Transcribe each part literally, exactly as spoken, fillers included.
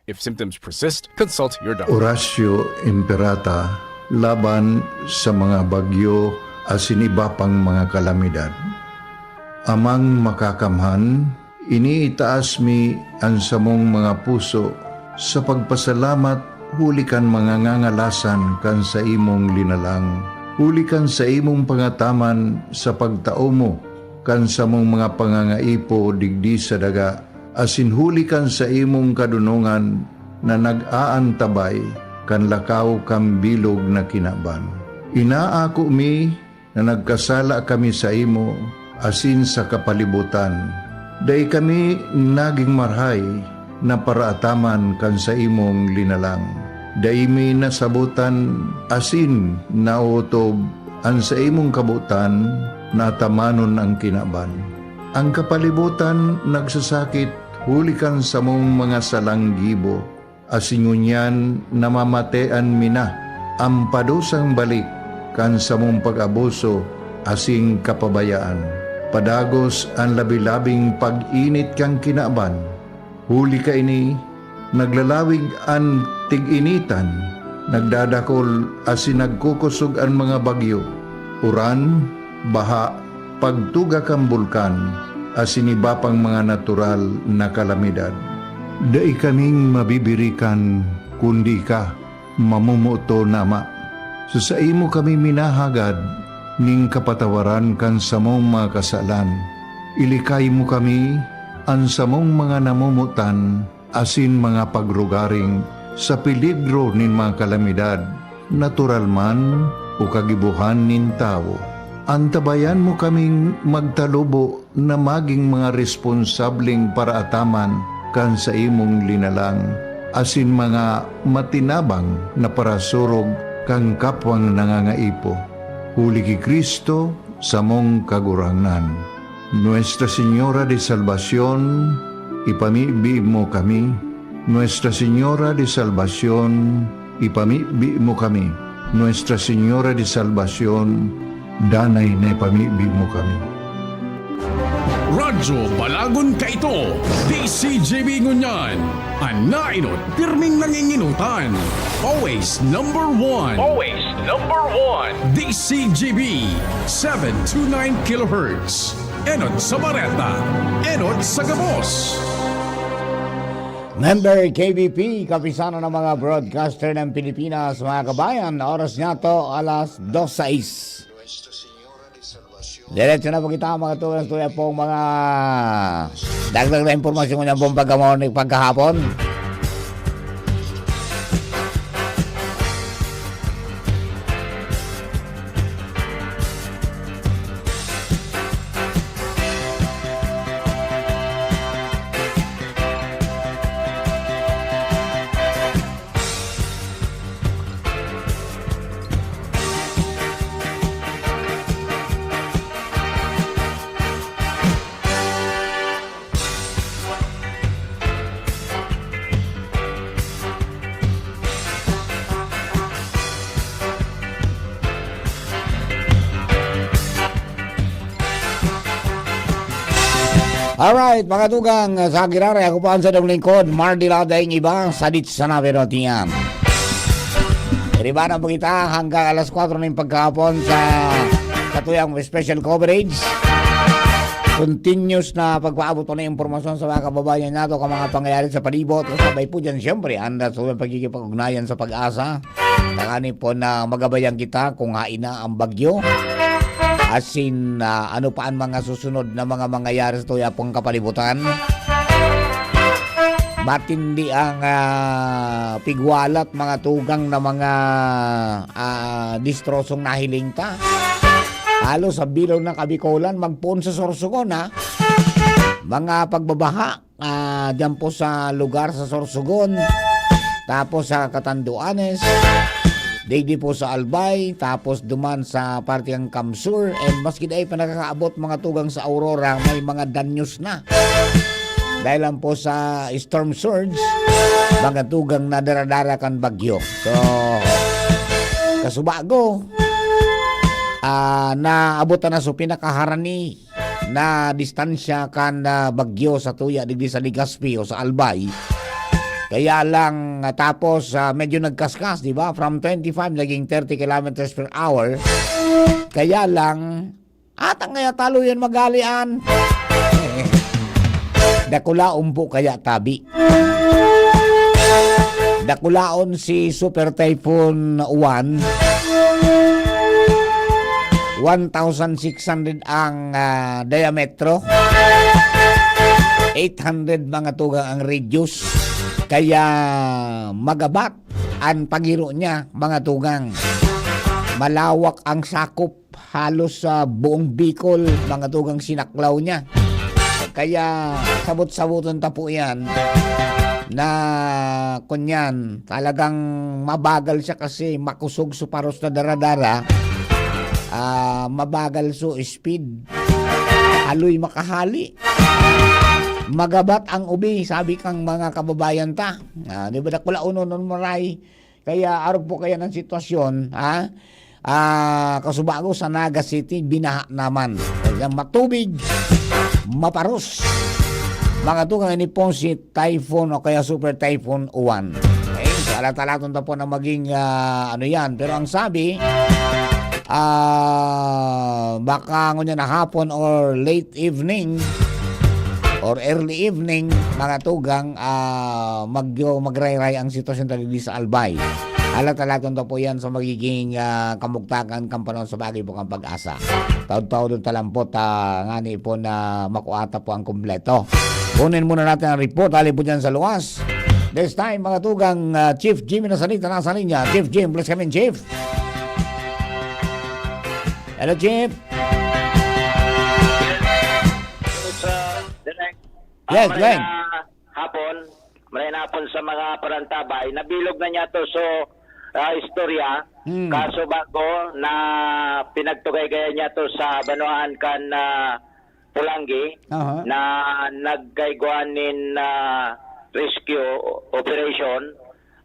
If symptoms persist, consult your doctor. Oratio Imperata laban sa mga bagyo asin iba pang mga kalamidad. Amang Makakamhan, iniitaas mi an samong mga puso sa pagpasalamat huli kan mga ngangalasan kan saimong linalang, huli kan saimong pangataman sa pagtao mo kan samong mga pangangaipo digdi sa daga, asin huli kan saimong kadonongan na nag-aantabay kan lakaw kan bilog na kinaban. Inaako mi na nagkasala kami saimo asin sa kapalibotan. Dai kami nagin marahay na paraataman kan saimong linalang. Dai mi nasabotan asin naotob an saimong kabotan na atamanon an kinaban. An kapalibotan nagsasakit huli kan samong mga salang gibo, asin ngunyan namamatean mi na an padusang balik kan samong pag-abuso asin kapabayaan. Padagos an labi-labing pag-init kan kinaban. Huli kaini, naglalawig an tig-initan, nagdadakol asin nagkukosog an mga bagyo, uran, baha, pagtuga kan bulkan, asin iba pang mga natural na kalamidad. Dai kaming mabibirikan kundi ika, mamomoton na Ama. Sa saimo kami minahagad nin kapatawaran kan samong mga kasalan. Ilikay mo kami, an samong mga namomotan, asin mga pagrugaring sa peligro nin mga kalamidad, natural man o kagibohan nin tawo. Antabayan mo kaming magtalubo na magin mga responsableng paraataman kan saimong linalang, asin mga matinabang na parasurog kan kapwang nangangaipo. Huli ki Cristo, samong Kagurangnan. Nuestra Señora de Salvacion, ipamibi mo kami. Nuestra Señora de Salvacion, ipamibi mo kami. Nuestra Señora de Salvacion, danay na ipamibi mo kami. Radyo Balagon kaito, D C G B ngunyan, an nainot pirming nanginginotan. Always number one. Always number one. D C G B, seven two nine kilohertz. Enot sa Bareta, enot sa gabos. Member K B P, Kapisanan ng mga Broadcaster ng Pilipinas, mga kabayan, oras niya to, alas dos sais. Diretso na po kita, mga tugang, tuya pong mga dagdag na impormasyon ng buong pagkamorning pagkahapon. Alright, mga tugang, sa Giraray, ako po ang sadong lingkod, Mardy Ladaing Iba, sa Dits na Naverotian. Iribanan po kita hanggang alas kwatro na yung pagkahapon sa, sa tuyang special coverage. Continuous na pagpaabot po ng impormasyon sa mga kababayan nato, ang mga pangyayari sa palibot. Kasabay po dyan, siyempre, ang sa pagkikipag-ugnayan sa Pag-asa. Tanganing po na magabayan kita kung hain na ang bagyo. Asin, ah, ano pa ang mga susunod na mga mangyayari sa tuya pong kapalibutan. Matindi ang, ah, pigwalat, mga tugang na mga, ah, distrosong nahiling ta. Halos sa bilog ng Kabikolan, magpoon sa Sorsogon, ha? Mga pagbabaha, ah, diyan po sa lugar sa Sorsogon, tapos sa Catanduanes, digdi po sa Albay, tapos duman sa parte ng Camsur, and maski dai pa nakakaabot, mga tugang, sa Aurora, may mga danyos na. Dahil lang po sa storm surge, mga tugang, na dara-dara kan bagyo. So, kasubago, ah, naabot na sa pinakaharani na distansya kan, ah, bagyo sa tuya digdi sa Legazpi o sa Albay. Kaya lang, ah, tapos, ah, medyo nagkaskas, di ba? From twenty-five, naging thirty kilometers per hour. Kaya lang, atang kaya talo yan magalian. Dakulaon po kaya tabi. Dakulaon si Super Typhoon Uwan. One thousand six hundred ang, ah, diametro. Eight hundred mga tugang ang radius. Kaya magabat ang pagiro niya, mga tugang. Malawak ang sakop, halos sa buong Bicol, mga tugang, sinaklaw niya. Kaya sabot-saboton ta po yan na kunyan, talagang mabagal siya kasi makusog su paros na daradara. Ah, mabagal su speed. Haloy makahali. Magabat ang ubi, sabi kang mga kababayan ta. Ah, di ba, dakula uno nun maray? Kaya arog po kaya ng sitwasyon, ha? Ah, kasubago sa Naga City, binaha naman. Kaya matubig, maparos. Mga tugang, ini pong si Typhoon o kaya Super Typhoon Uwan. Okay? So, alatalaton ta po na maging, ah, ano yan. Pero ang sabi, ah, baka ngunyan na hapon or late evening or early evening, mga tugang, ah, magyo, magrayray ang sitwasyon ta digdi sa Albay. Alatalaton ta po yan sa magiging, ah, kamugtakan kan panahon sa bagay bukang pag-asa. Taod-taod talampot, ah, ngani po na makuha ta po ang kumpleto. Kunin muna natin ang report, hali po dyan sa luwas. This time, mga tugang, ah, Chief Jimmy Nasalita, nasa linya. Chief Jim, please come in, Chief. Hello, Chief. Sa direct, ah, Yes, maray Glenn. na hapon. Maray na hapon sa mga parantabay. Nabilog na niya to, so, ah, istorya. Hmm. Kaso bago na pinagtugay-gayan niya to sa banwaan kan, ah, Pulangi Aha. na nagkaigwa nin, ah, rescue operation,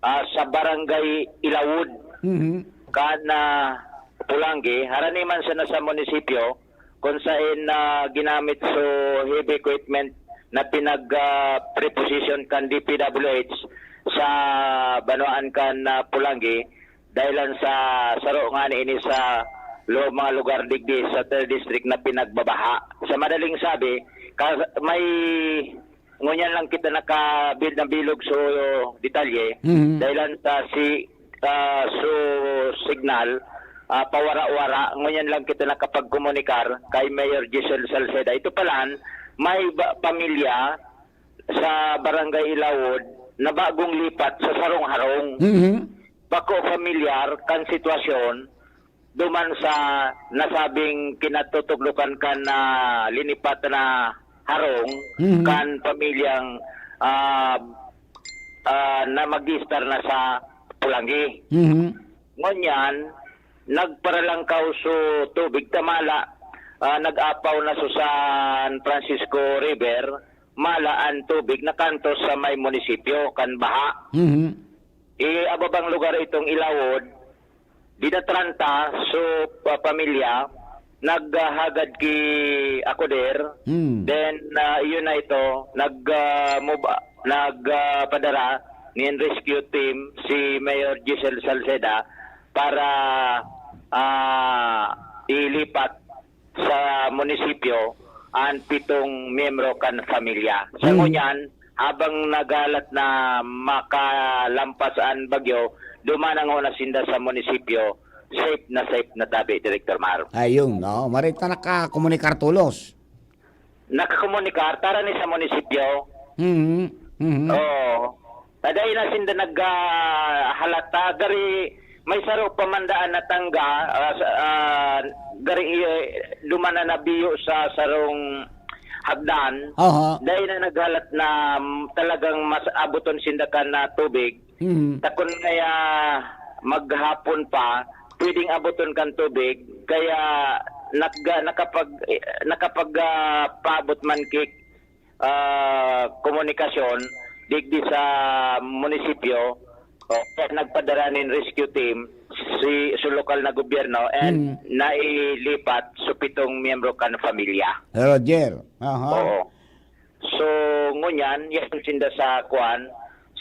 ah, sa Barangay Ilawod, Mhm. kan, ah, Pulangi. Harani man sana sa munisipyo, kung sain na ginamit so heavy equipment na pinag, ah, preposition kan D P W H sa banwaan kan, ah, Pulangi, dahilan sa saro nga niini sa lo-, mga lugar digdi sa third district na pinagbabaha. Sa madaling sabi, ka-, may, ngunyan lang kita naka-, bil-, nabilog so detalye, Mhm. dahilan sa si, ah, so signal, ah, pawara-wara, ngunyan lang kita nakapagkomunikar kay Mayor Giselle Salceda. Ito palan, may ba-, pamilya sa Barangay Ilawod na bagong lipat sa sarong harong. Mhm. Bako pamilyar kan sitwasyon duman sa nasabing kinatutuglokan kan, ah, linipat na harong Mhm. kan pamilyang, ah, ah, na mag-istar na sa Pulangi. Mhm. Ngunyan, nagparalangkaw so tubig ta mala, ah, nag-apaw na so San Francisco River, mala an tubig nakantos sa may munisipyo kan baha. Mhm. Iababang lugar itong Ilawod, dinatran ta so pa-, pamilya, naghahagad ki Akoder, Hmm. then, ah, iyon na ito, nag, ah, move, nag, ah, padara nin rescue team si Mayor Giselle Salceda para, ah, ilipat sa munisipyo an pitong miyembro kan pamilya. Sa Hmm. ngunyan, habang naghalat na makalampas an bagyo, duman na nguna sinda sa munisipyo, safe na safe na tabi, Director Mar. Ayun, no? Marita nakakomunikar tolos. Nakakomunikar, tara ni sa munisipyo. Mhm, mhm. Oo. Taday na sinda nag, ah, halata. Gari, may saro pa man daan na tangga, ah, sa, ah, gari, eh, duman na nabiyo sa sarong hagdan. Aha. Dai na naghalat na, mm, talagang mas abuton sinda kan, ah, tubig. Mhm. Takon kaya maghapon pa, pwedeng abuton kan tubig. Kaya nag-, nakapag-, eh, nakapag, ah, paabot man ki, ah, komunikasyon digdi sa munisipyo, o, kaya nagpadara nin rescue team si, sa lokal na gobyerno and Hmm. nailipat sa pitong miyembro kan pamilya. Roger, aha. Oo. So, ngunyan, yan sinda sa kuan,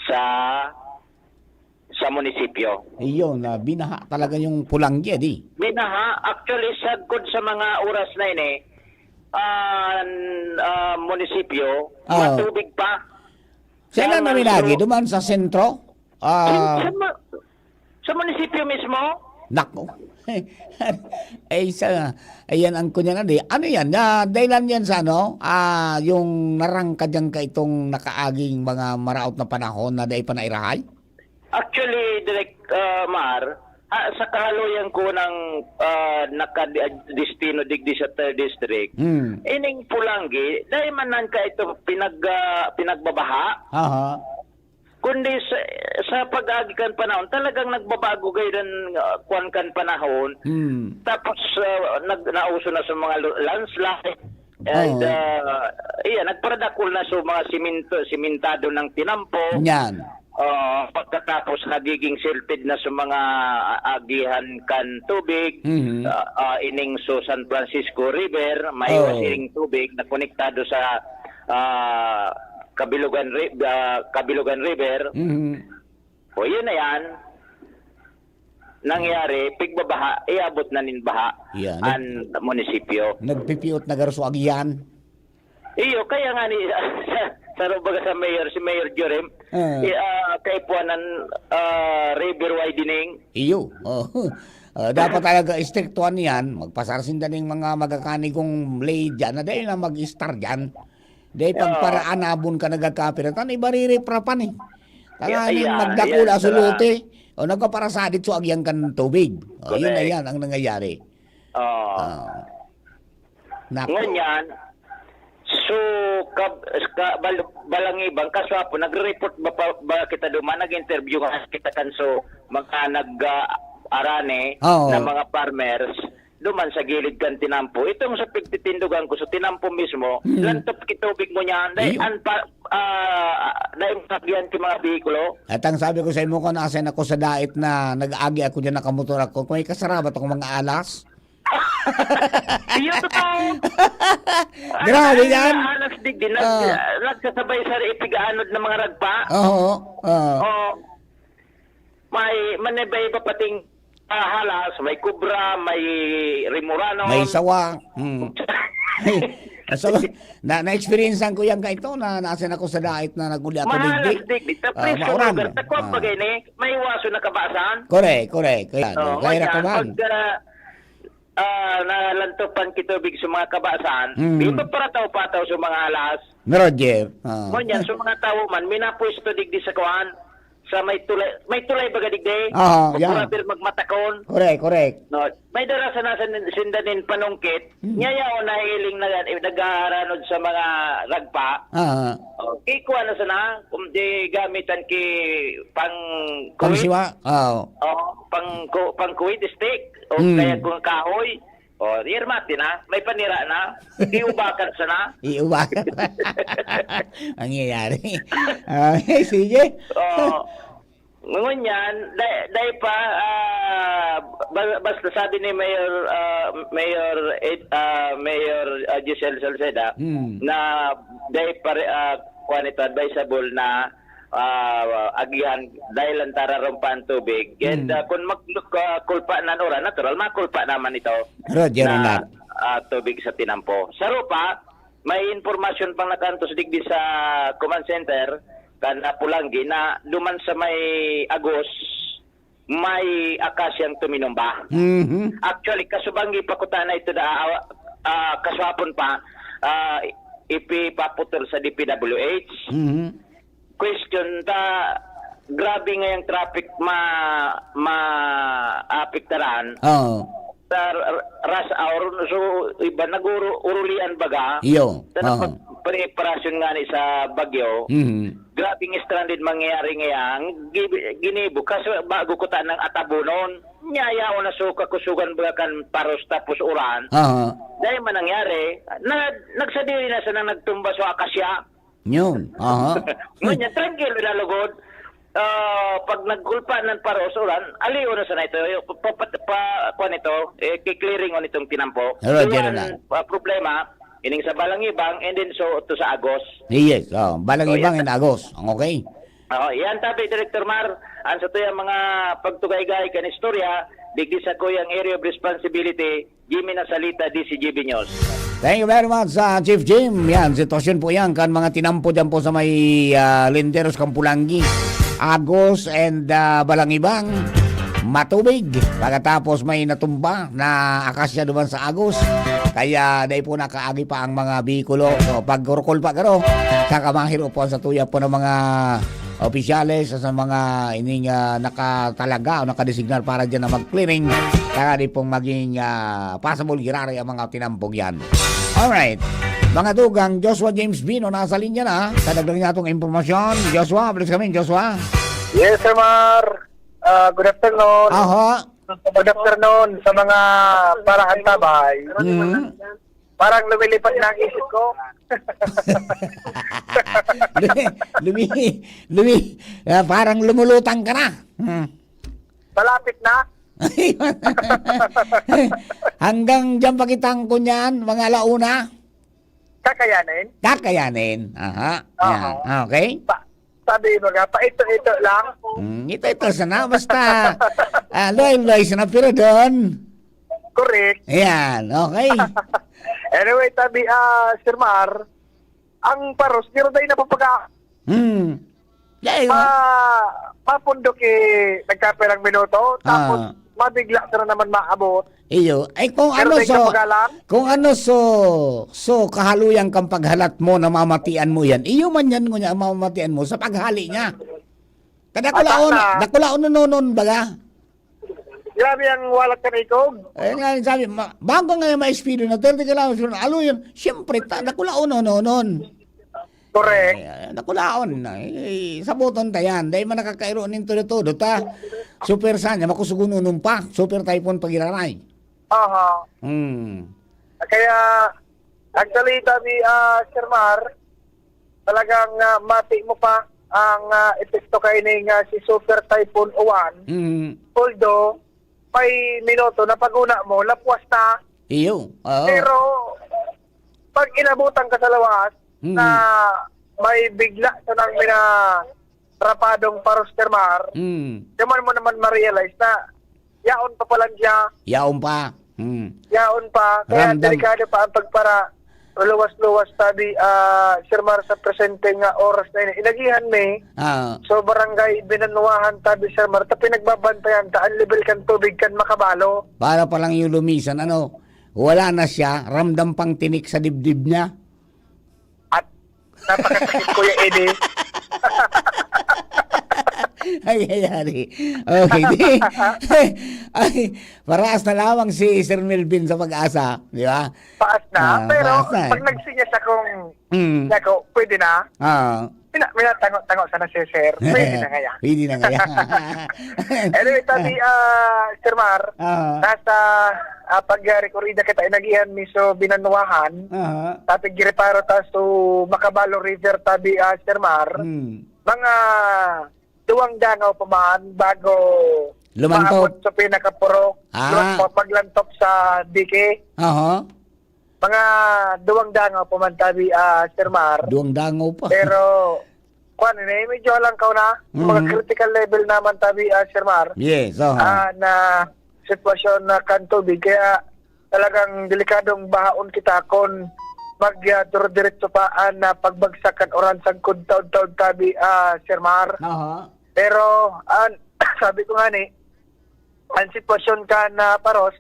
sa sa munisipyo. Iyon, na binaha talaga yung Pulanggi, di? Binaha, actually, sagkod sa mga oras na ini, ah, ah, munisipyo, Oo. matubig pa. Saan Kaya na nga, naminagi? so, Duman sa sentro? Ah. Sa, sa mu-, sa munisipyo mismo? Nako. Ay, sa, ayan ang kunya na di. Ano yan? Ah, dahilan yan sa ano? Ah, yung narangkad yan ka itong nakaaging mga maraot na panahon na dai pa nairahay? Actually, Direk, ah, Mar, ah, sa kahaluyan ko ng, ah, nakadestino digdi sa third district, Hmm. ining Pulanggi, dai man nan ka ito pinag-, ah, pinagbabaha. Aha. Kundi sa, sa pag-agi kan panahon, talagang nagbabago gayod an, ah, kwan kan panahon. Hmm. Tapos, ah, nag-, nauso na sa mga lu-, landslide. And, Oo. ah, iya, nagparadakul na sa mga siminto, simentado ng tinampo. Yan. Ah, pagkatapos nagiging silted na sa mga agihan kan tubig, Mhm. ah, ah, ining sa San Francisco River, maiwas Oo. ining tubig na konektado sa, ah, Kabilugan Ri-, ah, Kabilugan River. Mhm. O, yun na yan. Nangyari, pigbabaha, iabot na nin baha Yan. an munisipyo. Nagpipiot na garo sa agihan. Iyo, kaya nga ni, sa, sa, baga sa mayor, si Mayor Jorim, Ah. i-, ah, kaipuhan ng, ah, river widening. Iyo. Oh. Ah, dapat talaga istriktuhan yan. Magpasar sinda ning mga magakanigong blade dyan na dahil na mag-star dyan. Dahil Oo. pagparaan abon ka nagkakapiratan, iba riripra pa ni. Tanganing Yeah, yeah, magdakula yeah, suluti. O nagpaparasadit so agyan kan tubig. O, yun na Correct. yan ang nangyayari. Oo. Ah. Naku. Ngunyan, so, kab-, ka-, bal-, balangibang, kaswapo, nagre-report ba, pa, ba kita duman? Nag-interview nga kita kan so, mga nag, ah, arane Oo. na mga farmers, duman sa gilid kan tinampo. Itong sa pigtitindogan ko, sa tinampo mismo, Hmm. lantop ki tubig mo niyan. Dahil Iyo. an pa, ah, dahil masakyan ki mga behikulo. At ang sabi ko sa imo, kung nasa ako sa dait na nag-agi ako dyan, nakamotor ako, kung may kasarabat akong mga alas, Iyo, totoo. Grabe Ang yan. alas digdi, nag-, Ah. nagsasabay sa ipigaanod ng mga ragpa. Oo. Ah. Oo. May, may iba-iba pating, ah, halas, may kubra, may rimuranon. May sawa. Hmm. So, na, na-experiencean ko yan ka ito, na nasa ako sa dait na naguli ako Mahalas digdi. digdi. Sa Ah, presyo mauran. lugar, sa kwang Ah. bagay ni, may waso na kabasan. Correct, correct. Yan. Oo, Kaya na ngunyan, ka man. pag, ah, ah, nalantopan ki tubig sa mga kabasan, Mm. di ba parataw-pataw sa mga alas? Ni Roger. Ah. Ngunyan, sa mga tawo man, minapwesto digdi sa kuan, sa may tulay, may tulay baga digdi? Oo, O yan. Purabir magmatakon. Correct, correct. No, may dara sana sa nin-, sinda nin panungkit, Mm. nya yaon nahihiling na, eh, nag-aaranod sa mga ragpa. Ah. O, kikuha na sana, kung di gamitan ki pang Pang kuwit. siwa? Oo. Oo, pang ku-, pang kuwit stick. O Mm. kaya kung kahoy. O, di, remate na. May panira na. Iubakan sana. Iubakan. Nangyayari. Okay, sige. Oo. Ngunyan, dai, dai pa, ah, ba-, basta sabi ni Mayor, ah, Mayor Ed-, ah, Mayor, ah, Giselle Salceda, Hmm. na dai pa ri-, ah, kuwan ito, advisable na, ah, agihan dahil ang tararumpa ang tubig. And, Hmm. ah, kung mag-, ah, kulpa na uran, natural, makulpa naman ito Roger na, Renat. ah, tubig sa tinampo. Sa rupa, may impormasyon pang nakantos digdi sa command center, kan Apulanggi, na duman sa may Agos, may akasyang tuminumba. Mhm. Actually, kasubangi pa kuta na ito da, ah, ah, kaswapon pa, ah, ipipaputol sa D P W H. Mhm. Question ta, grabe ngayang traffic ma-, maapektaran. Oo. Sa r-, r-, rush hour, so, iba nag-uru-, urulian baga. Iyo. Sa Aha. napag-, preparasyon nga ni sa bagyo, Mhm. grabing stranded mangyayari ngayon. Gi-, ginibo, kaso bago ko tanang atabunon, nyayaon na so kakusugan baga kan paros tapos uran. Aha. Dahil man nangyari, na, nagsadiri na sanang nagtumba sa akasya. Yun. Aha. Ngunyan, tranquilo na lugod. Ah, pag nagkulpa ng paros uran, aliw na sana ito. Pa, pa, pa, kuwan ito, eh, kiklearing on itong tinampo. Alright, Iwan, General. ah, problema, ining sa Balangibang, and then so, to sa Agos. Yes, oh, Balangibang Oh, yes. and Agos. Ang okay. Oo, yan tabi, Director Mar, ang sa tuyang mga pagtugaygay kan istorya, digdi sa kuyang area of responsibility, Jimmy Nasalita, D C G B News. Thank you very much, ah, Chief Jim. Yan, sitwasyon po yan kan mga tinampo dyan po sa may, ah, Linderos, Kampulangi, Agos, and, ah, Balangibang. Matubig pagkatapos may natumba na akasya duman sa Agos. Kaya dai po nakaagi pa ang mga bihikulo. So, pagkurkol pa garo, saka mahiro po ang sa tuya po ng mga opisyales sa mga ining, ah, nakatalaga o nakadesignar para dyan na mag-clearing. Kaya di pong maging, ah, possible giraray ang mga tinampog yan. Alright. Mga dugang, Joshua James Bino nasa linya na. Kadagdag niya itong impormasyon. Joshua, please come in, Joshua. Yes, Sir Mar. Ah, good afternoon. Aha. Good afternoon sa mga parahan tabay. Mm. Parang lumilipad na ang isip ko. Lumi-, lumi-, lumi-, ah, parang lumulutang ka na. Hmm. Malapit na. Hanggang diyan pa kitang kunyan, mga alauna. Kakayanin? Kakayanin. Aha. Oo. Yan. Okay. Pa-, sabi mo nga, paito-ito lang. Mm, ito-ito sana. Basta, ah, luhay-luhay sana, pero doon. Correct. Ayan, okay. Anyway, tabi, ah, Sir Mar, ang paros, pero dahil napapaga- Hmm. Dahil, ma-, mapundok eh, nagkapirang minuto, tapos Ah. mabigla ka na naman maabot. Iyo. Ay, kung Pero ano may so, kapagalan? Kung ano so, so kahaluyan kang paghalat mo, namamatian mo yan. Iyo man yan, ngunya, mamamatian mo sa paghali niya. Kadakulaon, Ata na. Dakulaon nonon, baga? Grabe ang walat ka na ikog. Ayun nga, sabi, ma-, bago nga yung ma-speedo na thirty kilometers per hour, alo yun, siyempre, ta-, dakulaon nonon. Correct. Ay, ay, dakulaon na. Eh, saboton ta yan. Dahil man nakakairo nin todo-todo ta. Super Sanya, makusugununon pa. Super Typhoon pag-iraray. Aha. Hmm. Kaya, actually, sabi, ah, Sir Mar, talagang, ah, mati mo pa ang, ah, epekto kaini nga si Super Typhoon Uwan. Hmm. Although, may minuto na pag-una mo, lapwas na. Iyo. Oo. Pero, pag inabutan ka sa lawas, Hmm. na may bigla sa nang mina-, rapadong paros, Sir Mar, Hmm. naman mo naman ma-realize na yaon pa palan siya. Yaon pa. Hmm. Yaon pa. Kaya Ramdam. Delikado pa ang pagpara. Luwas-luwas tabi, ah, Sir Mar, sa presente nga oras na ini. Inagihan mi. Ah. So, barangay Binanuahan tabi, Sir Mar. Ta pinagbabantayan ta ang level kan tubig kan Makabalo. Para pa lang yung lumisan, ano, wala na siya, ramdam pang tinik sa dibdib niya. At napakasakit, Kuya Eddie. Ay, ay, ay. Okay, di. Ay, paraas na lamang si Sir Melvin sa Pag-asa, di ba? Paas na, Ah, pero paas na eh. Pag nagsinyas akong, Mm. ako, pwede na? Ah. Mina-, minatango-tango sana si Sir. Pwede na ngaya. Pwede na ngaya. Anyway, tabi, ah, Sir Mar, Ah. nasa, ah, pag, ah, rekorida kita, inagihan mi so Binanuahan. Aha. Tapig gireparo ta so Makabalo River, tabi, ah, Sir Mar. Hmm. Mga duwang dangaw pa man bago Lumantop. maabot sa pinakapurok. Ah. Lumantop, paglantop sa dike. Aha. Mga duwang dangaw pa man tabi, ah, Sir Mar. Duwang dangaw pa. Pero, kwan, eh, medyo halangkaw na. Mga Mhm. critical level naman tabi, ah, Sir Mar. Yes, aha. Ah, na sitwasyon na kan tubig. Kaya talagang delikadong bahaon kita kung mag, ah, duro-diretso pa ang, ah, pagbagsak kan uran sagkod taod-taod tabi, ah, Sir Mar. Aha. Pero, an-, sabi ko nga ni, ang sitwasyon kan, ah, paros,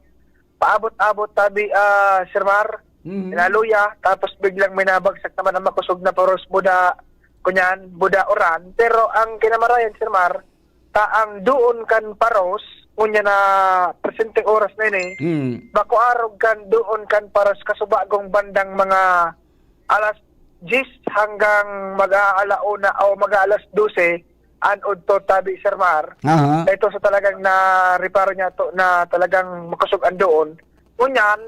paabot-abot tabi, ah, Sir Mar, Mhm. inaluya, tapos biglang may nabagsak naman ang makusog na paros, buda, kunyan, buda uran. Pero ang kinamarayan, Sir Mar, ta ang doon kan paros, ngunyan na presenteng oras na ini, Mm. bako arog kan doon kan paros, kasubagong bandang mga alas diyes hanggang mag-aala una o mag-aalas dose, an udto tabi, Sir Mar. Aha. Ito sa talagang nareparo niya to na talagang makusog ang doon. Ngunyan,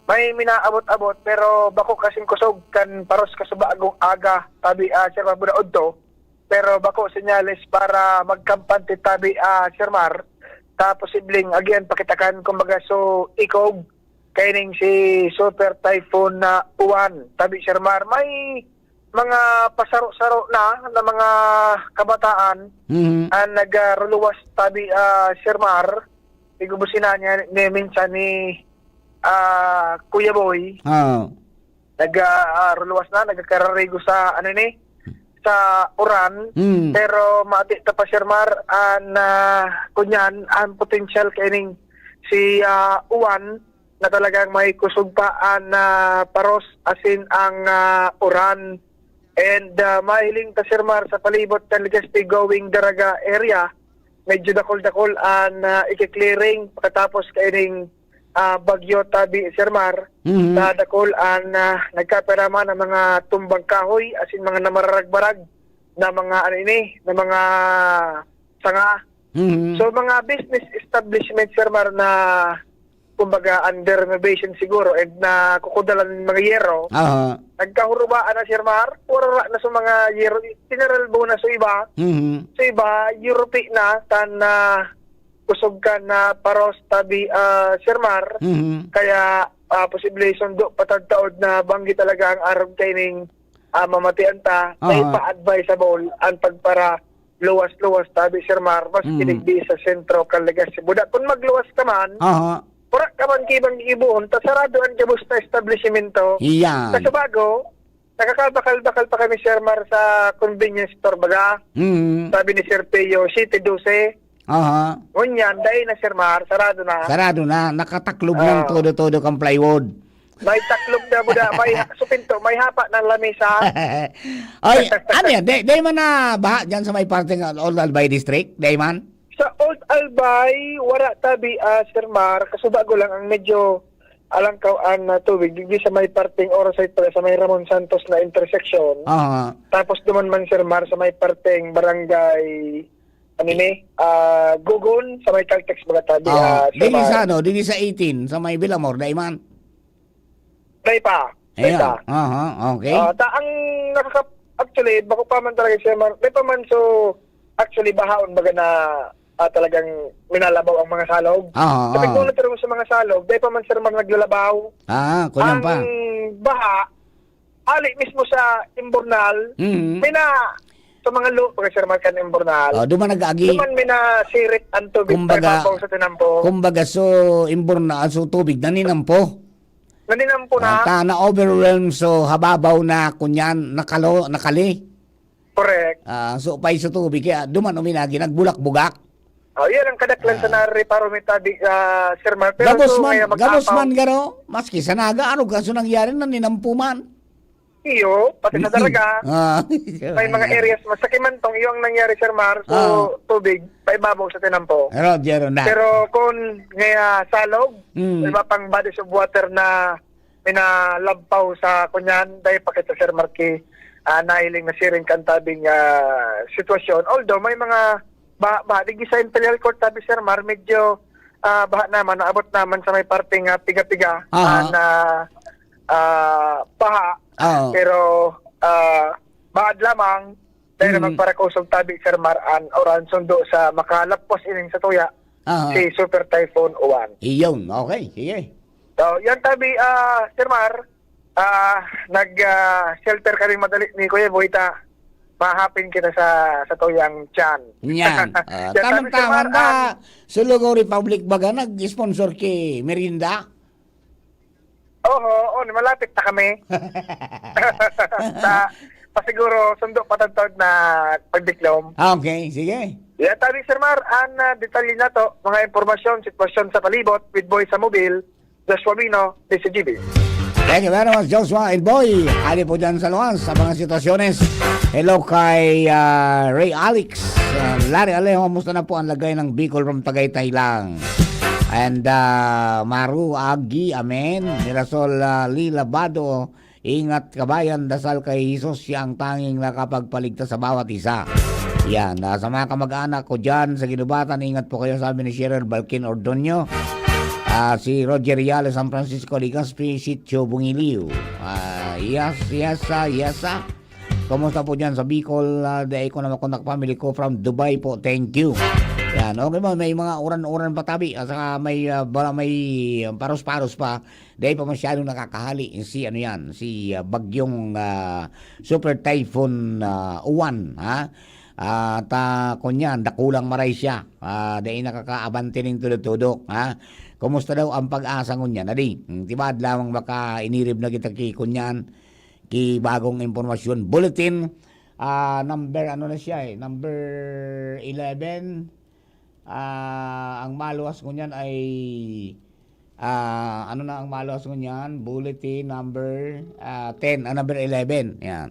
may minaabot-abot, pero bako kasing kusog kan paros kasubagong aga, tabi, ah, Sir Mar, buda udto. Pero bako senyales para magkampante tabi, ah, Sir Mar. Ta posibleng agian pa kita kan, kumbaga, so, ikog kaining si Super Typhoon na Uwan, tabi, Sir Mar. May mga pasaro-saro na, na mga kabataan Mhm. ang nagruluwas tabi, ah, Sir Mar. Igubusina niya ni, minsan ni, ah, Kuya Boy. Oo. Nag, ah, ah, ruluwas na, nagkakararigo sa, ano ni, sa uran. Hmm. Pero mati ta pa, Sir Mar, an, ah, kunyan, ang potensyal kaining si, ah, uwan na talagang may kusog pa an, ah, paros asin ang, ah, uran. And, ah, mahiling ta, Sir Mar, sa palibot kan Legazpi going Daraga area, medyo dakol-dakol an, ah, iki-clearing pagkatapos kaining, ah, bagyo tabi, Sir Mar, Mhm. na dakol an, ah, nagkapirama ng mga tumbang kahoy asin mga namararagbarag na mga, ano ini, na mga sanga. Mhm. So, mga business establishment, Sir Mar, na kumbaga under renovation siguro and nakukudalan ng mga yero, Aha. nagkahurubaan na, Sir Mar, purara na sa mga yero, tinaralbo na sa iba. Mhm. Sa iba, yurupi na, tan, ah, kusog kan, ah, paros tabi, ah, Sir Mar. Mhm. Kaya, ah, posible sundo patadtaod na banggi talaga ang arog kaining, ah, mamatian ta. Kaya Aha. pa-advisable ang pagpara luwas-luwas tabi, Sir Mar, maski Mm. digdi sa sentro kan Legazpi. Buda, kun magluwas ka man, Aha. wara ka man kibang gigibohon, ta sarado an gabos na establishmento. Iyan. Sa Sabago, nakakabakal-bakal pa kami, Sir Mar, sa convenience store, baga. Mm. Sabi ni Sir Pio, siyete dose. Aha. Ngunyan, dai na, Sir Mar, sarado na. Sarado na, nakataklob ng Ah. todo-todo kang plywood. May taklob na, buda, may ha-, sa pinto, may hapa ng lamesa. Ay, ano yan? Di, di man na baha dyan sa may parte ng Old Albay District? Di man? Sa Old Albay, wala tabi, ah, Sir Mar. Kaso bago lang ang medyo alangkaw an, ah, tubig. Digdi sa may parteng Orasay pala sa may Ramon Santos na intersection. Aha. Tapos duman man, Sir Mar, sa may parteng barangay, ano ni, ah, Gugon, sa may Caltex, baga tabi, Ah, ah, Sir digdi Mar. Sa ano? Digdi sa eighteen, sa may Villamor, di man? Dai pa. Dai Ayan. pa. Aha, okay. Ah, ta-, ang nakaka-, actually, bako pa man talaga siya man, dai pa man so, actually, bahaon baga na, ah, talagang minalabaw ang mga salog. Aha, Sabi ko oo. na, pero sa mga salog, dai pa man, Sir, man naglalabaw. Ah, kulang pa. Ang baha, ali mismo sa Imbornal, Mhm. may na, sa mga lo-, pag Sir Mark, kan Imbornal, Oh, duman nag-agi. duman may nasirit ang tubig Kumbaga, sa ibabaw sa tinampo. kumbaga, so, Imbornal, so, tubig, naninampo. Naninampo na. Ah, ta, na-overwhelm, so, hababaw na, kunyan, nakalo-, nakali. Correct. Ah, so, paiso tubig, kaya duman uminagi, nagbulak-bugak. Oh, yan ang kadaklan sa Ah. nareparo mi tabi, ah, Sir Mar. Pero Gabos so, man, ngaya gabos mag-apaw. man garo, maski sa Naga, ano kaso nangyari na ninampuman? Iyo, pati sa Daraga, Ah. may mga areas, mas sa Kimantong, iyo ang nangyari, Sir Mar. So, Ah. tubig, paibabaw sa tinampo. Pero, Jero, na. Pero kung ngaya salog, Mm. iba pang bodies of water na minalampaw sa kunyan, dahil pa kita, Sir Marky, ah, nahiling na siring kan tabing, ah, sitwasyon. Although may mga ba-, ba-, digdi sa Imperial Court, tabi, Sir Mar, medyo, ah, baha naman, naabot naman sa may parteng, ah, Piga-Piga, Aha. ah, na, ah, baha. Oo. Pero, ah, baad lamang, dahil Mm. magparakusog tabi, Sir Mar, an oran sundo sa makalapos ining sa tuya, Aha. si Super Typhoon Uwan. Iyon, okay, sige. So, yan tabi, ah, Sir Mar, ah, nag, ah, shelter kami madali ni Kuya Boy, ta mahapin kita sa, sa tuyang tiyan. Yan. Ah, Yan, tabi, Sir tamang-tama Mar, na, ah, Sulugo Republic baga nag-sponsor ki merienda? Oho, oo, malapit na kami. Sa, pasiguro, sundo patagtad na pagdiklom. Ah, okay, sige. Yan, tabi, Sir Mar, ang, ah, detalye na to, mga impormasyon, sitwasyon sa palibot, with Boy sa Mobil, Joshua Mino, D C G B. Thank you very much, Joshua and Boy. Ali po dyan sa luwas, sa mga sitwasyones. Hello kay, ah, Ray Alex. Ah, Larry Alejo, kamusta na po ang lagay ng Bicol from Tagaytay lang? And, ah, Maru Agi, amen. Mirasol, ah, Lee Labado, ingat kabayan, dasal kay Jesus, siya ang tanging nakapagpaligtas sa bawat isa. Yan, ah, sa mga kamag-anak ko dyan sa Ginubatan, ingat po kayo, sabi ni Cheryl Balkin Ordonio. Ah, si Roger Riales, San Francisco, Legazpi, Sitio Bungiliw. Ah, yes, yes, ah, yes, ah. Kumusta po dyan sa Bicol? Ah, dai ko na makontak family ko from Dubai po. Thank you. Yan, okay ba? May mga uran-uran pa tabi, at saka may, ah, bala may, ah, paros-paros pa. Dahil pa masyadong nakakahali si, ano yan, si, ah, bagyong, ah, Super Typhoon, ah, Uwan, ha? At, ah, kunyan, dakulang maray siya. Ah, dahil nakakaabante ning tudok-tudok, ha? Kumusta daw ang pag-asa ngunyan? Adi, hmm, tibaad lamang baka inirib na kita ki kunyan, ki bagong impormasyon. Bulletin, ah, number, ano na siya eh, number eleven. Ah, ang maluwas ngunyan ay, ah, ano na ang maluwas ngunyan? Bulletin number, ah, ten, ah, number eleven. Yan.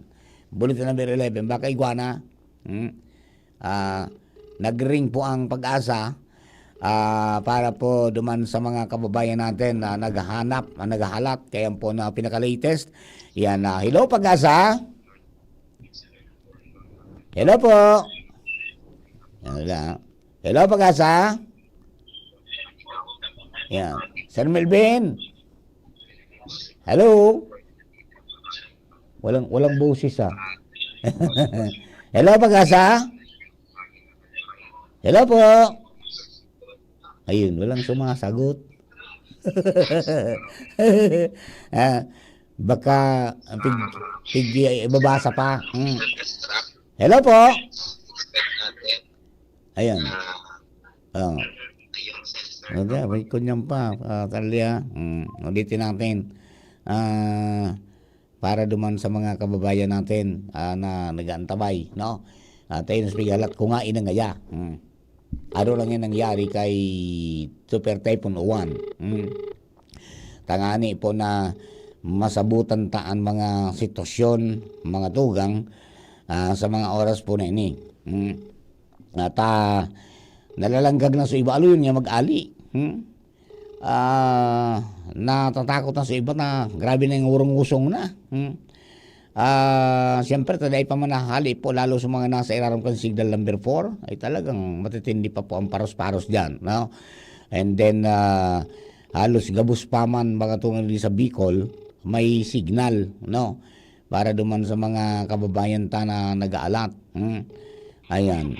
Bulletin number eleven. Baka igwa na. Hmm? Ah, nag-ring po ang pag-asa, ah, para po duman sa mga kababayan natin na naghahanap, na naghahalat. Kaya po na pinaka-latest. Yan na. Hello, pag-asa? Hello po. Yan lang. Hello, pag-asa? Yan. Sir Melvin? Hello? Walang, walang boses, ah. Hello, pag-asa? Hello po? Ayun, walang sumasagot. Ah, baka, ah, pig-, pig-, ibabasa pa. Hmm. Hello po? Ayan. Oh. Okay, may kunyan pa, ah, Talia. Hmm, ulitin natin. Ah, para duman sa mga kababayan natin, ah, na nag-aantabay, no? At ayun, sa pighalat ko nga, inangaya. Hmm. Ano lang yan nangyari kay Super Typhoon Uwan? Hmm. Tangani po na masabutan ta ang mga sitwasyon, mga tugang, ah, sa mga oras po na ini. Hmm. At, ah, nalalanggag na sa iba, alo yun nga mag-ali. Hmm? Ah, natatakot na sa iba na grabe na yung urong-usong na. Hmm? Ah, siyempre, taday pa man nahali po, lalo sa mga nasa irarom kan signal number four, ay talagang matitindi pa po ang paros-paros dyan, no? And then, ah, halos gabos pa man mga tunga di sa Bicol, may signal, no? Para duman sa mga kababayan ta na nag-aalat. Hmm? Ayan.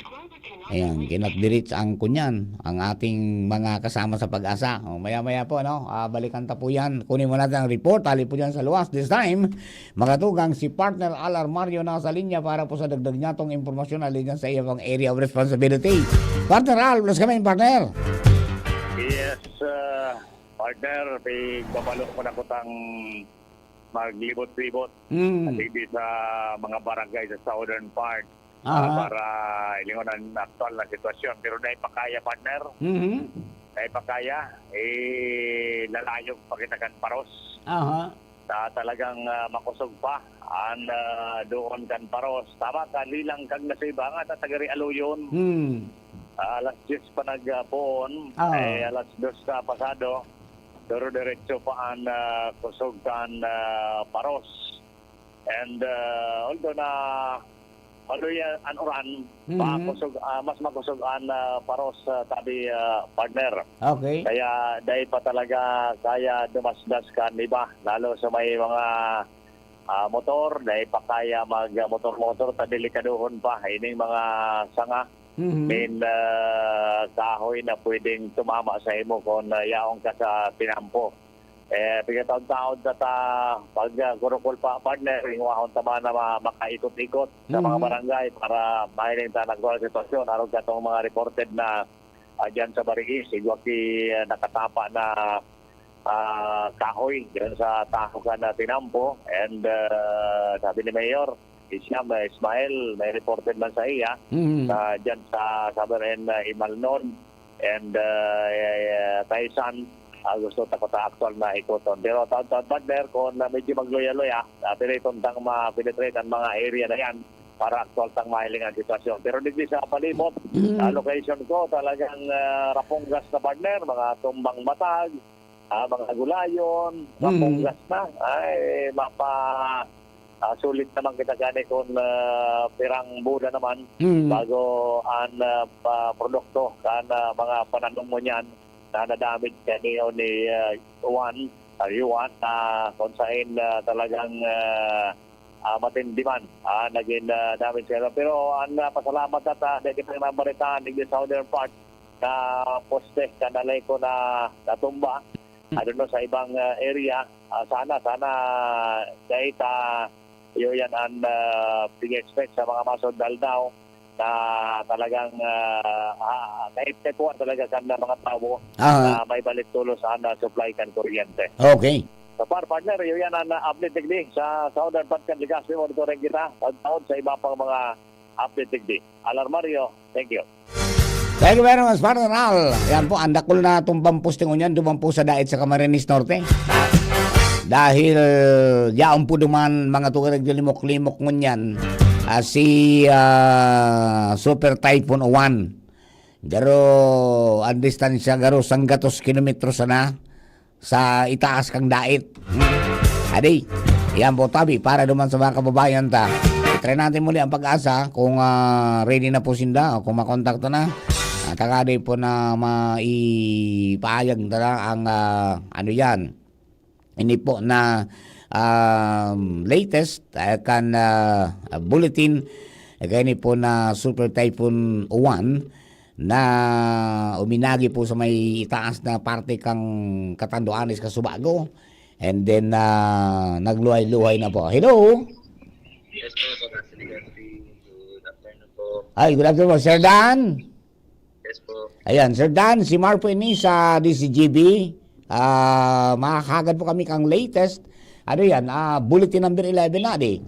Ayan, kinatdirit ang kunyan, ang ating mga kasama sa pag-asa. O, maya-maya po, no? Ah, balikan ta po yan. Kunin mo natin ang report. Hali po dyan sa luwas. This time, mga tugang, si Partner Al Armario nasa linya para po sa dagdag niya tong impormasyon na dyan sa iyong area of responsibility. Partner Al, plus kami, partner. Yes, uh, partner, pigbabalo ko na ko tang maglibot-libot. Mm. At hindi sa mga barangay sa southern part, ah, aha, para ilingon ang aktual na sitwasyon. Pero dai pa kaya, partner. Mhm. Dai pa kaya, eh, lalayog pa kita kan paros. Aha. Sa talagang, ah, makosog pa ang, ah, doon kan paros. Tama ka, lilang kag nasiba nga, tatagari aluyon. Hmm. Ah, alas diyes pa nag, ah, poon, ah, eh, alas dos na pasado. Pero diretso pa an, ah, kusog kan, ah, paros. And, ah, although na haloy an uran, mhm, makusog, ah, mas makusog an, ah, paros, ah, tabi, ah, partner. Okay. Kaya dai pa talaga kaya dumasdas kan iba, lalo sa may mga, ah, motor, dai pa kaya mag, ah, motor-motor, ta delikadohon pa ining mga sanga. Mhm. Main, ah, kahoy na pwedeng tumama sa imo kung, ah, yaon ka sa tinampo. Eh, pigataon-taon ta ta pag, ah, kurukul pa, partner, ingwahon ta man na ma-, makaikot-ikot sa mga, mhm, barangay para mahiling ta ang aktual na sitwasyon. Arog katong mga reported na, ah, dyan sa Bariis, igwa ki, ah, nakatapa na, ah, kahoy dyan sa tahaw kan tinampo. And, ah, sabi ni Mayor, Islam, ah, Ismael, may reported man sa iya, mhm, sa, dyan sa Saber and, ah, Imalnon and, ah, eh, Taisan, ah, gusto ta ko ta aktual na ikoton. Pero taon-taon, partner, kung, ah, medyo magluya-luya, ah, piliton tang ma-penetrate ang mga area na yan para aktual tang mahiling ang sitwasyon. Pero digdi sa palibot, mhm, sa location ko, talagang, ah, rapongas na, partner, mga tumbang matag, ah, mga gulayon, mm, mapungas na. Ay, mapa, ah, sulit naman kita gani kung, ah, pirang bulan naman, mm, bago ang, ah, pa-, produkto kan, ah, mga pananom mo niyan na nadamage kaniyo ni, ah, Juan, ah, Juan, na kung sain, ah, talagang, ah, ah, matindi man, ah, naging, ah, damage kaniyo. Pero ang, ah, pasalamat at, ah, dahil kitang nabaritaan, digdi sa southern part, na poste, kanalay ko na natumba. I don't know sa ibang, ah, area. Ah, sana, sana, dahil ta, iyo yan ang, ah, pig-expect sa mga masundal daw na talagang, ah, ah, naipektuhan talaga kan mga tawo Ah. na may balik tulos ang, ah, supply kan kuryente. Okay. So far, partner, iyo yan ang, ah, update digdi sa Southern Part kan Legazpi. Monitoring kita taon-taon sa iba pang mga update digdi. Alarmario, thank you. Thank you very much, Partner Al. Yan po, ang dakul na tumbang posting ngunyan, duman po sa Daet sa Camarines Norte. Dahil yaon po duman mga tuwirag limok-limok ngunyan, ah, si, ah, Super Typhoon Uwan. Garo, ang distansya, garo, sanggatos kilometro sana sa itaas kang Daet. Hmm. Adi, yan po tabi para duman sa mga kababayan ta. I-try natin muli ang Pag-asa kung, ah, ready na po sinda o kung makontakto na. At ang adi po na maipahayag na lang ang, ah, ano yan. Ini po na, um, latest, ah, kan, ah, bulletin, eh, kaini po na Super Typhoon Uwan na uminagi po sa may itaas na parte kang Catanduanes, Casubago. And then, ah, nagluhay-luhay na po. Hello? Yes po, Sir Anthony Gaspi. Good afternoon po. Ay, good afternoon, Sir Dan. Yes po. Ayan, Sir Dan, si Mar po ini sa D Z G B. Ah, makakagad po kami kang latest. Ano yan? Ah, bulletin number eleven na, di?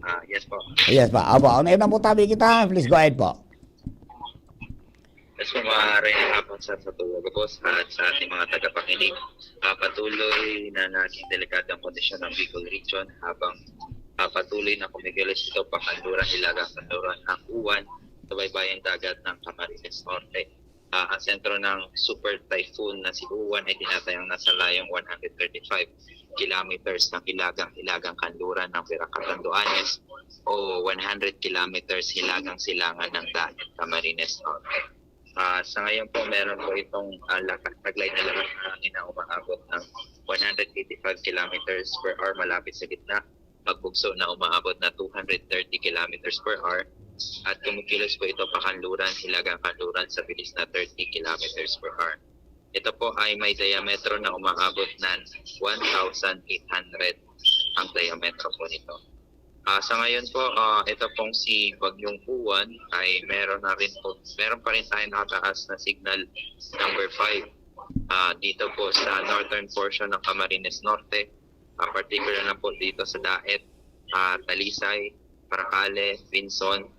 Ah, yes po. Yes po. Apo, ano yun ang mutabi kita? Please go ahead po. Yes po, maaaring hapon sa, sa Tuwa Gabos at sa ating mga tagapakinig. Ah, patuloy na naging delikado ang kondisyon ng Bicol Region habang, ah, patuloy na kumikilos ito pakanluran, hilagang kanluran ng Uwan sa baybayang dagat ng Camarines Norte. Ah, ang sentro ng Super Typhoon na si Uwan ay tinatayang nasa layong one hundred thirty-five kilometers ng hilagang-hilagang kanluran ng Virac Catanduanes o one hundred kilometers hilagang-silangan ng Daet Camarines Norte. Ah, sa ngayon po, meron po itong, ah, lakas, taglay na lakas ng hangin na umaabot ng one hundred eighty-five kilometers per hour malapit sa gitna, magbugso na umaabot na two hundred thirty kilometers per hour, at kumikilos po ito pakanluran, hilagang kanluran sa bilis na thirty kilometers per hour. Ito po ay may diametro na umaabot ng one thousand eight hundred ang diametro po nito. Ah, sa ngayon po, ah, ito pong si Bagyong Uwan ay meron na rin po, meron pa rin tayong nakataas na signal number five. Ah, dito po sa northern portion ng Camarines Norte, ah, particular na po dito sa Daet, ah, Talisay, Paracale, Vinson,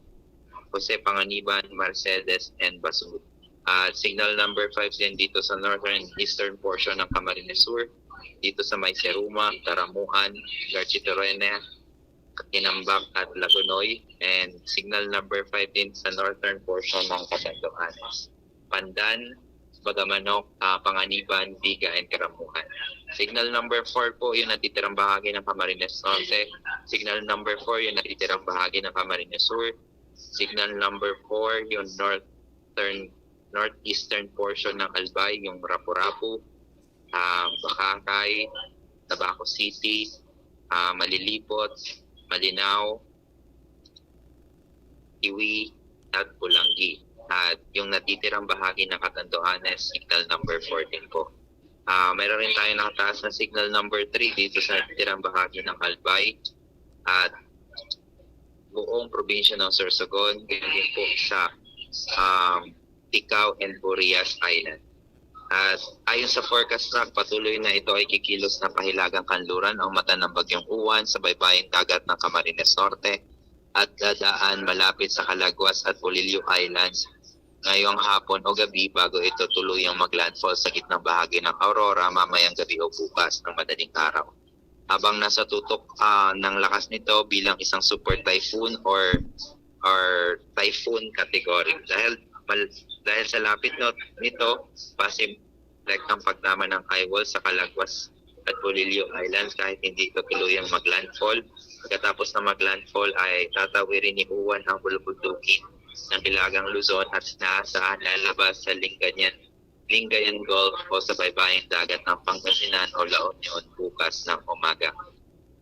Jose Panganiban, Mercedes, and Basud. At signal number five din dito sa northern eastern portion ng Camarines Sur, dito sa may Seruma, Taramuan, Garchitorena, Catinambac at Lagonoy, and signal number five din sa northern portion ng Catanduanes. Pandan, Bagamanok, ah, Panganiban, Viga, and Caramujan. Signal number four po, yung natitirang bahagi ng Camarines Norte. Signal number four, yung natitirang bahagi ng Camarines Sur. Signal number four, yung northern, northeastern portion ng Albay, yung Rapu-Rapu, ah, Bacacay, Tabaco City, ah, Malilipot, Malinao, Iwi, at Bulanggi. At yung natitirang bahagi ng Catanduanes, signal number fourteen po. Ah, meron rin tayo nakataas na signal number three dito sa natitirang bahagi ng Albay at buong probinsya ng Sorsogon, ganyan din po sa, um, Ticao and Burias Island. At ayon sa forecast track, patuloy na ito ay kikilos na pahilagang kanluran ang mata ng Bagyong Uwan sa baybayang dagat ng Camarines Norte at dadaan malapit sa Calagwas at Polillo Islands ngayong hapon o gabi bago ito tuluyang maglandfall sa gitnang bahagi ng Aurora mamayang gabi o bukas ng madaling araw. Habang nasa tutok, ah, ng lakas nito bilang isang super typhoon or, or typhoon category. Dahil, mal-, dahil sa lapit no, nito, pasim-, direktang pagtama ng eye wall sa Calagwas at Polillo Islands kahit hindi ito tuluyang maglandfall. Pagkatapos na maglandfall ay tatawirin ni Uwan ang bulubundukin ng Hilagang Luzon at inaasahan na lalabas sa Lingayen, Lingayen Gulf o sa baybayang dagat ng Pangasinan o La Union bukas ng umaga.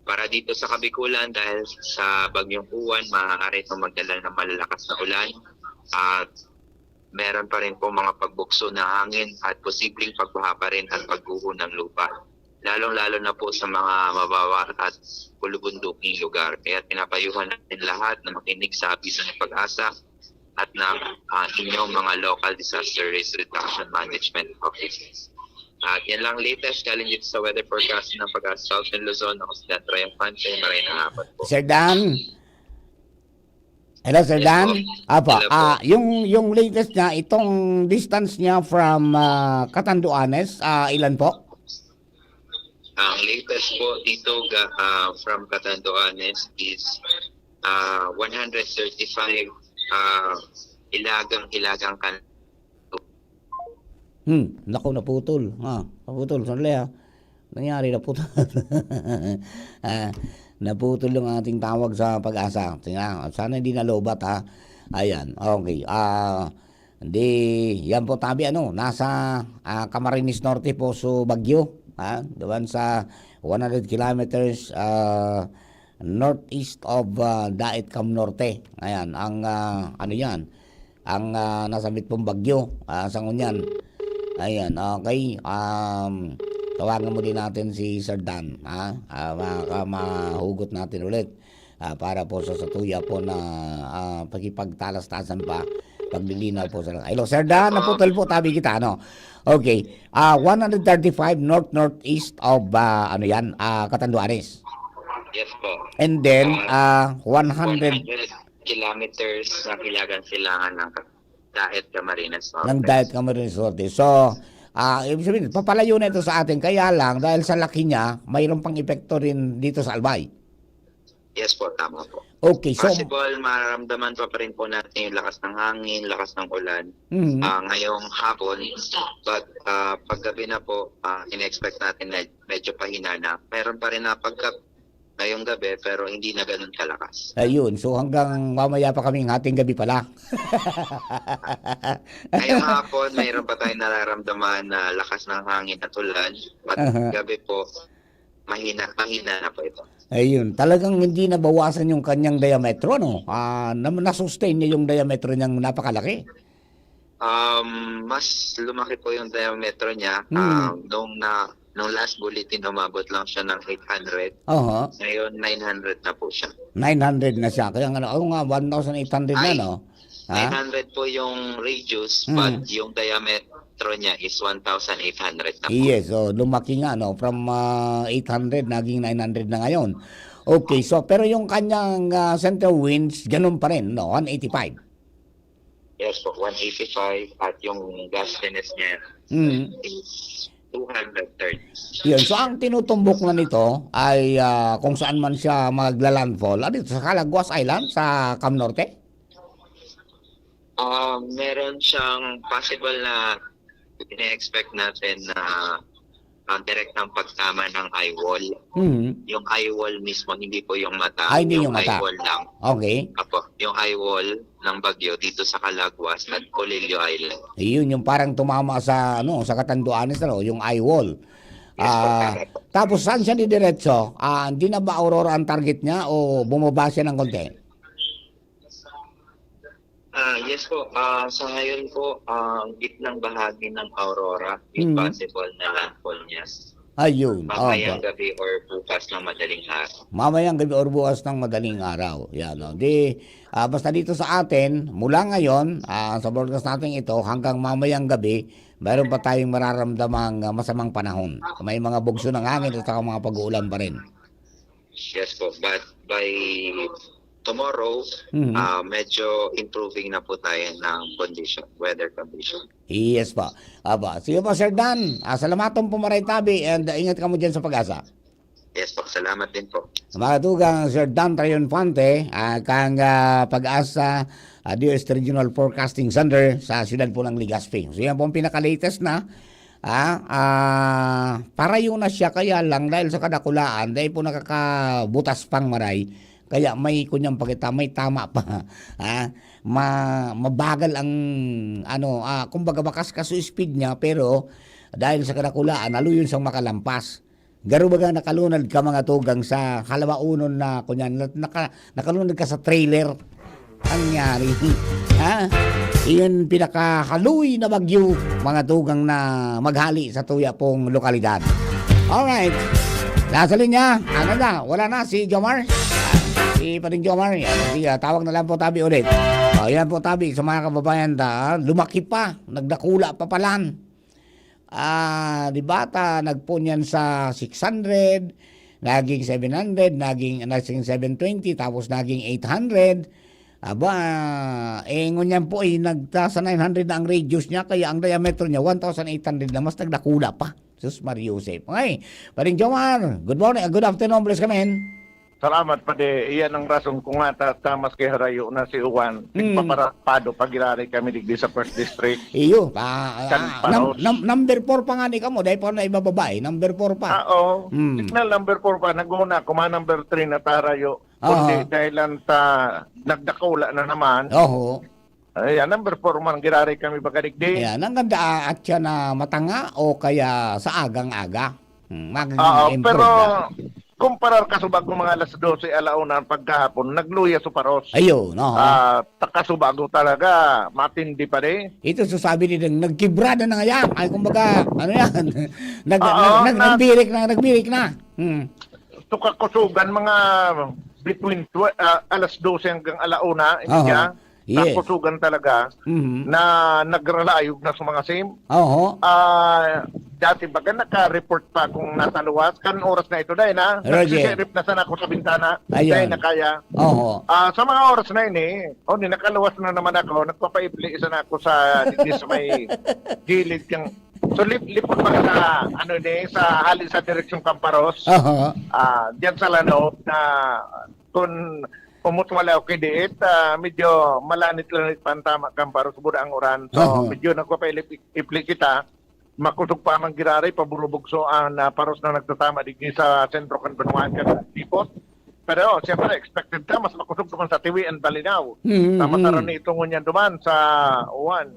Para dito sa Kabikulan, dahil sa Bagyong Uwan, maaari itong magdala ng malalakas na ulan at meron pa rin po mga pagbugso na hangin at posibleng pagbaha pa rin at pagguho ng lupa, lalong-lalo na po sa mga mababa at bulubunduking lugar. Kaya pinapayuhan natin lahat na makinig sa abiso ng PAGASA at ng, ah, inyong mga local disaster risk reduction management offices. At yan lang latest galing dito sa weather forecast ng PAGASA Southern Luzon. Ako si Dan Triumphante. Maray na hapon po. Sir Dan? Hello, Sir Yes Dan? po. Apo, Hello po. ah, yung, yung latest niya, itong distance niya from ah, Catanduanes, ah, ilan po? Ang latest po dito ga, ah, from Catanduanes is ah, one hundred thirty-five ah, Hilagang, Hilagang kan Hmm, naku, naputol. Ah, naputol, sandali ha. Nangyari, naputol. Ah, naputol yung ating tawag sa PAGASA. Tingnan, sana hindi nalobat ha. Ayan, okay. Ah, di, yan po tabi, ano, nasa ah, Camarines Norte po so Bagyo. Ha? Doon sa one hundred kilometers ah, northeast of ah, Daet Cam Norte. Ayan, ang ah, ano yan, ang ah, nasabit pong bagyo ah, sa ngunyan. Ayan, okay. Um, tawagan mo din natin si Sir Dan, ha? Ah, baka mahugot natin ulit ah, para po sa satuya po na ah, pakipagtalas-tasan pa, paglilinaw po sa... Hello, Sir Dan, naputol po, tabi kita, ano? Okay. Ah, one hundred thirty-five north-northeast of, ah, ano yan, ah, Catanduanes. Yes po. And then, ah, one hundred one hundred kilometers ng Hilagang, Silangan ng Daet Camarines Norte. ng Daet Camarines Norte. So, ah, ibig sabihin, papalayo na ito sa atin. Kaya lang, dahil sa laki niya, mayroon pang epekto rin dito sa Albay. Yes po, tama po. Okay, so, Possible, maramdaman pa, pa rin po natin yung lakas ng hangin, lakas ng ulan mm, ah, ngayong hapon. But ah, paggabi na po, ah, in-expect natin na medyo pahina na. Meron pa rin na pagka ngayong gabi, pero hindi na ganun kalakas. Ayun, so hanggang mamaya pa kaming hating gabi pala. Ngayong hapon, mayroon pa tayong nararamdaman na lakas ng hangin at ulan. But Aha. Gabi po, mahina, mahina na po ito. Ayun, talagang hindi nabawasan yung kanyang diametro, no? Ah, na, na-sustain niya yung diametro niyang napakalaki. Um, mas lumaki po yung diametro niya. Hmm. Um, nung na nung last bulletin, umabot lang siya ng eight hundred. Oho, Ngayon, nine hundred na po siya. nine hundred na siya. Kaya nga, oh nga, one thousand eight hundred na, Ay. no? Ha? Nine hundred po yung radius, Hmm. but yung diametro niya is one thousand eight hundred na po. Yes, so lumaki nga, no? From ah, eight hundred, naging nine hundred na ngayon. Okay, so pero yung kanyang ah, center winds, ganun pa rin, no? one eighty-five. Yes po, one eighty-five at yung gustiness niya Mm. is two hundred thirty. Yun. So, ang tinutumbok na nito ay ah, kung saan man siya magla-landfall. Ano ito? Sa Calaguas Island, sa Cam Norte? Ah, meron siyang possible na ine-expect natin na ang direktang pagtama ng eye wall. Mhm. Yung eye wall mismo, hindi po yung mata. Ah, hindi yung mata. Eye wall lang. Okay. Apo, yung eye wall ng bagyo dito sa Calaguas at Colillo Island. Yun, yung parang tumama sa ano, sa Catanduanes, ano, yung eye wall. Yes po, Ah, tama po. Tapos saan siya didiretso? Ah, hindi na ba Aurora ang target niya o bumaba siya ng konti? Ah, yes po. Ah, sa ngayon po, ang gitnang bahagi ng Aurora, yung Mhm. possible na landfall niya. Ayun. Mamayang Opo. Gabi or bukas ng madaling araw. Mamayang gabi or bukas ng madaling araw. Yan, no? Di, ah, basta dito sa atin, mula ngayon, ah, sa broadcast natin ito, hanggang mamayang gabi, mayroon pa tayong mararamdamang ah, masamang panahon. May mga bugso ng hangin at saka mga pag-uulan pa rin. Yes po. But by tomorrow, Mhm. ah, medyo improving na po tayo ng condition, weather condition. Yes po. Aba, sige po, Sir Dan. Ah, salamaton po maray tabi and ah, ingat kamo dyan sa PAGASA. Yes po, salamat din po. Mga tugang, Sir Dan Triunfante, ah, kang ah, PAGASA ah, D O S T Regional Forecasting Center sa siyudad po ng Legazpi. So yan po ang pinaka-latest na. Ah, ah, parayo na siya, kaya lang dahil sa kadakulaan, dahil po nakakabutas pang maray, kaya may kunyang pakita, may tama pa. Ah, ma, mabagal ang, ano, ah, kumbaga bakas ka sa speed niya, pero dahil sa kadakulaan, naluyon siyang makalampas. Garo baga nakalunad ka, mga tugang, sa halawaonon na, kunyan, na- naka, nakalunad ka sa trailer. Nangyari. Ha? Iyon pinakahaluy na bagyo, mga tugang na maghali sa tuya pong lokalidad. Alright. Nasa linya, ano na, wala na si Jomar? Si Paring Jomar, yan. Sige, tawag na lang po tabi ulit. O, yan po tabi sa mga kababayan ta, lumaki pa, nagdakula pa palan. Ah, di ba, ta, nagpoon yan sa six hundred, naging seven hundred, naging, naging seven twenty, tapos naging eight hundred. Aba, eh, ngunyan po, eh, nagta-, sa nine hundred na ang radius niya, kaya ang diameter niya, one thousand eight hundred na, mas nagdakula pa. Sus, Maria Joseph. Okay, Paring Jomar, good morning, good afternoon, bless ka, men. Salamat, padi. Iyan ang rason ko nga ta, ta maski harayo na si Juan, Mm. nagpaparapado pag-irari kami digdi sa First District. Iyo, pa, Kan ah, nam-, paros. nam-, number four pa nga ni kamo, dahil pa na ibababa eh, number four pa. Ah, oo. Mm. Signal number four pa, naguna, kuma number three na tarayo. Kundi Aha. dahil lang ta nagdakula na naman. Oho. Ayan, number four man, giraray kami baga digdi. Ayan, ang ganda, ah, at siya na matanga o kaya sa agang-aga. Hmm, magiging Oo, improve pero na. Kumparar ka subag ko mga alas dose, ala una pagkahapon, nagluya so paros. Ayun, oo. Ah, takasubago talaga, matindi pa di. Ito, so sabi ni Deng, nagkibrada na nga yan. Ay, kumbaga, ano yan? Nag-, Oo, nag-, nag-, na- nagbirik na, nagbirik na. Hmm. So, kakusugan, mga between twe-, ah, alas dose hanggang ala una, hindi Aha. siya? Yes. Kakusugan talaga Mhm. na nagralayog na sa mga sim. Oho. Ah, dati baga naka-report pa kung nasa luwas. Kan oras na ito, dahil na, Roger. nagsisirip na sana ako sa bintana. Ayun. Dahil na kaya. Oho. Ah, sa mga oras na ini, oh, ni nakaluwas na naman ako, nagpapaipli isa na ako sa, dito sa may gilid kang, so, lip-, lipot pa sa, ano ni, sa hali sa direksyong Kamparos. Oho. Ah, diyan sa Lanao na kung umutwala o kidiit, ah, medyo malanit-lanit pa ang tama kan paros, buda ang uran. So, Aha. medyo nagpapailip-ipli kita. Makusog pa man giraray, paburubugso ang, ah, paros na nagtatama digdi sa sentro kan banwaan kan Lipot. Pero, siyempre, expected ka, mas makusog naman sa Tiwi and Balinaw. Mm, Tama mm. taran ni ito ngunyan duman sa uwan.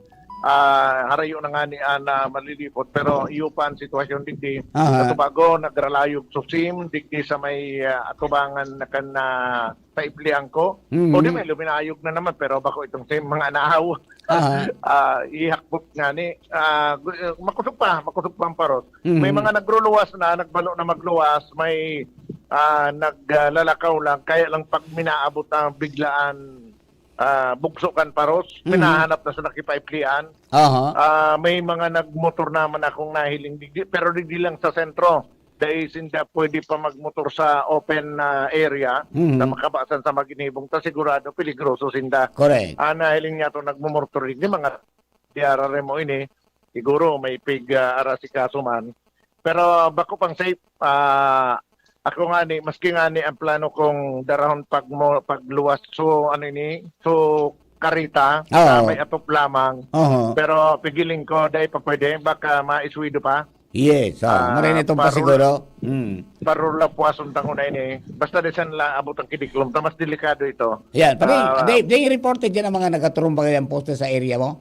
Ah, harayo na nga ni Ana Malilipot, pero iyo pa ang sitwasyon digdi. Aha. Sa Tobago, nagralayog susim, digdi sa may, ah, atubangan na kan, ah, sa Ibliangco. Mhm. O di may luminayog na naman, pero bako itong same mga naaw. Aha. Ah, ihakbot nga ni, ah, gu-, eh, makusog pa, makusog pa ang paros. Mhm. May mga nagruluwas na, nagbalo na magluwas, may, ah, naglalakaw lang, kaya lang pag minaabot ang biglaan, ah, bugso kan paros, Mhm. pinahanap na sa nakipaiplian. Aha. Ah, may mga nagmotor naman akong nahiling digdi, pero digdi lang sa sentro. Dai sinda pwede pa magmotor sa open, ah, area Mhm. na makabasan sa maginibong ta, sigurado peligroso sinda. Correct. Ah, nahiling niya to, nagmumortor digdi, mga diara rin mo ini, siguro may pig, ah, arasikaso man. Pero bako pang safe, ah, ako nga ni, maski nga ni ang plano kong darahon pag mo, pagluwas, so, ano ini, so, karita, Oo. sa may atop lamang. Oho. Pero pigiling ko, dai pa pwede, baka maiswido pa. Yes, oh, Ah, marin itong pa parul-, siguro. Mm. parul la puwason tango na ini. Basta di san la abot ang kidiklom, ta mas delikado ito. Yan, pati, Ah, di, di reported yan ang mga nagaturumba yan poste sa area mo?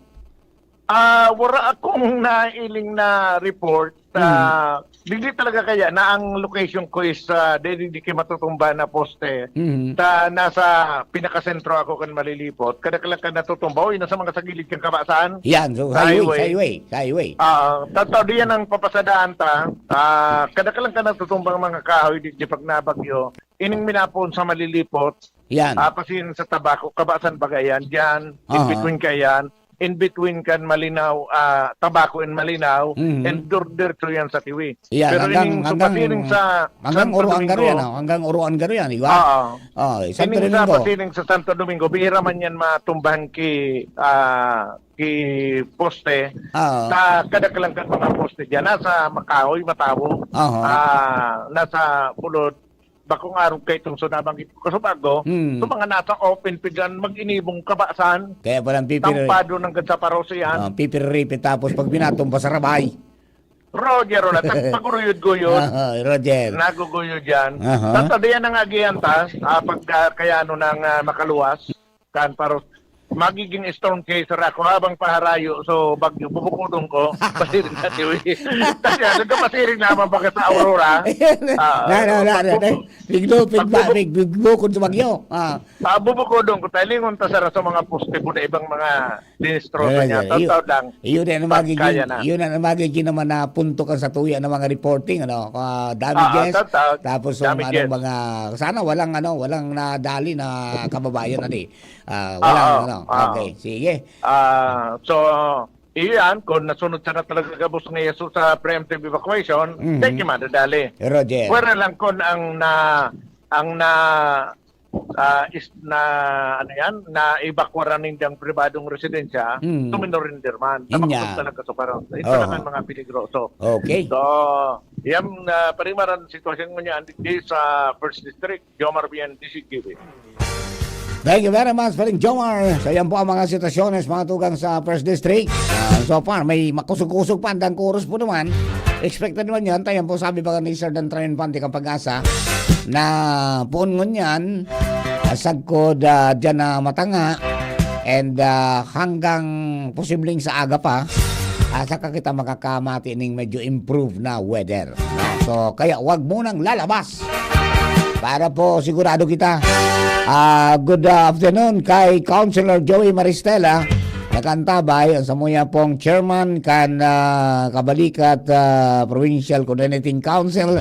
Ah, wala akong nailing na report. Mm. Ah, digdi talaga kaya na ang location ko is, ah, di, di, di kayo matutumba na poste. Mm. Ta, nasa pinakasentro ako kan Malilipot. Kadaklan ka natutumba. Uy, nasa mga sa gilid kang kabasan. Yan, so Sa highway, highway. sa highway, sa highway. Ah, tataw, di yan ang papasadaan ta. Ah, kadaklan ka natutumbang mga kahoy, di, di pag nabagyo. Ining minapon sa Malilipot, Yan. ah, pasiring sa Tabaco, kabasan bagay yan, dyan, in Aha. between ka yan, in between kan Malinaw, ah, Tabaco and Malinaw, Mhm. and dur-, diretso yan sa Tiwi. Yan, Pero hanggang, ining hanggang, supasiring sa hanggang Santo Oroan Garo Domingo, yan, oh, hanggang Oroan Garo yan, di ba? Oo. Oh, eh, Santo Ining sa Domingo. pasiring sa Santo Domingo, bihira man yan matumbahan ki, ah, ki poste. Oo. Sa kadaklan kan mga poste dyan, nasa makahoy, matawo, Aha. ah, nasa bulod, bakong arog kay itong so nabanggit ko kasubago, Hmm. so mga nasa open pigan, mag-inibong kabasan, Kaya palang pipir-, tampado ng gad sa paros yan. Ah, pipiripit tapos pag binatumba sa rabay. Roger, wala. Tag-, paguruyod-guyod. Aha, Roger. Naguguyod yan. Aha. Tatadiyan ang agihan ta, ah, pag, ah, kaya ano nang, ah, makaluwas, kan paros. magiging storm chaser ako habang paharayo, so bagyo, bubukodon ko, pasiring sa tiwi. Kasi ano ka, pasiring naman baga sa Aurora. Ayan. Ah, Na, na, na, na, pagbubu- na. Biglo, pigba-, pagbubu- big-, bigbukod sa bagyo. Ah. Ah, bubukodon ko, talingon ta sara sa mga poste po na ibang mga dinistroso Ayan, niya. ayan. Iyo, Totoo lang, iyo na ang pag magiging, kaya na. iyo na ang magiging naman na punto kan sa tuya ng mga reporting, ano, ah, damages. Ah, ah, totoo. Tapos yung Damages. anong mga, sana walang, ano, walang nadali na kababayan, ano, eh. Ah, walang, Oo, ano. oo. Okay, sige. Ah, so, iyan, kung nasunod sana talaga gabos ni Jesus sa preemptive evacuation, Mhm. thank you, Mada Dali. Roger. Pwera lang kung ang na, ang na, ah, is, na, ano yan, na evacuaran nindang pribadong residensya, Mhm. tumino rin derman. Yun Sa niya. makusog talaga sa parang, ito Oo. lang ang mga peligroso. Okay. So, yan, ah, parimaran sitwasyon mo niya, andi sa First District, Jomar Bien, D C G B. Thank you very much, Paring Jomar. So, yan po ang mga sitwasyones, mga tugang sa First District. Ah, so far, may makusog-kusog pa, andang kuros po naman. Expected naman yan. Tayo po, sabi pa ni Sir Dan Trayon Pante, kang Pag-asa, na puon ngunyan, ah, sagkod, ah, dyan na matanga. And, ah, hanggang posibleng sa aga pa, ah, saka kita makakamati ning medyo improved na weather. So, kaya wag munang lalabas. Para po sigurado kita. Ah, good afternoon kay Councilor Joey Maristela. Nakaantabay ang samuya pong chairman kan, ah, Kabalikat, ah, Provincial Coordinating Council,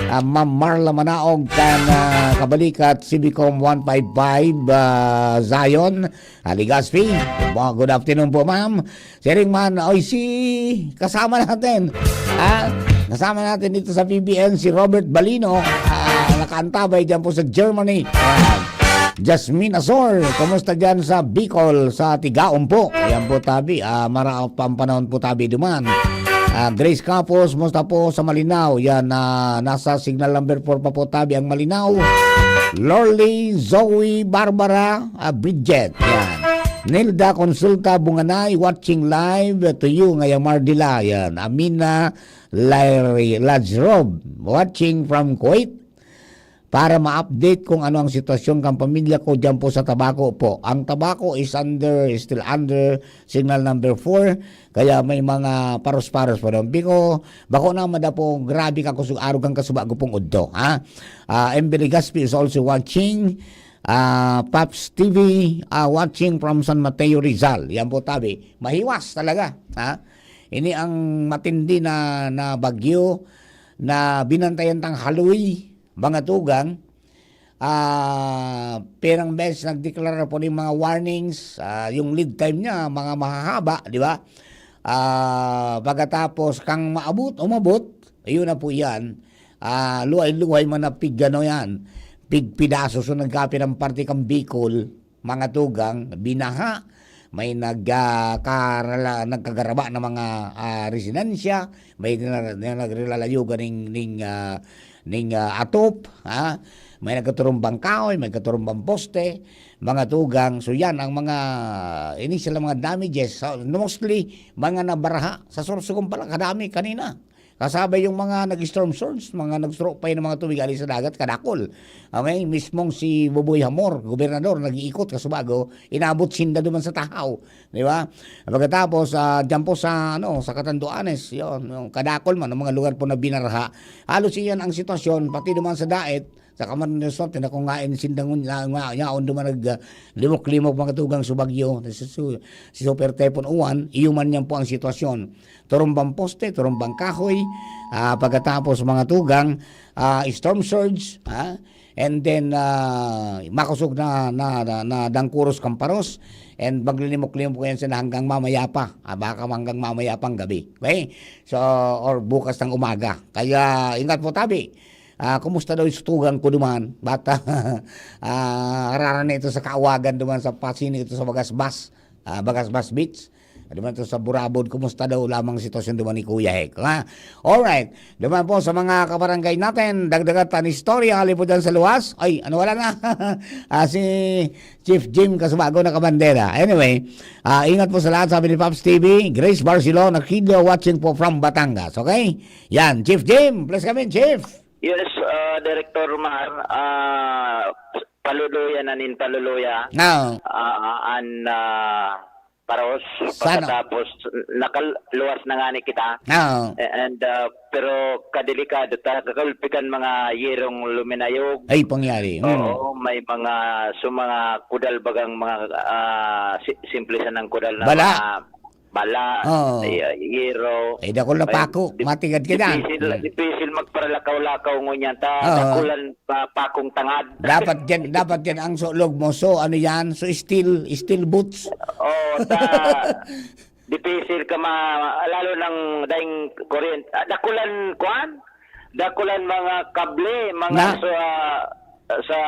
ah, Ma'am Marla Manaog kan, ah, Kabalikat Civicom one five five, ah, Zion, Legazpi. Mga good afternoon po, ma'am. Siring man, oy, si kasama natin, ha? Kasama natin dito sa P B N, si Robert Balino, ah, nakaantabay dyan po sa Germany. Ayan. Jasmine Azor, kumusta dyan sa Bicol, sa Tigaon po? Ayan po, tabi. Ah, maraot pa ang panahon po, tabi, duman. Ah, Grace Capos, musta po sa Malinao? Yan, ah, nasa signal number four pa po, tabi, ang Malinao. Lorly, Zoe, Barbara, ah, Bridget. Yan. Nilda Consulta Bunganay, watching live to you, ngayang Mardila. Yan. Amina Larry Lajrov, watching from Kuwait. Para ma-update kung ano ang sitwasyon kan pamilya ko diyan po sa Tabaco po. Ang Tabaco is under, is still under signal number four, kaya may mga paros-paros pa doon. Biko, bako na mada po, grabe ka kusog, arog ang kasuba ko pong udto, ha? Ah, M B Legaspi is also watching. Ah, Paps T V, ah, watching from San Mateo, Rizal. Yan po, tabi. Mahiwas talaga, ha? Ini ang matindi na, na bagyo na binantayan tang haloy, mga tugang. Ah, pirang beses nagdeklara po ning mga warnings, ah, yung lead time niya, mga mahahaba, di ba? Ah, pagkatapos kang maabot, umabot, ayun na po yan. Ah, luhay-luhay man na pig, ano yan, pigpidaso. So, nagkapirang parte kang Bicol, mga tugang, binaha. May nag, ah, karala-, nagkagaraba na mga, ah, residensya, may na, na nagrelalayogan ning, ning, ah, ning, ah, atop, ha? May nagkaturumbang kahoy, may katurumbang poste, mga tugang. So, yan ang mga initial na mga damages. So, mostly, mga nabaraha. Sa Sorsogon pa lang, kadami kanina. Kasabay yung mga nag-storm surge, mga nagsurupay ng mga tubig ali sa dagat, kadakol. Okay, mismong si Boboy Hamor, gobernador, nag-iikot, kasubago, inabot sinda duman sa Tahaw, di ba? Pagkatapos, ah, dyan po sa, ano, sa Catanduanes, yun, yung kadakol man, ang mga lugar po na binaraha. Halos iyan ang sitwasyon, pati duman sa Daet, sa Camarines Norte, na kung ngayon sindang nga, nga, yaon duman nag, ah, limok-limok mga tugang sa bagyo, si, si, si Super Typhoon Uwan, iyo man yan po ang sitwasyon. Turumbang poste, turumbang kahoy, ah, pagkatapos mga tugang, ah, storm surge, ha? And then, ah, makosog na, na, na, na dangkuros kan paros, and maglinimok-limok yan sila hanggang mamaya pa. Ah, baka hanggang mamaya pang gabi. Okay? So, or bukas ng umaga. Kaya, ingat po, tabi. Ah, kumusta daw yung tugang ko duman? Bata, ah, harara na ito sa Kaawagan duman sa Pasini, ito sa Bagasbas. Ah, Bagasbas Beach. Duman ito sa Burabod, kumusta daw lamang ang sitwasyon duman ni Kuya Hek, ha? Alright. Duman po sa mga kabarangay natin, dagdagan ta an istorya, hali po dyan sa luwas. Ay, ano, wala na? Ah, si Chief Jim Kasubago nakabandera. Anyway, ah, ingat po sa lahat, sabi ni Pops T V. Grace Barcelona Kido, watching po from Batangas, okay? Yan, Chief Jim, please come in, Chief. Yes, ah, Director Mar, ah, paluluya na nin paluluya. Oo. Ah, an, ah, paros, Sana. Pagkatapos, nakaluwas na ngani kita. Oo. A-, and, ah, pero kadelikado ta, kakulpi kan mga yerong luminayog. Ay, pangyari. Mm. Oo, may mga, so mga kudal bagang mga, ah, si-, simple sanang kudal na Bala. mga bala, Oo. ay, ah, yero. Ay, dakul na Ay, pako. dip-, Matigad ka dyan. dipisil, Mm. dipisil magparalakaw-lakaw ngunyan ta, Oo. dakulan pa, pakong tangad. Dapat yan, dapat yan ang sulog mo. So, ano yan? So, steel, steel boots. Oo, ta, dipisil ka ma-, lalo nang daing kuryente. Ah, dakulan, kuwan? Dakulan mga kable, mga Na? sa, sa,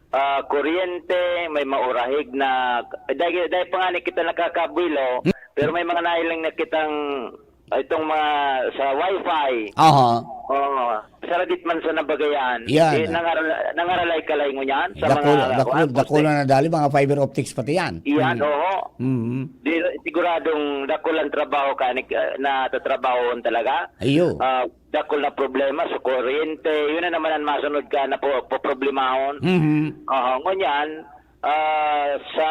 ah, kuryente, may maurahig na, dahil, dahil pa nga ni kita nakakabuelo, Hmm. pero may mga nailing na kitang, ah, itong mga sa wifi. Aha. Oo. Saradit man sa nabagayan. Yan. Eh, nangaral-, nangaralay-kalay ngunyan sa Dakul-, mga, dakul-, kuwan, dakul poste. na nadali, mga fiber optics pati yan. Iyan, Hmm. oo. Mm. Di, siguradong dakul ang trabaho ka, ni-, ah, natatrabahoon talaga. Iyo. Ah, dakul na problema sa kuryente. Yun na naman ang masunod ka na po, poproblemahon. Mhm. Aha, ngunyan, ah, sa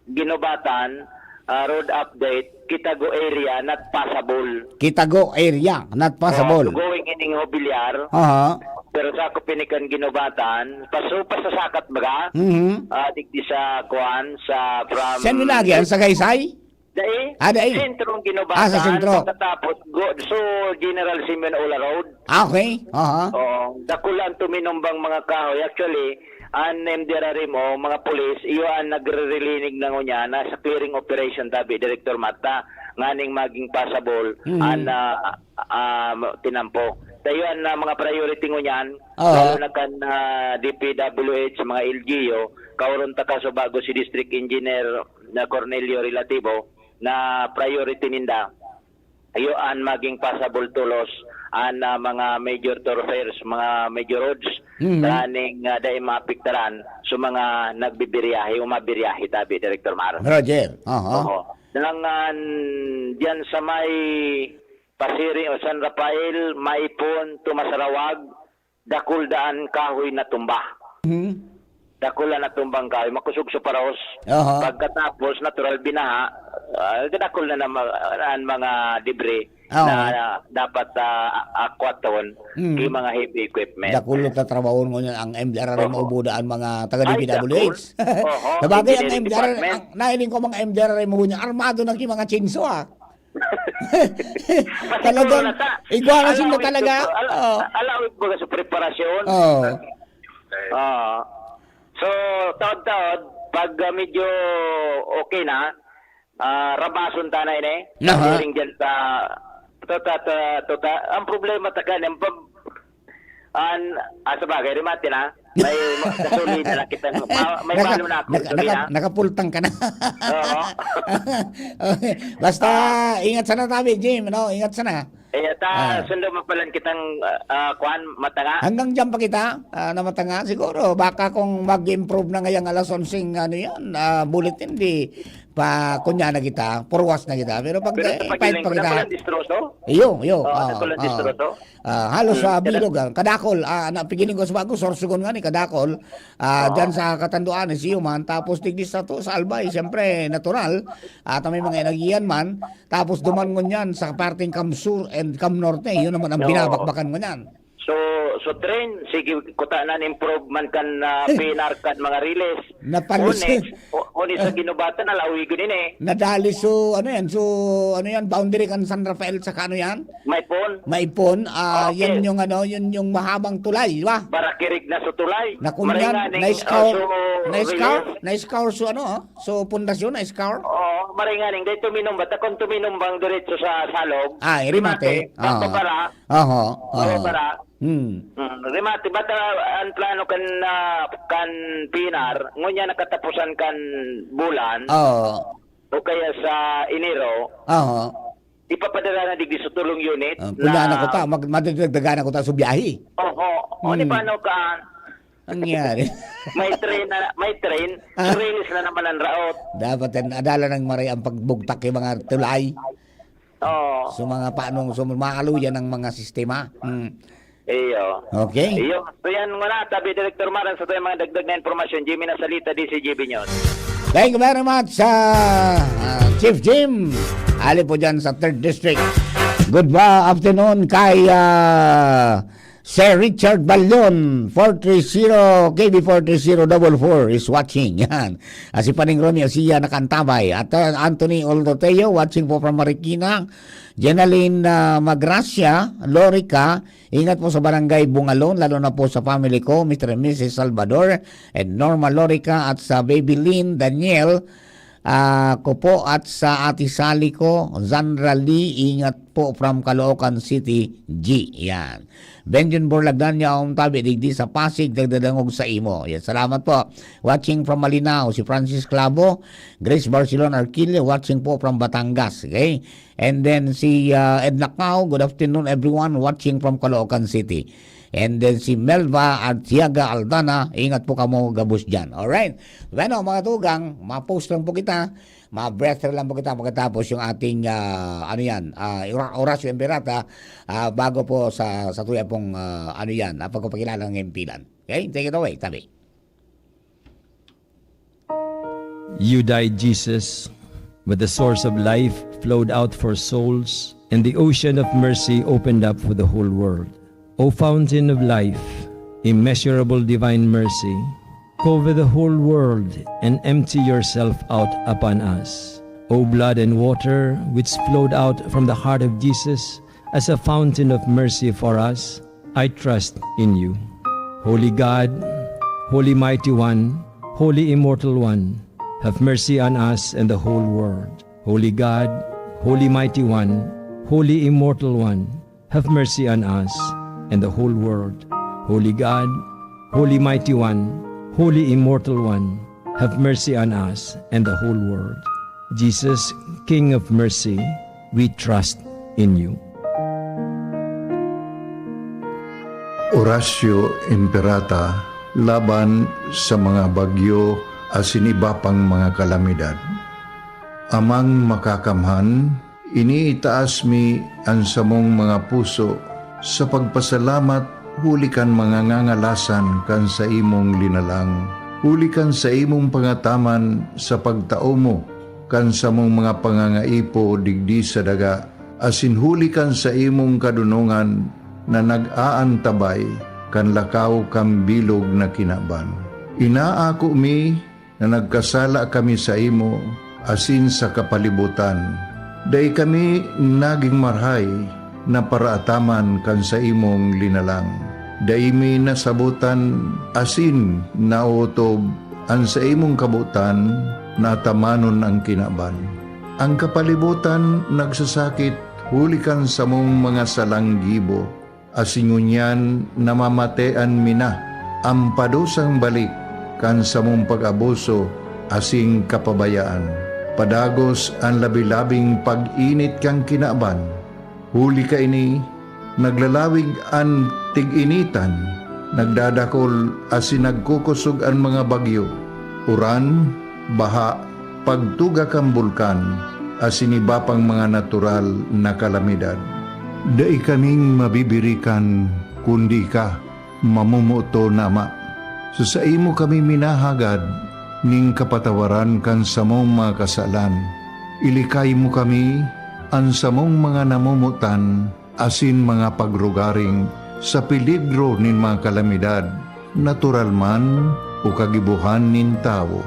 Guinobatan, ah, road update, Kitago area, not passable. Kitago area, not passable. Oh, going ining Hobilyar. Aha. Pero sa Kupinikan Guinobatan, paso, pasasakat baga? Mhm. Ah, digdi sa, kuwan, sa from Saan nyo lagi? Ang Sagaysay? Dai, Ah, dai. sentrong Guinobatan, Ah, sa sentro. pagkatapos, go, so, General Simeon Ola Road. Ah, okay. Aha. Oo, dakul ang tuminumbang mga kahoy. Actually, an M D R R M o mga pulis, iyo an nagre-relinig na ngunyan na sa clearing operation, tabi, Director Mata, nganing maging passable Mm. an, ah, ah, tinampo. Sa iyo an, ah, mga priority ngunyan, Oo. lalo na kan, ah, D P W H, mga L G U, kaoron ta kaso bago si District Engineer na Cornelio Relativo, na priority ninda. Iyo an maging passable tolos an, ah, mga major thoroughfares, mga major roads, Mhm. kaning, ah, dai maapektaran sa mga nagbibiriyahe o mabiriyahe, tabi, Director Mar. Roger, aha. Oo. Nang, ah, diyan sa may Pasiri o San Rafael, Maipon, Tumasarawag, dakul daan kahoy na tumba. Mhm. Dakul na natumbang kahoy, makosog sa paros. Aha. Pagkatapos, natural binaha, ah, dakul na naman ang mga debris Oo. na dapat, ah, akwaton, Mm. yung mga heavy equipment. Dakul na tatrabahon ngunyan ang M D R R M Oo. o buda ang mga taga Ay, D P W H. dakul. Oho, Sabagay, ang engineering M D R R, department. ang, nailing ko mga M D R R M ngunyan, armado na ki mga chainsaw, ah. Talagang Siguro na ta-, igwa na sila alawit talaga. ko, ala-, Oo. alawit baga sa preparasyon. Oo. Oo. So, taod-taod, pag, ah, medyo okay na, ah, rabason ta na ini. Aha. Pagdating dyan sa, ta, ta, ta, ta, ta, ang problema ta kan, ang pag-, An, ah, sabagay, remate na. May ma-, gasolina na kita. Ma-, may Naka-, balo na ako, naka-, gasolina. naka-, naka-full tank ka na. Oo. Okay. Basta, Ah. ingat sana tabi, Jim, no? Ingat sana. Eh, ta, Ah. sundo mapalan kitang, ah, ah, kwan, matanga. Hanggang diyan pa kita, ah, na matanga. Siguro, baka kung mag-improve na ngayang alas onseng, ano yan, ah, bulletin, di pa, kunya na kita, purwas na kita. Pero pag, Pero eh, sa pag-, pahit pa kita. Napalan distroso? Iyo, iyo. Oo, Ah, napalan ah. distroso. Ah, halos Hmm, sa pero bilog, ah, kadakol, ah, na, pigiling ko sa bago, Sorsogon nga ni kadakol, ah, Oo. dyan sa Catanduanes, iyo man. Tapos digdi sa to, sa Albay, siyempre, natural. At may mga inagihan man. Tapos duman ngunyan sa parteng Cam Sur and Cam Norte, yun naman ang Oo. binabakbakan ngunyan. So, so train, sige, kutanan improvement kan, ah, P N R kan mga riles. Napalis. Uni, o-, uni sa Guinobatan, alawigon ini. Nadali so, ano yan, so, ano yan, boundary kan San Rafael saka ano yan? Maipon. Maipon, ah, Okay. yan yung ano, yun yung mahabang tulay, di ba? Barakirig na sa tulay. Naku, Maray yan, nga ning, na-scour, ah, so, na-scour, riles. na-scour so ano, oh, so pundasyon, na-scour. Oo, maray nga ning, dahil tuminumba, takon tuminumbang diretso sa salog. Ah, remate. Remate, Ah. pababa. Oho, oho. Pababa. Hmm. Hmm, remate, bata ang plano kan, ah, kan P N R, ngunyan nakatapusan kan bulan, Oo. o kaya sa Enero, Oho. ipapadara na digdi sa tulong unit Ah, na kunyaan ako ta, mag-, madagdagan ako ta sa biyahe. Oho. O, di Hmm. ba, ano ka? Nangyari? May train na, may train, Ah. riles na naman ang raot. Dapat yan, adala ng maray ang pagbugtak yung mga tulay. Oo. So, mga paano, so, maaluyan ang mga sistema. Hmm. Iyo. Okay. Iyo. So yan muna, tabi Director Maran sa tayo mga dagdag na impormasyon. Jimmy Nasalita, D C G B News. Thank you very much, uh, uh, Chief Jim. Ali po dyan sa third District. Good uh, afternoon kay uh, Sir Richard Balyon, four three zero, K B four three zero double four is watching. Yan. Uh, si Paning Romeo, siya nakantabay. At uh, Anthony Oloteo, watching po from Marikina. Jenaline uh, Magracia, Lorica, ingat po sa Barangay Bungalon, lalo na po sa family ko, Mister and Missus Salvador, and Norma Lorica, at sa Baby Lynn, Daniel, uh, ko po, at sa Ate Sally ko, Zandra Lee, ingat po from Caloocan City, G. Yan. Benjun Borlagdan niya ang tabi digdi sa Pasig, nagdadangog sa imo. Yan. Salamat po. Watching from Malinao, si Francis Clavo, Grace Barcelona Arquillo, watching po from Batangas. Okay? And then si uh, Edna Cao, good afternoon everyone, watching from Caloocan City. And then si Melva Artiaga Aldana, ingat po kamo gabos dyan. Alright. Bueno, mga tugang, ma-post lang po kita, ma-breath lang po kita pagkatapos yung ating, uh, ano yan, uh, Horacio Imperata, uh, bago po sa, sa tuya pong, uh, ano yan, uh, pagpapakilala ng himpilan. Okay? Take it away, tabi. You died, Jesus, but the source of life flowed out for souls, and the ocean of mercy opened up for the whole world. O fountain of life, immeasurable divine mercy, cover the whole world and empty yourself out upon us. O blood and water which flowed out from the heart of Jesus as a fountain of mercy for us, I trust in you. Holy God, Holy Mighty One, Holy Immortal One, have mercy on us and the whole world. Holy God, Holy Mighty One, Holy Immortal One, have mercy on us and the whole world. Holy God, Holy Mighty One, Holy Immortal One, have mercy on us and the whole world. Jesus, King of Mercy, we trust in you. Horacio Imperata laban sa mga bagyo asin iba pang mga kalamidad. Amang Makakamhan, iniitaas mi an samong mga puso sa pagpasalamat huli kan mga ngangalasan kan saimong linalang, huli kan saimong pangataman sa pagtao mo kan samong mga pangangaipo digdi sa daga, asin huli kan saimong kadonongan na nag-aantabay kan lakaw kan bilog na kinaban. Inaako mi na nagkasala kami saimo asin sa kapalibotan. Dai kami nagin marahay na paraataman kan saimong linalang. Dai mi nasabotan asin naotob an saimong kabotan na atamanon an kinaban. An kapalibotan nagsasakit huli kan samong mga salang gibo, asin ngunyan namamatean mi na an padusang balik kan samong pag-abuso asin kapabayaan. Padagos an labi-labing pag-init kan kinaban. Huli kaini, naglalawig an tig-initan, nagdadakol asin nagkukosog an mga bagyo, uran, baha, pagtuga kan bulkan, asin iba pang mga natural na kalamidad. Dai kaming mabibirikan kundi ika, mamomoton na Ama. Sa saimo kami minahagad nin kapatawaran kan samong mga kasalan. Ilikay mo kami, an samong mga namomotan, asin mga pagrugaring sa peligro nin mga kalamidad, natural man o kagibohan nin tawo.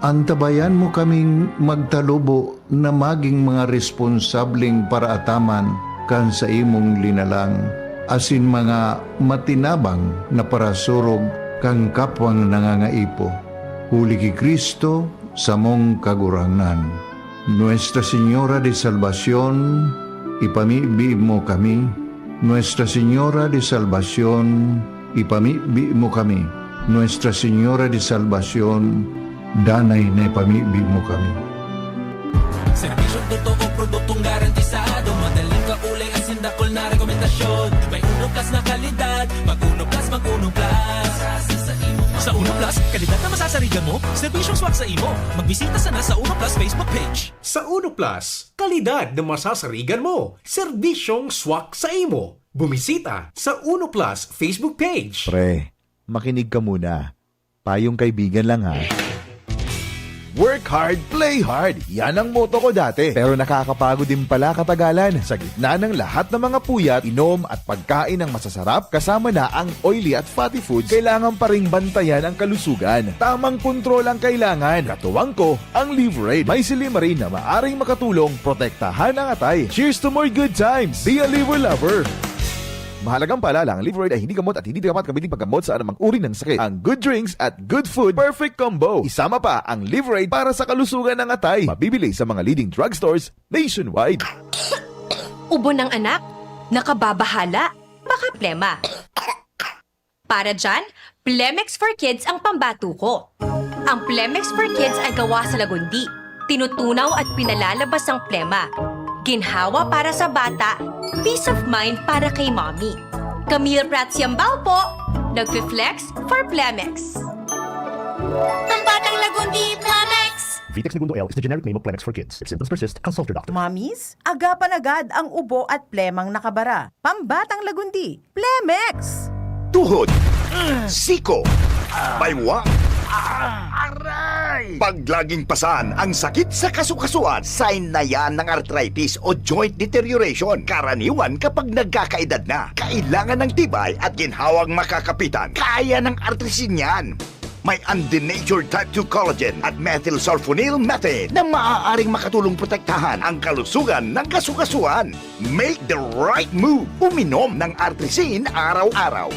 Antabayan mo kaming magtalubo na magin mga responsableng paraataman kan saimong linalang, asin mga matinabang na parasurog kan kapwang nangangaipo. Huli ki Cristo, samong Kagurangnan. Nuestra Señora de Salvacion, ipamibi mo kami. Nuestra Señora de Salvacion, ipamibi mo kami. Nuestra Señora de Salvacion, danay na ipamibi mo kami. Serbisyong totoo, produktong garantisado, madaling kaulay, asin dakul na rekomendasyon. May Uno Plus na kalidad, mag Uno Plus, mag Uno Plus. Sa Uno Plus, kalidad na masasarigan mo, serbisyong swak sa imo. Magbisita sana sa Uno Plus Facebook page. Sa Uno Plus, kalidad na masasarigan mo, serbisyong swak sa imo. Bumisita sa Uno Plus Facebook page. Pre, makinig ka muna. Payong kaibigan lang, ha. Work hard, play hard. Yan ang motto ko dati. Pero nakakapagod din pala katagalan. Sa gitna ng lahat ng mga puyat, inom at pagkain ng masasarap, kasama na ang oily at fatty foods, kailangan pa ring bantayan ang kalusugan. Tamang kontrol ang kailangan. Katuwang ko, ang Liverade. May silymarin na maaring makatulong protektahan ang atay. Cheers to more good times! Be a Liver Lover! Mahalagang paalala, ang Liverade ay hindi gamot at hindi dapat gamitin paggamot sa anumang uri ng sakit. Ang good drinks at good food, perfect combo. Isama pa ang Liverade para sa kalusugan ng atay. Mabibili sa mga leading drugstores nationwide. Ubo ng anak? Nakababahala? Baka plema. Para dyan, Plemex for Kids ang pambatuko. Ang Plemex for Kids ay gawa sa lagundi, tinutunaw at pinalalabas ang plema. Ginhawa para sa bata, peace of mind para kay mommy. Camille Prats Yambao po, nagfi-flex for Plemex. Pambatang Lagundi, Plemex! Vitex Negundo L is the generic name of Plemex for Kids. If symptoms persist, consult your doctor. Mommies, agapan agad ang ubo at plemang nakabara. Pambatang Lagundi, Plemex! Tuhod, siko, baywa, aray! Pag laging pasan ang sakit sa kasukasuan, sign na yan ng arthritis o joint deterioration. Karaniwan kapag nagkakaedad na, kailangan ng tibay at ginhawang makakapitan. Kaya ng artrisin yan. May undenatured type two collagen at methylsulfonyl methane na maaaring makatulong protektahan ang kalusugan ng kasukasuan. Make the right move! Uminom ng Artrisin araw-araw.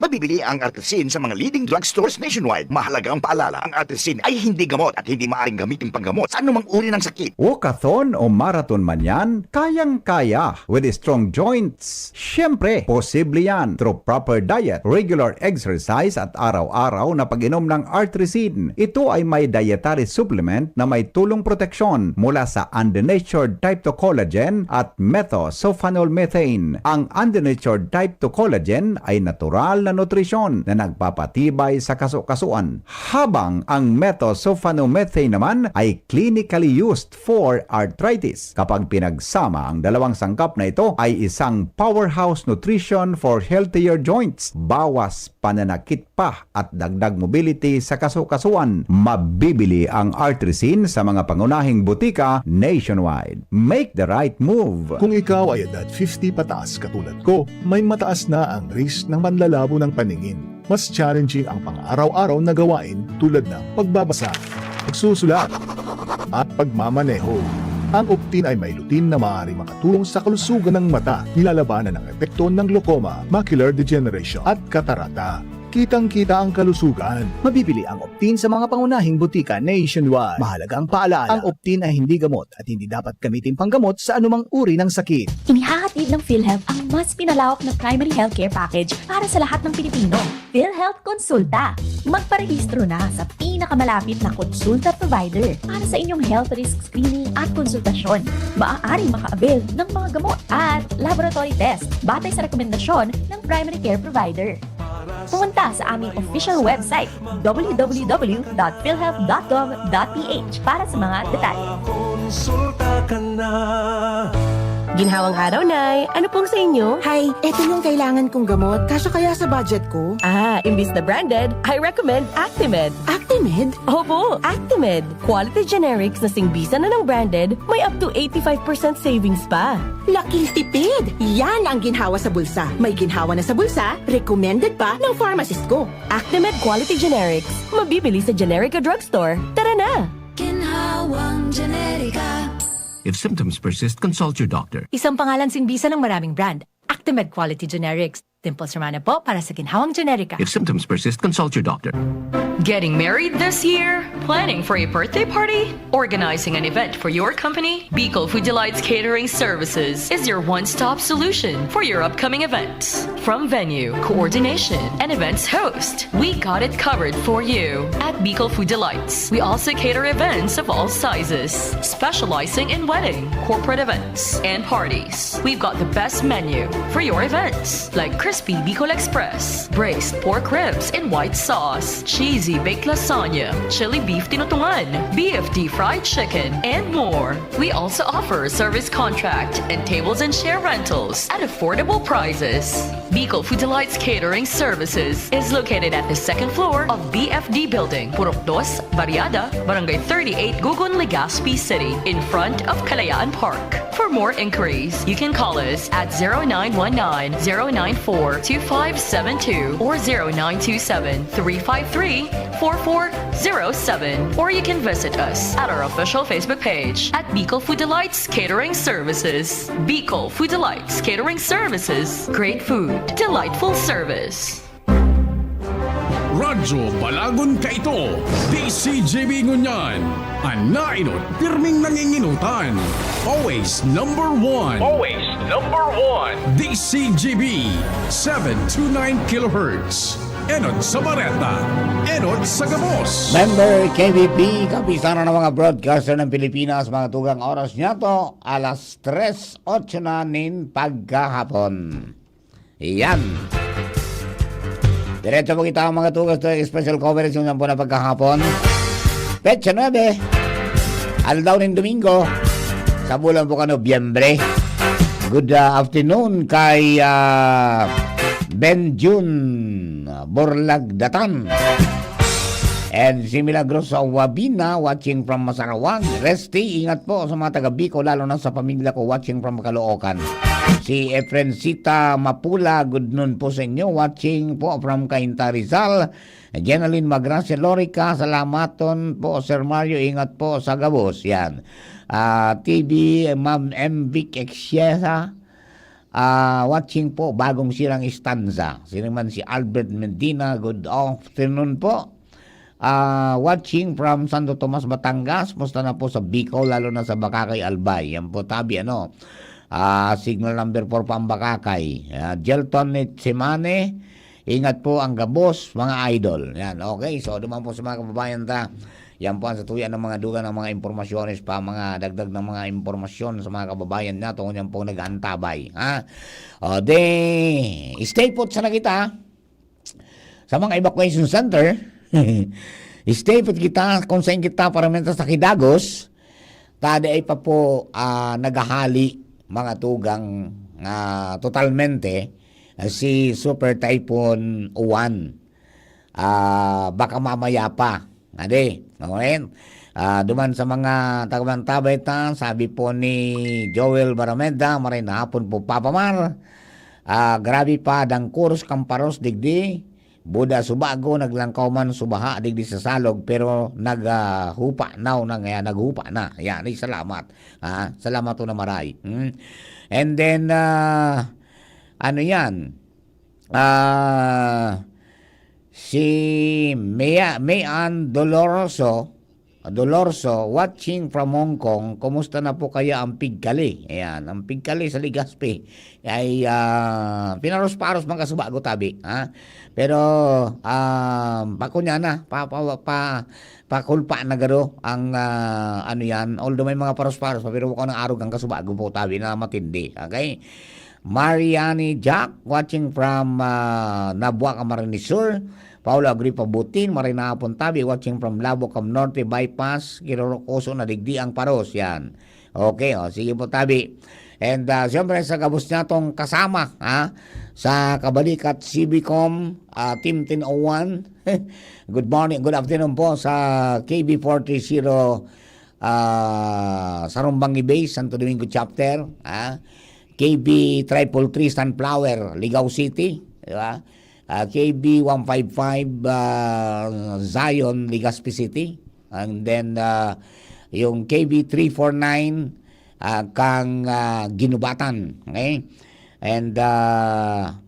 Mabibili ang Artrisin sa mga leading drugstores nationwide. Mahalagang paalala, ang Artrisin ay hindi gamot at hindi maaring gamitin panggamot sa anumang uri ng sakit. Walkathon o marathon man yan, kayang-kaya. With strong joints, siyempre, posible yan through proper diet, regular exercise at araw-araw na pag-inom ng Artrisin. Ito ay may dietary supplement na may tulong proteksyon mula sa undenatured type two collagen at methylsulfonyl methane. Ang undenatured type two collagen ay natural na nutrisyon na nagpapatibay sa kasukasuan, habang ang methylsulfonyl methane naman ay clinically used for arthritis. Kapag pinagsama, ang dalawang sangkap na ito ay isang powerhouse nutrition for healthier joints, bawas pananakit pa at dagdag mobility sa kasukasuan. Mabibili ang Artrisin sa mga pangunahing butika nationwide. Make the right move! Kung ikaw ay edad fifty pataas katulad ko, may mataas na ang risk ng panlalabo ng paningin. Mas challenging ang pang-araw-araw na gawain tulad ng pagbabasa, pagsusulat, at pagmamaneho. Ang Optin ay may lutein na maaaring makatulong sa kalusugan ng mata, nilalabanan ang epekto ng glaucoma, macular degeneration, at katarata. Kitang-kita ang kalusugan. Mabibili ang Optin sa mga pangunahing butika nationwide. Mahalagang paalala, ang Optin ay hindi gamot at hindi dapat gamitin panggamot sa anumang uri ng sakit. Inihahatid ng PhilHealth ang mas pinalawak na primary healthcare package para sa lahat ng Pilipino. PhilHealth Konsulta. Magparehistro na sa pinakamalapit na konsulta provider para sa inyong health risk screening at konsultasyon. Maaaring maka-avail ng mga gamot at laboratory test batay sa rekomendasyon ng primary care provider. Pumunta sa aming official website, w w w dot philhealth dot gov dot p h, para sa mga detalye. Ginhawang araw, Nay. Ano pong sa inyo? Hay, eto yung kailangan kong gamot. Kasya kaya sa budget ko? Ah, imbis na branded, I recommend Actimed. Actimed? Opo, Actimed. Quality generics na singbisan na ng branded, may up to eighty-five percent savings pa. Laking tipid! Yan ang ginhawa sa bulsa. May ginhawa na sa bulsa, recommended pa ng pharmacist ko. Actimed Quality Generics. Mabibili sa Generica Drugstore. Tara na! Ginhawang Generica. If symptoms persist, consult your doctor. Isang pangalan singbisan ng maraming brand. Actimed Quality Generics. Dimples Romana po para sa Ginhawang Generica. If symptoms persist, consult your doctor. Getting married this year? Planning for a birthday party? Organizing an event for your company? Bicol Food Delights Catering Services is your one-stop solution for your upcoming events. From venue, coordination, and events host, we got it covered for you. At Bicol Food Delights, we also cater events of all sizes, specializing in wedding, corporate events, and parties. We've got the best menu for your events, like Crispy Bicol Express, braised pork ribs in white sauce, cheesy baked lasagna, chili beef tinutungan, B F D fried chicken, and more. We also offer service contract and tables and chair rentals at affordable prices. Bicol Food Delights Catering Services is located at the second floor of B F D Building, Purok Dos, Barriada, Barangay thirty-eight, Gugun, Legazpi City, in front of Kalayaan Park. For more inquiries, you can call us at zero nine one nine, zero nine four, two five seven two or zero nine two seven, three five three, four four zero seven. Or you can visit us at our official Facebook page at Bicol Food Delights Catering Services. Bicol Food Delights Catering Services. Great food, delightful service. Radyo Balagon kaito, D C G B ngunyan. An nainot, pirming nanginginutan. Always number one. Always number one. D C G B, seven two nine kilohertz. Enot sa bareta, enot sa gabos. Member K B P, Kapisanan ng mga Broadcaster ng Pilipinas, mga tugang, oras niya to, alas tres otso na nin pagkahapon. Yan. Diretso po kita ang mga tugas to special coverage yung sampo na pagkahapon. Petsa nuebe, aldaw nin Domingo, sa bulan po ka Nobyembre. Good uh, afternoon kay uh, Ben Jun Borlagdatan. And si Milagros Wabina, watching from Masarawag. Resty, ingat po sa mga taga Bicol, lalo na sa pamilya ko, watching from Caloocan. Si Efrensita Mapula, good noon po sa inyo, watching po from Cainta, Rizal. Jenaline Magracia Lorica, salamaton po, Sir Mario, ingat po sa gabos. Yan. Ah, T V, Ma'am M. Vic Exciesa, ah, watching po, Bagong Sirang Estanza. Sino man si Albert Medina, good afternoon po. Ah, watching from Santo Tomas, Batangas. Musta na po sa Bicol, lalo na sa Bacacay, Albay. Yan po, tabi, ano. Ah, signal number four pa ang Bacacay. Ah, Jelton Nitsimane, ingat po ang gabos, mga idol. Yan, okay. So, duman po sa mga kababayan ta. Yan po ang satuyan ng mga dugang ng mga impormasyones pa, mga dagdag ng mga impormasyon sa mga kababayan natin. Yan po nag-aantabay. Ha? O, de, stay put sana kita. Sa mga evacuation center, stay put kita kung saan kita para mentas sa Kidagos, tada ay pa po ah, naghahali mga tugang ah, totalmente ah, si Super Typhoon Uwan. Ah, baka mamaya pa. Ade, okay? Ah, duman sa mga tagamantabay ta, sabi po ni Joel Barameda, maray na hapon po, Papa Mar. Ah, grabe pa, dangkuros kan paros digdi. Buda subago, naglangkaw man subaha digdi sa salog, pero naghupa now na ngaya, naghupa na. Yan, ay salamat. Ah, salamat po na maray. Hmm? And then, ah, ano yan? Ah, si Mea, Mean Doloroso, Dolorso, watching from Hong Kong, kumusta na po kaya ang pigkali? Ayan, ang pigkali sa Legazpi ay ah, pinaros-paros man kasubago tabi, ha? Pero ah, pakunya na, pa, pa, pa, pakulpa na garo ang ah, ano yan, although may mga paros-paros pa, pero wako nang arog ang kasubago po tabi na matindi, okay? Mariani Jack, watching from ah, Nabua, Camarines Sur. Paolo Agripa Butin, maray na hapon tabi, watching from Labo, Cam Norte, Bypass, Kirorocoso na digdi ang paros, yan. Okay, o, sige po tabi. And ah, siyempre sa gabos niya tong kasama ha, sa Kabalikat, C B Com, ah, Team ten oh one. Good morning, good afternoon po sa K B four three zero ah, Sarumbangi Base, Santo Domingo Chapter, ah, K B triple three Sunflower, Ligao City, di ba? Ah, K B one five five ah, Zion, Legazpi City. And then ah, yung K B three four nine ah, kang ah, Ginubatan. Okay? And ah,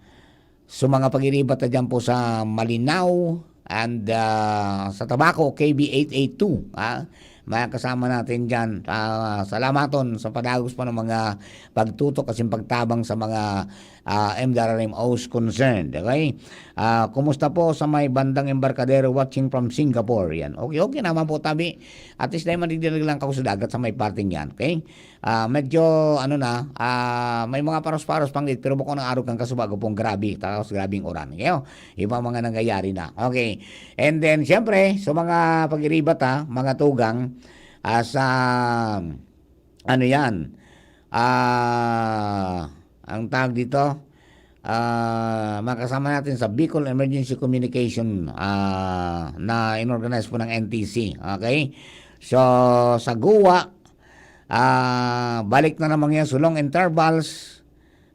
so mga pag-iribat na dyan po sa Malinao and ah, sa Tabaco, K B eight eight two, ah, mga kasama natin dyan. Ah, salamaton sa padagos pa ng mga pagtutok asin pagtabang sa mga, ah, M D R R M Os concerned. Okay? Ah, kumusta po sa may bandang embarkadero, watching from Singapore? Yan. Okay, okay naman po, tabi. At least, dahil mandidilag lang ako sa dagat sa may parting yan. Okay? Ah, medyo, ano na, ah, may mga paros-paros pang pero bako na arog kan kasubago pong grabe. Tapos grabing uran. Kayo, iba mga nangyayari na. Okay. And then, siyempre, sa mga pag-iribat, ha, mga tugang, ah, sa, ano yan, ah, ang tawag dito, ah, mga kasama natin sa Bicol Emergency Communication, ah, na inorganize po ng N T C. Okay? So, sa Goa, ah, balik na naman yan sa long intervals,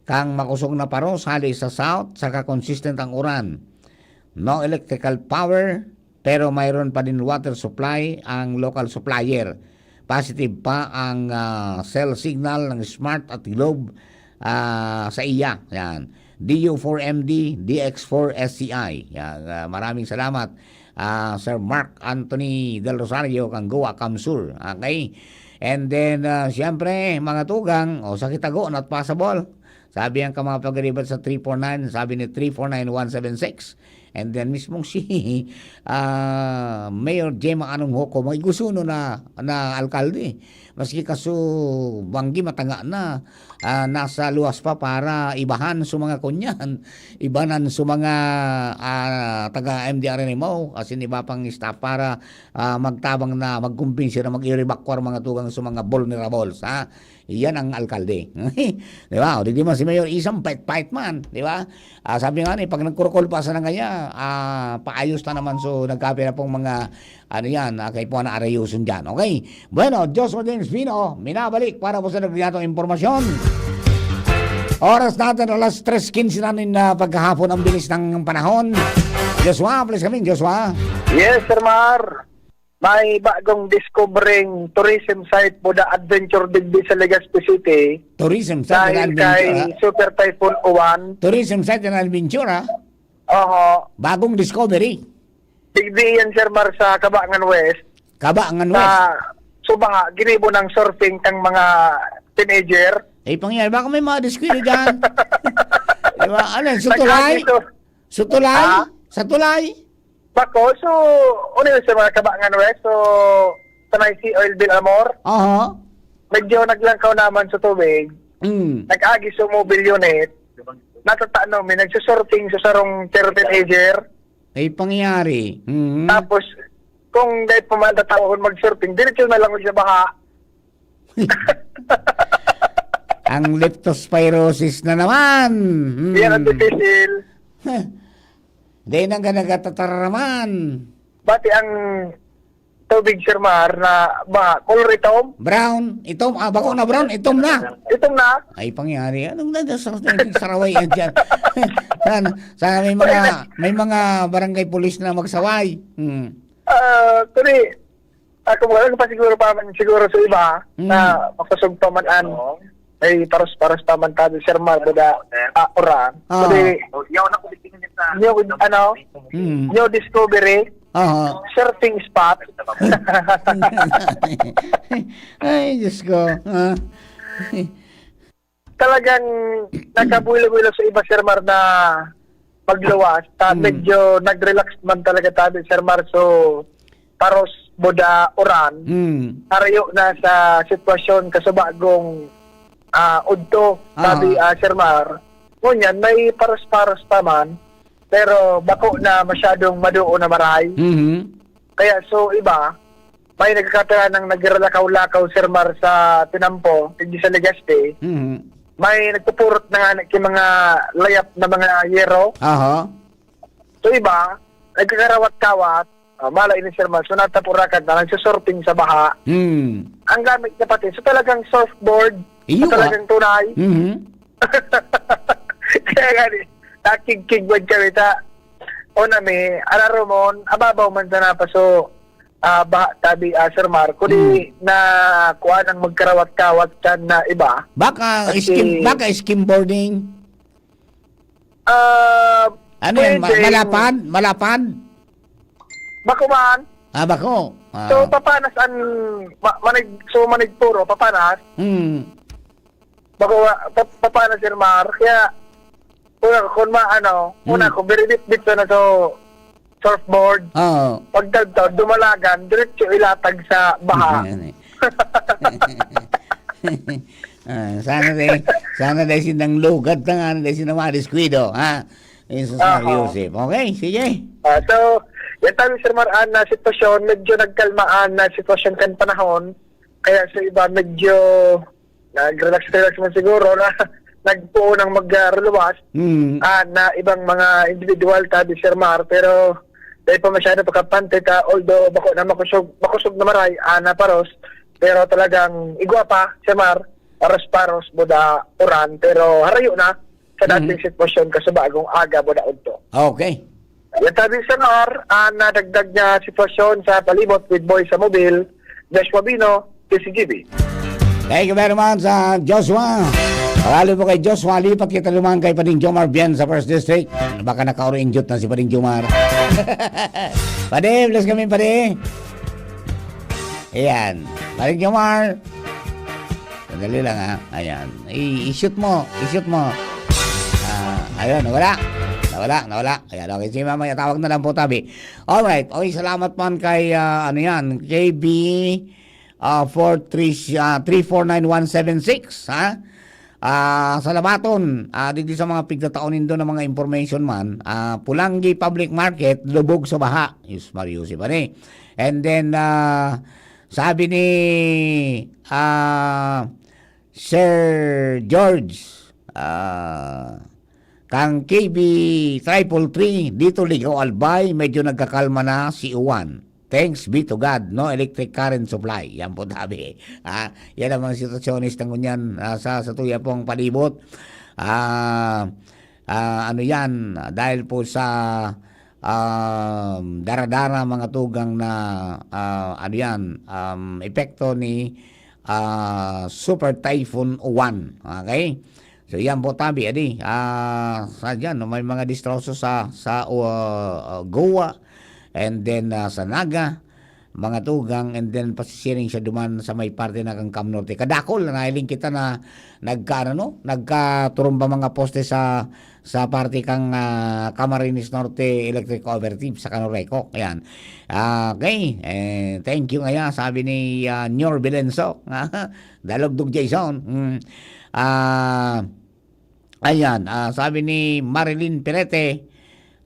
kang makosog na paros hali sa south, saka consistent ang uran. No electrical power, pero mayroon pa din water supply ang local supplier. Positive pa ang, ah, cell signal ng Smart at Globe, ah, sa iya. Yan. D U four M D, D X four S C I. Yan. Ah, maraming salamat, ah, Sir Mark Anthony Del Rosario, kang Goa, Kamsur. Okay? And then, ah, siyempre, mga tugang, o, sa Kitago, not possible. Sabi ang ka mga pag-iribat sa three four nine, sabi ni three four nine one seven six. And then mismong si, ah, Mayor Gemma Anong Hoko, may gusuno na, na alkalde. Maski kaso banggi matanga na, ah, nasa luwas pa para ibahan sa mga kunyan, ibanan sa mga, ah, taga M D R N M O, asin iba pang staff para, ah, magtabang na magkumbinsi na mag-evacuar mga tugang sa mga vulnerables, ha? Iyan ang alkalde. Di ba? O, di, di man si Mayor Isam, pait-pait man. Di ba? Ah, sabi nga ni, pag nagkurukulpa sa nangaya, ah, paayos na naman. So, nagkapira pong mga, ano yan, ah, kay puwan na arayoson dyan. Okay? Bueno, Joshua James Pino, minabalik para po sa nagdiyatong impormasyon. Oras natin, alas tres quince na nin, ah, pagkahapon. Ang bilis ng panahon. Joshua, please kami, Joshua. Yes, Sir Mar. May bagong discovering tourism site po na adventure digdi sa Legazpi City. Tourism site and Dahil kay adventure, ha? Super Typhoon Uwan. Tourism site and adventure, ha? Oho. Bagong discovery. Digdi yan, Sir Mar, sa Cabangan West. Cabangan West. Sa Subaha, ginibo ng surfing kang mga teenager. Eh, pangyari, baka may mga deskwento dyan. Di ba? Ano, sutulay? Nag-agiso. Sutulay? Ha? Sa tulay? Bako, so, ano yun sa mga Cabangan West? So, sa may Sea Oil Bill Amor, Aha. medyo naglangkaw naman sa tubig. Mm. Nag-agi sa mobile unit. Natatano, may nagsusurfing sa sarong teenager. Ay, pangyari. Mhm. Tapos, kung dahil pa man tatawag mag-surfing, diretso na lang sa baha. Ang leptospirosis na naman. Hmm. Yan ang difícil. Dahil nang nagatatar naman. Pati ang tubig, Sir Mar, na ba, color itom? Brown, itom. Ah, bako na brown, itom na. Itom na. Ay, pangyari. Anong nadasar na yung saraway yan dyan? Sana, sana may mga, may mga barangay police na magsaway. Hmm. Ah, kundi, ako mo lang pa siguro pa man, siguro sa iba, Mm. na makusog pa man an, ay paros-paros pa man tabi, Sir Mar, buda, ah, oran. Ah. Kundi, yung, ano, Hmm. new discovery, Aha. surfing spot. Ay, Diyos ko. Ah. Talagang nakabulo-bulo sa iba, Sir Mar, na magluwas. Ta, Mm. medyo nag-relax man talaga tabi, Sir Mar. So, paros, buda, oran. Hmm. Harayo na sa sitwasyon kasubagong, ah, udto, sabi, Aha. ah, Sir Mar. Ngunyan, may paros-paros pa man, pero bako na masyadong maduo na maray. Mhm. Kaya, so, iba, may nagkakataon nang nagralakaw-lakaw, Sir Mar, sa tinampo, hindi sa Legazpi. Mhm. May nagpupurot na nga ki mga layap na mga yero. Aha. So, iba, nagkakarawat-kawat, ah, mala ini, Sir Mar, so natapurakan na nagsusurfing sa baha. Hmm. Ang gamit niya pati, so talagang surfboard, Iyo, so talagang tunay. Mhm. Kaya nga, di, nakigkig man kami ta. O na mi, araro mo, ababaw man sana pa, so, ah, baha tabi, ah, Sir Mar, kundi Mm. na kuha ng magkarawat-kawat kan na iba. Baka Kasi skim, baka skimboarding. Ah, Ano yan? Ma- pwedeng malapad? Malapad? Bako man. Ah, bako. So, ah, papanas an, ma-, manig-, so, manigpuro, papanas. Hmm. Bako, pa-, papanas, Sir Mar. Kaya, una, kung ma-, ano, una, hmm, kung very bit-bit na so, surfboard. Oo. Pagtagtag, dumalagan, diretso ilatag sa baha. Yan eh. Ah, sana day, sana day sinang lugad na nga, day sinang madiskuido, ha? Jesus Maria Aha. Joseph. Okay, sige. Ah, so, yan tayo, Sir Mar, ah, na sitwasyon, medyo nagkalmaan na sitwasyon kan panahon. Kaya sa iba, medyo nag-relax-relax man siguro na nagpuo ng magluwas, Mm. ah, na ibang mga individual, tabi, Sir Mar, pero dahil pa masyado pagkapante ta, although bako na makusog, makusog na maray, ah, na paros, pero talagang igwa pa, Sir Mar, paros-paros, buda, uran, pero harayo na sa dating Mm. sitwasyon, kasubagong aga, buda, udto. Okay. Yan tabi, Sir Mar, ang nadagdag na sitwasyon sa palibot with Boy sa Mobil, Joshua Bino, T C G B. Thank you very much, ah, Joshua. Pagkali po kay Joshua, lipat kita naman kay Pading Jomar Bien sa First District. Baka naka-orange na si Pading Jomar. Padi, bless kami, Padi. Ayan. Pading Jomar. Sandali lang, ha. Ayan. I-, i-shoot mo. I-shoot mo. Ah, ayun, nawala. Nawala, nawala. Ayan, okay. Sige, mamaya tawag na lang po, tabi. Alright. Okay, salamat man kay, ah, ano yan, K B, ah, four three, ah, three four nine one seven six, ha? Ah, salamat, ah, digdi sa mga pigtatao nindo ng mga information man. Ah, Pulanggi Public Market, lubog sa baha. Yes, Mario, si Pare. And then, ah, sabi ni, ah, Sir George, ah, kang K B triple three, dito Ligao, Albay, medyo nagkakalma na si uwan. Thanks be to God, no electric current supply. Yan po, tabi. Ah, yan ang mga sitwasyones na ngunyan, ah, sa, sa tuya pong palibot. Ah, ah, ano yan, ah, dahil po sa, um, daradara, mga tugang na, ah, ano yan, um, epekto ni, ah, Super Typhoon Uwan. Okay? So, yan po, tabi, adi, ah, sa dyan, no, may mga distroso sa, sa, uh, Goa, and then, ah, sa Naga, mga tugang, and then pasisiring siya duman sa may parte na kang Cam Norte. Kadakol na nahiling kita na nagka, ano, no, nagkaturumba mga poste sa, sa parte kang, ah, Camarines Norte Electric Cooperative sa Canoreco. Ayan. Ah, okay. Eh, thank you ngaya, sabi ni, ah, Nyor Belenso. Dalogdog Jason. Mm. Ah, ayan, ah, sabi ni Marilyn Perete,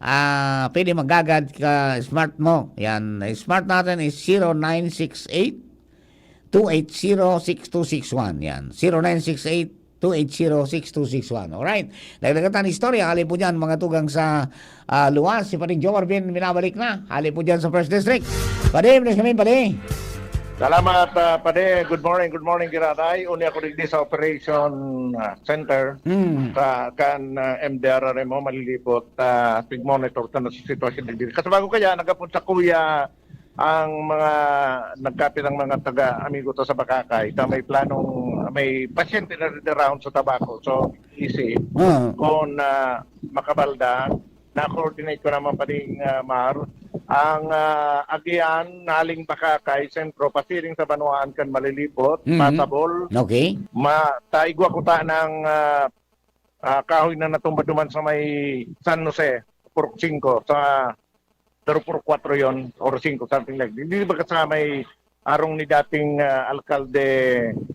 ah, pwede magagad ka smart mo. Yan, smart natin is zero nine six eight, two eight zero, six two six one. Yan, zero nine six eight, two eight zero, six two six one. Alright. Dagdagan tayo ng istorya. Hali po dyan, mga tugang sa, ah, luwas. Si Pading Jomar Bin, binabalik na. Hali po dyan sa First District. Padi, bless kami, Padi. Salamat, ah, Padi. Good morning, good morning, Giraday. Uni ako digdi sa Operation, ah, Center. Hmm. Sa kan, ah, M D R R M O, malilibot, ah, pig-monitor ta na sa sitwasyon digdi. Kasi bago kaya, nagapon sa kuya, ang mga nagkapit ang mga taga-amigo to sa Bakakay, ta may planong, may pasyente na rin around sa Tabaco. So, easy. Ah. Kung, ah, makabalda, na-coordinate ko naman pa ding, ah, Mar. Ang, ah, agian, naling Bakakay, sentro, pasiring sa banwaan kan malilibot, Mhm. pasabol. Okay. Ma-, taigwa ko ta ng, ah, ah, kahoy na natumba duman sa may San Jose, Purok singko, sa, pero Purok kwatro yon, or singko, something like that. Hindi ba sa may arong ni dating, ah, alkalde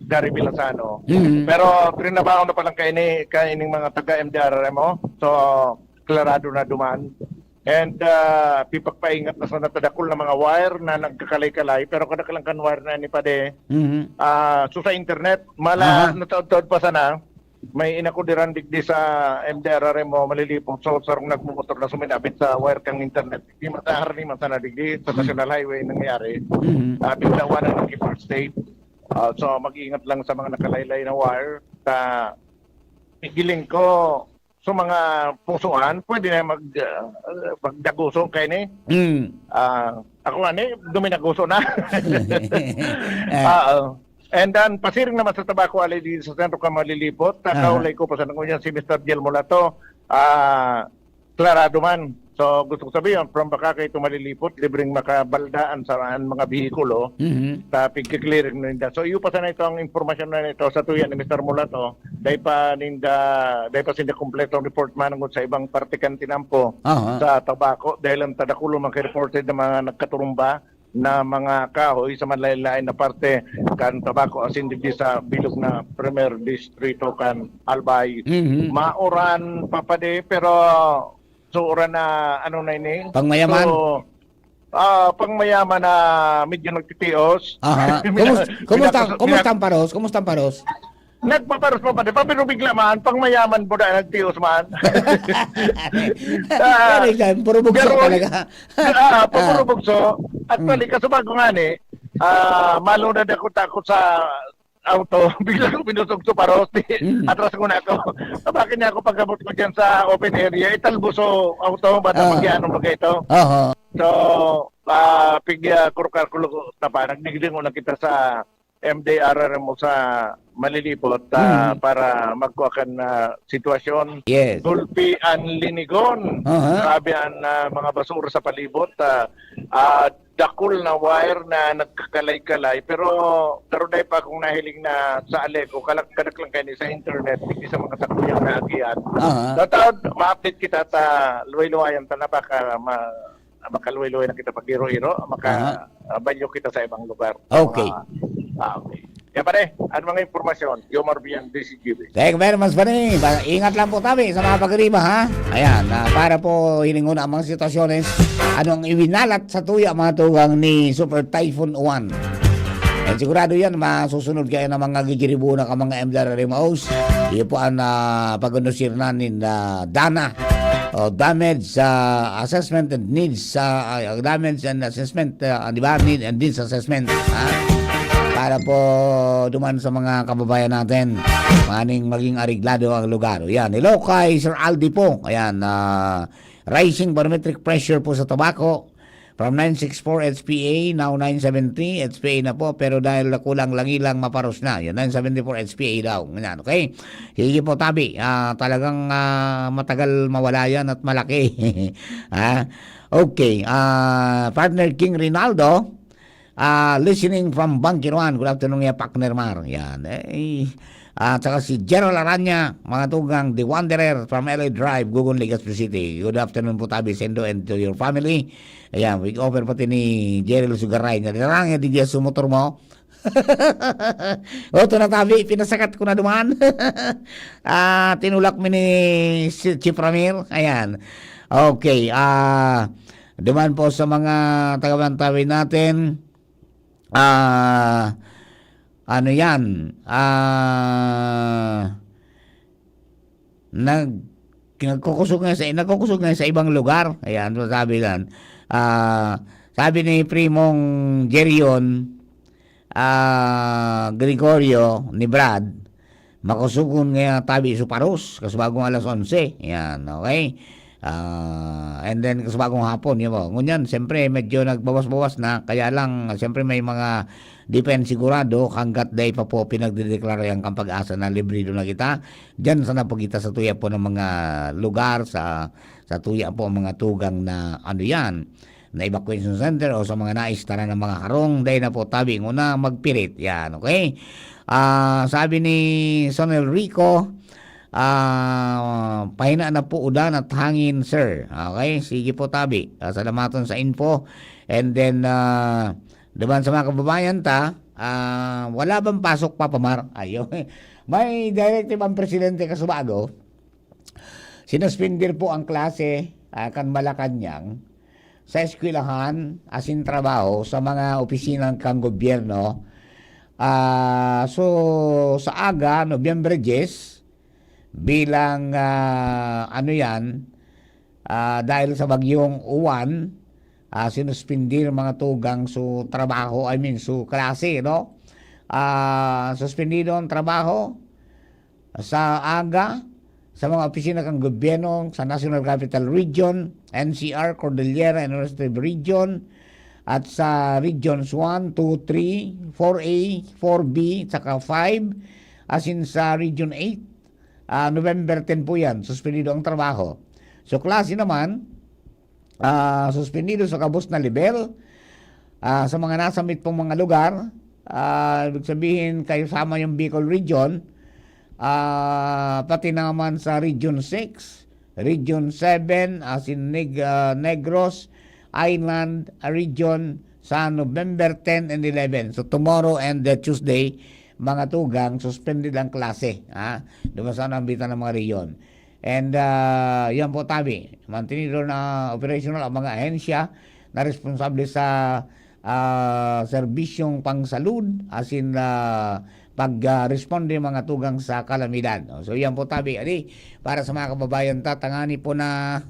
Gary Villasano? Mm. Pero trinabaho na palang kaini, kaining mga taga M D R R M O. So, klarado na duman. And, ah, pipagpaingat na sana ta dakul na mga wire na nagkakalay-kalay, pero kadakul lang kan wire na ni Pade. Mhm. Ah, so sa internet, mala, Aha. nataod-taod pa sana, may inakudiran digdi sa M D R R M O, malilipong so, sarong nagmumotor na suminabit sa wire kang internet. Di matahar ni man sana digdi sa Mhm. National Highway nangyari. Mhm. Ah, biglawan na nag-first aid. Ah, so, mag-ingat lang sa mga nakalaylay na wire. Sa pigiling ko, sa mga pusuan, pwede na mag, ah, magdaguso kaini. Mm. Ah, ako nga ni, duminaguso na. Eh. Oo. And then, pasiring naman sa Tabaco Alley, di sa sentro ka malilipot, Aha. nakaulay ko pa sa nangunyan si Mister Diel Mulato. Ah, Klarado man. So, gusto ko sabihin, from Bacacay to Malilipot, libreng makabaldaan sa an mga behikulo, Mhm. ta pigki-clearing ninda. So, iyo pa sana ito ang impormasyon na ito sa tuya ni Mister Mulato. Dai pa ninda, dai pa sinda kompletong report manungod sa ibang parte kan tinampo Aha. sa Tabaco, dahil ang tadakulo mga reported na mga nagkaturumba na mga kahoy sa manlain-lain na parte kan Tabaco asin digdi sa bilog na Primer Distrito kan Albay. Mhm. Mauran pa pa di, pero so uran na ano na ini? Pangmayaman? So, ah, pangmayaman na medyo nagtitios. Aha. Mina-, Kumus-, kumusta, minakus-, kumusta mina- ang paros? Kumusta ang paros? Nagpaparos pa pa di pa, pero bigla man, pangmayaman po na nagtios man. Ah, Yan, yan. Puro bugso pero, talaga. Ah, puro Ah. bugso. At Mm. bali, kasubago nga ni, ah, malunad ako takot sa auto. Bigla ko binusog sa paros. Di, Mm. atras ko na ako. Bakit niya ako pagkabot ko dyan sa open area? Italbo sa auto. Bata Ah. Pag-ano ba ito? Aha. So, ah, pigya kurkar ko na pa. Nagdigdingo na kita sa M D R R M o sa Malilipot, ah, Mm. para magkuha kan, ah, sitwasyon. Yes. Gulpi an linigon. Aha. Grabe an, ah, mga basura sa palibot. Ah, ah, dakul na wire na nagkakalay-kalay. Pero, pero dai pa akong nahiling na sa Aleco, kalak-, kadak lang kayo sa internet, hindi sa mga sakuyang naagihan. Aha. Sa taon, ma-update kita ta luway-luwayan ta na baka ma-, makaluway-luway na kita pag-iro-iro, maka-, Aha. ah, banyo kita sa ibang lugar. Okay. Ah, ah, okay. Kaya pare, ano mga impormasyon? Yomar Bian, D C G B. Thank you very much, pare. Ba-, ingat lang po tabi sa mga pagriba, ha? Ayan, ah, para po hilingon ang mga sitwasyones, ano ang iwinalat sa tuya, mga tugang ni Super Typhoon Uwan. And sigurado yan, masusunod kayo ng mga gigiribo na ka mga M D R Rimaos. Iyo po ang, ah, pag-unusir na ni, ah, Dana. O, damage sa assessment and needs sa, ah, damage and assessment, ah, di ba? Need and needs assessment, ha? Para po duman sa mga kababayan natin, maning maging areglado ang lugar. Yan. Hello kay Sir Aldi po. Ayan, ah, rising barometric pressure po sa Tabaco. From nine six four H P A, now nine seventy H P A na po. Pero dahil nakulang lang ilang maparos na. Yan, nine seventy-four H P A daw. Ganyan, okay? Sige po, tabi. Ah, talagang, ah, matagal mawala yan at malaki. Ah, okay. Ah, partner King Rinaldo, ah, listening from Bangkiruan. Good afternoon, ya, partner Mar. Yan. Eh, at saka si Gerald Aranya, mga tugang, The Wanderer from L A Drive, Gugon, Legazpi City. Good afternoon po, tabi, Sendo, and to your family. Ayan, week offer pati ni Jerry Lusugaray. Nadarang yan, di diya sa motor mo. Oto na tabi, pinasakat ko na duman. Ah, tinulak mi ni si Chief Ramir. Ayan. Okay, ah, duman po sa mga taga-Mantawi natin. Ah, ano yan? Ah, nag-, nagkukusog nga sa, nagkukusog nga sa ibang lugar. Ayan, so sabi yan. Ah, sabi ni Primong Jerion, ah, Gregorio ni Brad, makusugon nga tabi sa paros, kasubagong alas onse. Yan, okay? Ah, and then, kasubagong hapon, yun po. Ngunyan, siyempre, medyo nagbawas-bawas na, kaya lang, siyempre, may mga di pa yan sigurado, hanggat dai pa po pinagdedeklara yan kang Pag-asa na librido na kita. Diyan sana po kita sa tuya po ng mga lugar, sa, sa tuya po ang mga tugang na, ano yan, na evacuation center o sa mga nais tara ng mga harong, dai na po tabi nguna magpirit. Yan, okay? Ah, sabi ni Sonel Rico, ah, "Pahina na po udan at hangin, sir." Okay? Sige po, tabi. Ah, salamaton sa info. And then, ah, duman sa mga kababayan ta, ah, wala bang pasok, Papa Mar? Ayo. May directive ang presidente kasubago. Sinuspender po ang klase, ah, kan Malacañang sa eskwelahan asin trabaho sa mga opisina kan gobyerno. Ah, so, sa aga, Nobyembre diyes, bilang, ah, ano yan, ah, dahil sa bagyong Uwan, ah, sinuspender mga tugang su trabaho, I mean, su klase, no? Ah, suspendido ang trabaho sa aga sa mga opisina kan gobyerno sa National Capital Region, N C R, Cordillera and Northern Region, at sa Regions one, two, three, four A, four B, saka five, asin sa Region eight, ah, November ten po yan, suspendido ang trabaho. So, klase naman, ah, suspendido sa gabos na level, ah, sa mga nasa mitpong mga lugar, ah, ibig sabihin, kasama yung Bicol Region, ah, pati naman sa Region six, Region seven, as in Neg-, ah, Negros Island, ah, Region, sa November ten and eleven. So, tomorrow and, uh, Tuesday, mga tugang, suspended ang klase, ha? Duman sa nambitan ng mga rehiyon. And, ah, yan po, tabi, mantenido na operational ang mga ahensya na responsable sa, ah, serbisyong pangsalud, as in, ah, pag, ah, responde mga tugang sa kalamidad. So, yan po, tabi. Adi, para sa mga kababayan ta, tangani po na,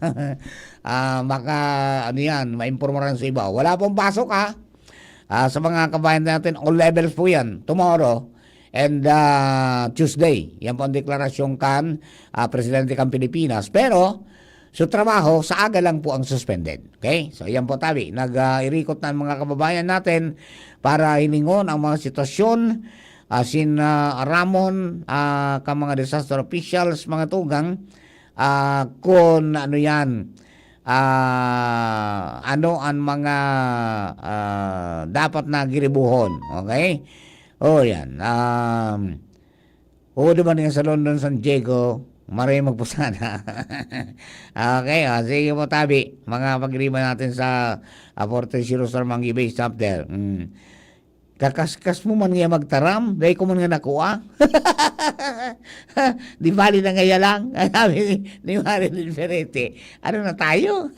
ah, maka, ano yan, maimpormaran sa iba. Wala pong pasok, ha? Ah, sa mga kabayan natin, all levels po yan. Tomorrow and, ah, Tuesday, yan po ang deklarasyon kan, ah, Presidente kan Pilipinas. Pero, sa trabaho, sa aga lang po ang suspended. Okay? So, yan po, tabi. Nag, ah, irikot na ang mga kababayan natin para hilingon ang mga sitwasyon, asin, ah, aramon, ah, kan mga disaster officials, mga tugang, ah, kun ano yan, ah, ano an mga, ah, dapat na giribuhon. Okay? O, yan. Um, oo, duman nga sa London, San Diego, maray magpusana. Okay, ah, sige po, tabi. Mga pagriba natin sa, ah, Forte Zero Star Monkey Base Chapter. Mm. Kakaskas mo man nga magtaram, dai ko man nga nakua. Di bali na ngaya lang. Sabi ni, ni Marilyn Ferrete, "Ano na tayo?"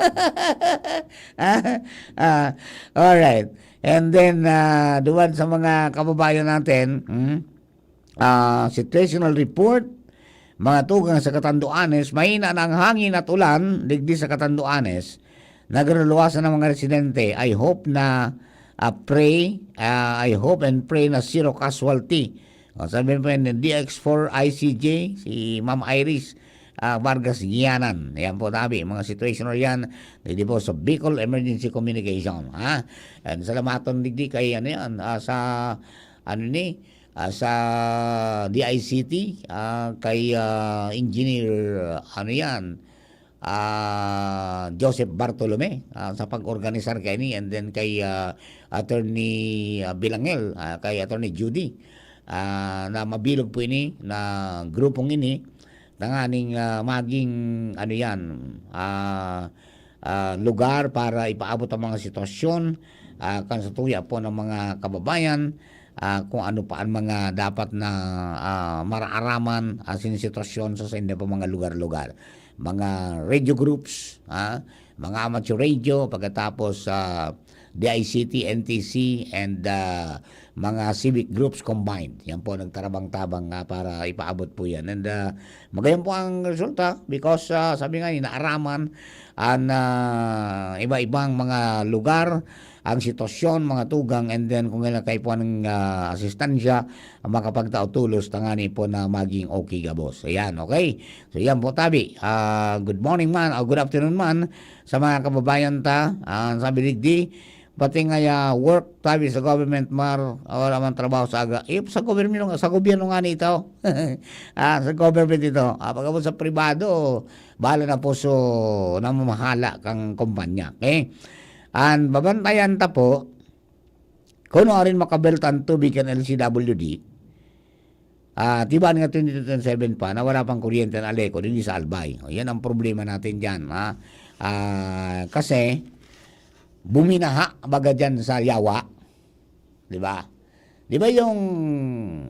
Ah, ah, alright. And then, ah, duman sa mga kababayan natin, hmm, ah, situational report, mga tugang sa Catanduanes, mahina na ang hangin at ulan digdi sa Catanduanes. Nagluluwasan ang mga residente. I hope na, ah, pray, ah, I hope and pray na zero casualty. O, sabi po yan, D X four I C J, si Ma'am Iris, ah, Vargas Gianan. Yan po, tabi, mga situational yan. Dito po sa Bicol Emergency Communication, ha? And salamaton digdi kay, ano yan, ah, sa, ano ni, ah, sa D I C T, ah, kay, ah, Engineer, ano yan, ah, Joseph Bartolome, ah, sa pag-organisar kaini, and then kay, ah, Attorney, ah, Bilangel, ah, kay Attorney Judy, ah, na mabilog po ini, na grupong ini, tanganing, ah, maging, ano yan, ah, ah, lugar para ipaabot ang mga sitwasyon, ah, kan sa tuya po ng mga kababayan, ah, kung ano pa ang mga dapat na, ah, maraaraman, asin sitwasyon sa, sa inda pa mga lugar-lugar. Mga radio groups, ah, mga amateur radio, pagkatapos, ah, D I C T, N T C, and, ah, mga civic groups combined. Yan po, nagtarabang-tabang nga para ipaabot po yan. And, ah, magayon po ang resulta because, ah, sabi nga, inaaraman ang, ah, iba-ibang mga lugar, ang sitwasyon, mga tugang, and then kung kailan kayo po ng, ah, asistansya, makapagtao tulos, tangani po na maging okay gabos. Ayan, okay? So, yan po, tabi. Ah, good morning man, o good afternoon man, sa mga kababayan ta. Ah, sabi digdi, pati nga ya work, tabi sa government, mar, ah, wala man trabaho sa aga. Eh, sa gobyerno, sa gobyerno nga nito. Ah, sa government ito. Ah, pag-abot sa pribado, bahala na po so namamahala kang kumpanya. Okay? An babantayan ta po, kung ano rin makabelta ang tubig kan L C W D, ah, tiba nga twenty twenty-seven pa, na wala pang kuryente ang Aleco, hindi sa Albay. O, yan ang problema natin dyan, ha? Ah, kasi, buminaha, baga dyan sa Yawa. Di ba? Di ba yung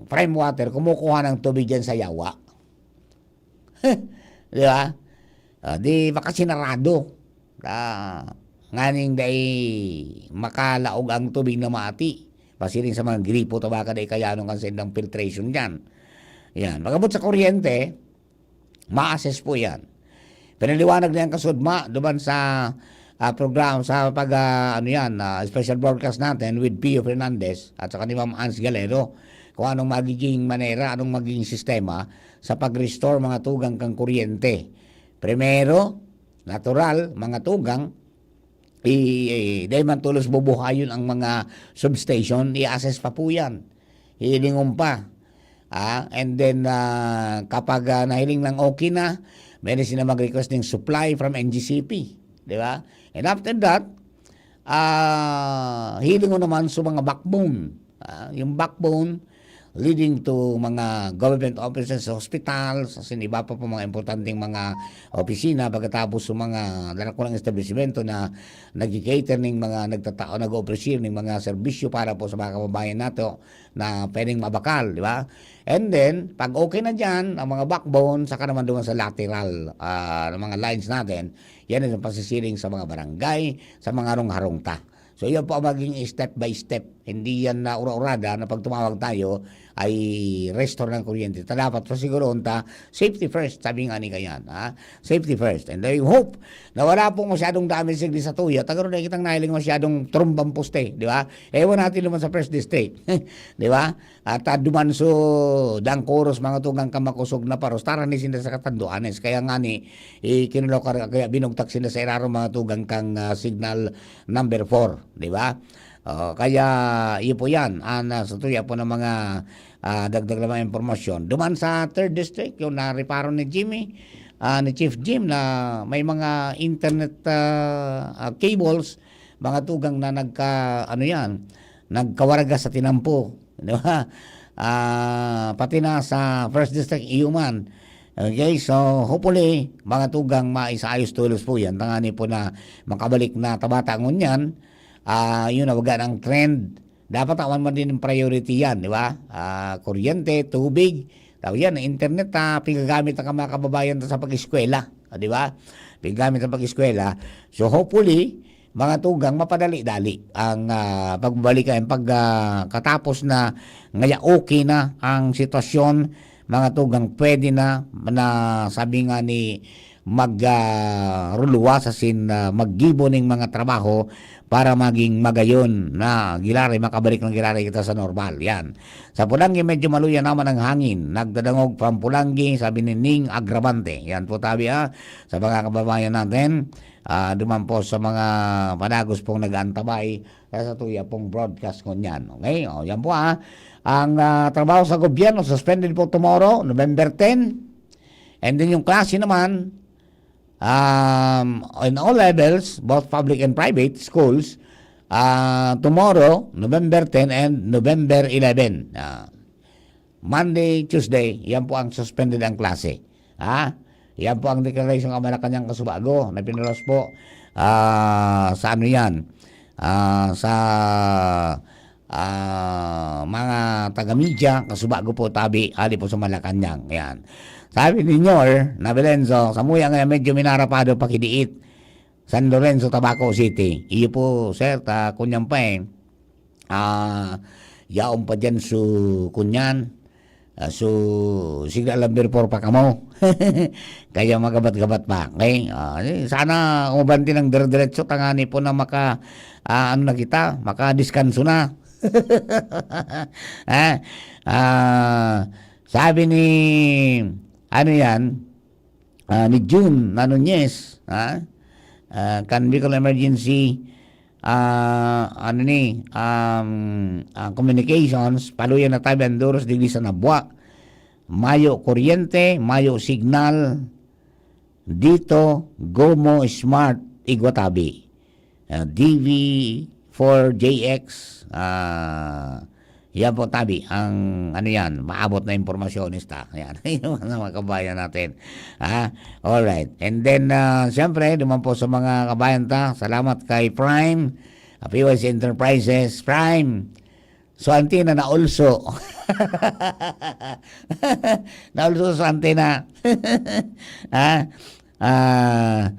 prime water, kumukuha ng tubig dyan sa Yawa? Di ba? Ah, di makasinarado. Ah, nganing dai makalaog ang tubig na mati. Pasiring sa mga gripo, ta baka dai kayanon kan sendang filtration dyan. Yan. Pag-abot sa kuryente, ma-assess po yan. Pinaliwanag na yan kasudma, duman sa, ah, program, sa pag, ah, ano yan, ah, special broadcast natin with Pio Fernandez at saka ni Ma'am Ans Galero, kung anong magiging manera, anong magiging sistema sa pag-restore mga tugang kang kuryente. Primero, natural, mga tugang, i-, i-, dai man tulos bubuhayon ang mga substation, i-assess pa po yan. Hilingon pa. Ah, and then, ah, kapag, ah, nahiling nang okay na, Pwede sila mag-request ning supply from N G C P, di ba? And after that, ah, hilingon naman sa mga backbone. Ah, yung backbone leading to mga government offices, hospitals, as in iba pa po mga importanteng mga opisina, pagkatapos sa mga darakulang establisimento na nag-cater ning mga nagtatao, nag-offer ning mga serbisyo para po sa mga kababayan nato na pwedeng mabakal, di ba? And then, pag okay na dyan, ang mga backbone, saka naman duman sa lateral, ah, ng mga lines natin, yan ang pasisiring sa mga barangay, sa mga harong-harong ta. So, yan po ang maging step by step. Hindi yan na ura-urada na pag tumawag tayo ay restore ng kuryente. Ta dapat pa siguro unta, safety first, sabi nga ni Kayan, ha? Safety first. And I hope na wala pong masyadong damage sa satuya. Tagaroon na kitang nahiling masyadong trumbang poste, di ba? Ewan natin naman sa first district, di ba? At, ah, duman so dangkoros, mga tugang, kamakosog na paros, tara ni sinda sa katanduanes. Kaya nga ni, ikinulokar, kaya binugtak sinda sa irarom, mga tugang, kang, ah, signal number four, di ba? Oh, kaya, iyo po yan. An, ah, sa tuya po ng mga, ah, dagdag na mga impormasyon. Duman sa third district, yung nareparo ni Jimmy, ah, ni Chief Jim, na may mga internet, ah, ah, cables, mga tugang na nagka, ano yan, nagkawarga sa tinampo, di ba? Ah, pati na sa first district, iyo man. Okay, so hopefully, mga tugang, maisaayos tolos po yan. Tangani po na makabalik na tabata ngunyan. Ah, yun na, waga ng trend. Dapat awan man din ang priority yan, di ba? Ah, kuryente, tubig, tawag yan, internet, ah, pigagamit ng mga kababayan ta sa pag-eskwela, ah, di ba? Pigagamit sa pag-eskwela. So hopefully, mga tugang, mapadali-dali ang, ah, pagbabalik, ang pag, ah, katapos na ngaya okay na ang sitwasyon, mga tugang, pwede na, na sabi nga ni mag, ah, ruluwas, as in, ah, maggibo ning mga trabaho para maging magayon na giraray, makabalik na giraray kita sa normal. Yan. Sa Pulangi, medyo maluya naman ang hangin. Nagdadangog from Pulangi, sabi ni Ning Agravante. Yan po, tabi, ah, sa mga kababayan natin. Ah, duman po sa mga padagos pong nag-aantabay sa satuya pong broadcast ngunyan. Okay? O, yan po, ah. Ang, ah, trabaho sa gobyerno, suspended po tomorrow, November ten. And then yung klase naman, um, in all levels, both public and private schools, ah, tomorrow, November ten and November eleven. Ah, Monday, Tuesday, yan po ang suspended ang klase. Ha? Yan po ang declaration ng Malacañang Kasubago na pinalos po, ah, sa ano yan, ah, sa, ah, mga taga-media, Kasubago po, tabi, ali po sa Malacañang. Yan. Sabi ni Nyor Nabelenzo, samuya nga medyo minarapado pakidiit, San Lorenzo, Tabaco City. Iyo po, sir, ta kunyan pa eh. Ah, yaon pa diyan su kunyan, ah, su signal number four pa kamo. Kaya magabat-gabat pa, okay? Ah, eh, sana umabanti ng dire-diretso tangani po na maka, ah, ano na kita, makadiskanso na. Ah, ah, sabi ni, ano yan, ah, ni June na Nunez, ha? Ah, kan Bicol Emergency, ah, ano ni, um, ah, Communications, paluya na tabi ang duros digdi sa Nabua. Mayo kuryente, mayo signal, dito, Gomo, Smart, Iguatabi. Ah, D V four J X, ah, yan po, tabi, ang, ano yan, maabot na impormasyon, ista. Yan, yung mga kabayan natin. Ha? Alright. And then, ah, siyempre, duman po sa mga kabayan ta, salamat kay Prime, ah, P Y C Enterprises, Prime. So, antena na also. Na also sa antena. Ha? Ah,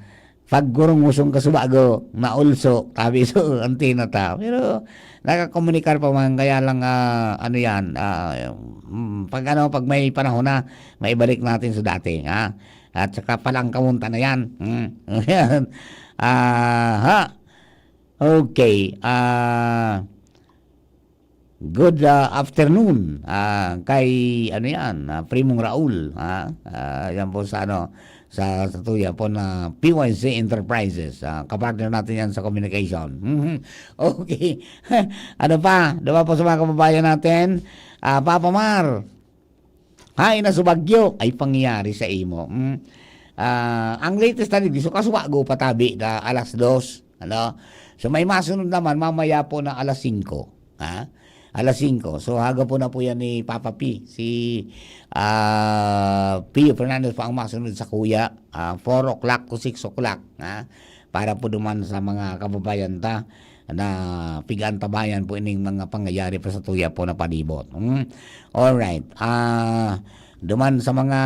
pag gurong usong Kasubago, na also, tabi so, antena ta. Pero, nakakomunikar pa man, kaya lang, ah, ano yan, ah, mm, pag ano, pag may panahon na, maibalik natin sa dati, ha? At saka palang kamunta na yan. Hmm. Yan. Ah, ha? Okay. Ah, good, ah, afternoon, ah, kay, ano yan, ah, Primong Raul, ha? Ah, yan po sa, ano, sa, sa tuya po na P Y C Enterprises. Ah, kapartner natin yan sa communication. Mhm. Okay. Ano pa? Diba po sa mga kababayan natin? Ah, Papa Mar, hain na sa bagyo ay pangyayari sa imo. Mm. Ah, ang latest na digdi, so, kasubago patabi na alas dos, ano? So, may masunod naman mamaya po na alas singko, ha? Alas singko. So, hagapon na po yan ni Papa P. Si, ah, Pio Fernandez po ang masunod sa kuya. Ah, four o'clock to six o'clock, ha? Para po duman sa mga kababayan ta na pigantabayan po ining mga pangyayari pa sa tuya po na palibot. Hmm? Alright. Ah, duman sa mga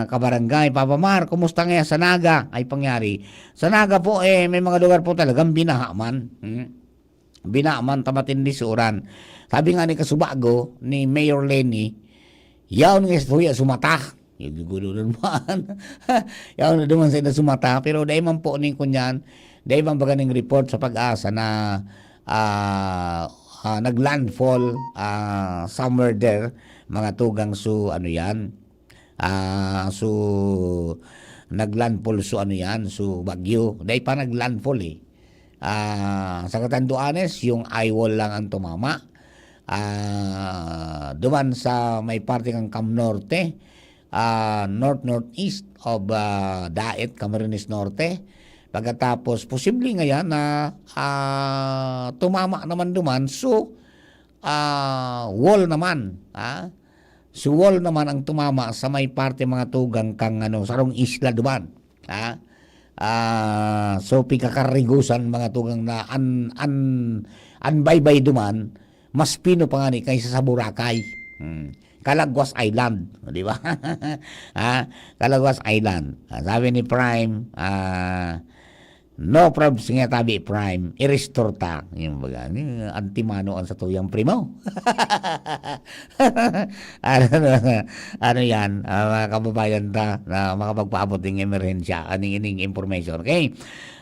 kabarangay, Papa Mar, kumusta nga sa Naga? Ay pangyari. Sa Naga po, eh, may mga lugar po talagang binaha man. Hmm? Binaha man, ta matindi si uran. Sabi nga ni kasubago, ni Mayor Lenny, yaon nga sa tuya sumata. Yung gugulunan mo, yaon na duman sa ina sumata. Pero dai man po ning kunyan, dai man baga ning report sa pag-asa na, ah, ah, naglandfall, ah, somewhere there, mga tugang su, ano yan, ah, su, naglandfall su, ano yan, su bagyo. Dai pa naglandfall eh. Ah, sa katanduanes, yung eye wall lang ang tumama. Ah, duman sa may parte ng Cam Norte, ah, north-northeast of, ah, Daet, Camarines Norte. Pagkatapos, posible ngayon na, ah, tumama naman duman. So, ah, wall naman, ah. So, wall naman ang tumama sa may parte mga tugang kang, ano, sarong isla duman, ah. Ah, so, pikakarigusan mga tugang na an, an, an baybay duman, mas pino pa nga ni kaysa sa Boracay. Hmm. Calagwas Island, di ba? Ah, Calagwas Island. Ah, sabi ni Prime, ah, "No probs nga tabi, Prime, i-restore ta." Yung baga, ni antimano ang sa tuyang primo. Ano, ano yan, ah, mga kababayan ta na makapagpaabot ng emerhensya, aning ining information. Okay?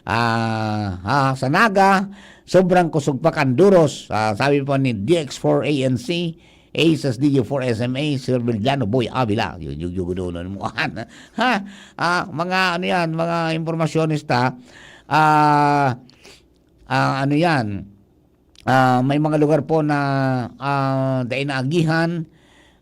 Ah, ah, sa Naga, sobrang kusog pa kan duros. Ah, sabi po ni D X four A N C, Aces D U four S M A, Sir Villano Boy Avila. Yun, yun, yun, yun, yun, yun. Ha? Ah, mga ano yan, mga impormasyones ta. Ah, ah, ano yan? Ah, may mga lugar po na, ah, dai naagihan,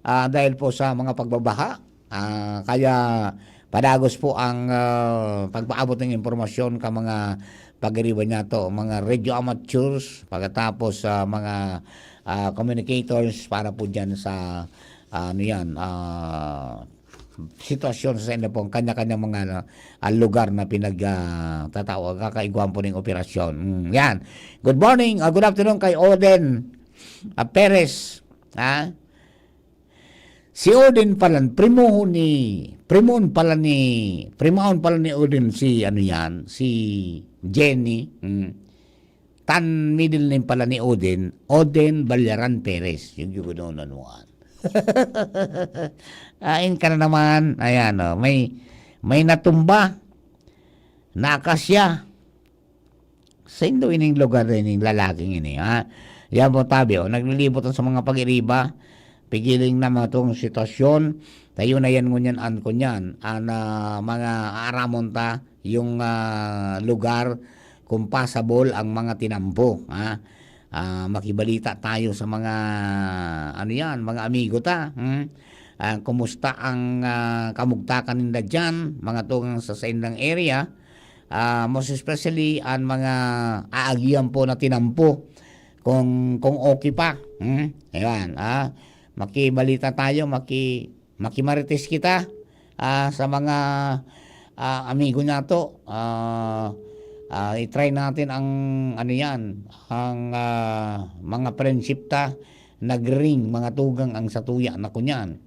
ah, dahil po sa mga pagbabaha. Ah, kaya padagos po ang, ah, pagpaabot ng impormasyon ka mga pagiriba niya to, mga radio amateurs, pagkatapos sa mga, ah, communicators para po dyan sa, ah, ano yan, ah, sitwasyon sa inyo pong kanya-kanyang mga, ano, ah, lugar na pinag, ah, tatao, kakaigwaan po ng operasyon. Mm, yan. Good morning, ah, good afternoon kay Oden, ah, Perez. Ha? Si Oden pala, primohon ni, primohon pala ni, primahon pala ni Oden si, ano yan, si Jenny. Mm. Tan middle name pala ni Oden, Oden Balyaran Perez. Yung, yung gano'n, ano, ah. Ain ka na naman. Ayan, oh, may, may natumba. Nakasya. Saindo ining lugar na ining lalaking ini, ha? Yan po, tabi, oh, naglilibot sa mga pag-iriba. Pigiling na mga tong sitwasyon. Tayo na yan ngunyan, an kunyan. An, ah, mga aaramon ta, yung, ah, lugar, kung passable ang mga tinampo, ha? Ah, makibalita tayo sa mga, ano yan, mga amigo ta, hmm? Ah, kumusta ang, ah, kamugtakan ninda dyan, mga tugang sa saindang area? Ah, most especially, ang mga aagihan po na tinampo, kung, kung okay pa, hmm? Ayan, ah, makibalita tayo, maki-, makimarites kita, ah, sa mga, ah, amigo nato. Ah, ah, i-try natin ang, ano yan, ang, ah, mga friendship ta, nagring mga tugang ang satuya na kunyan.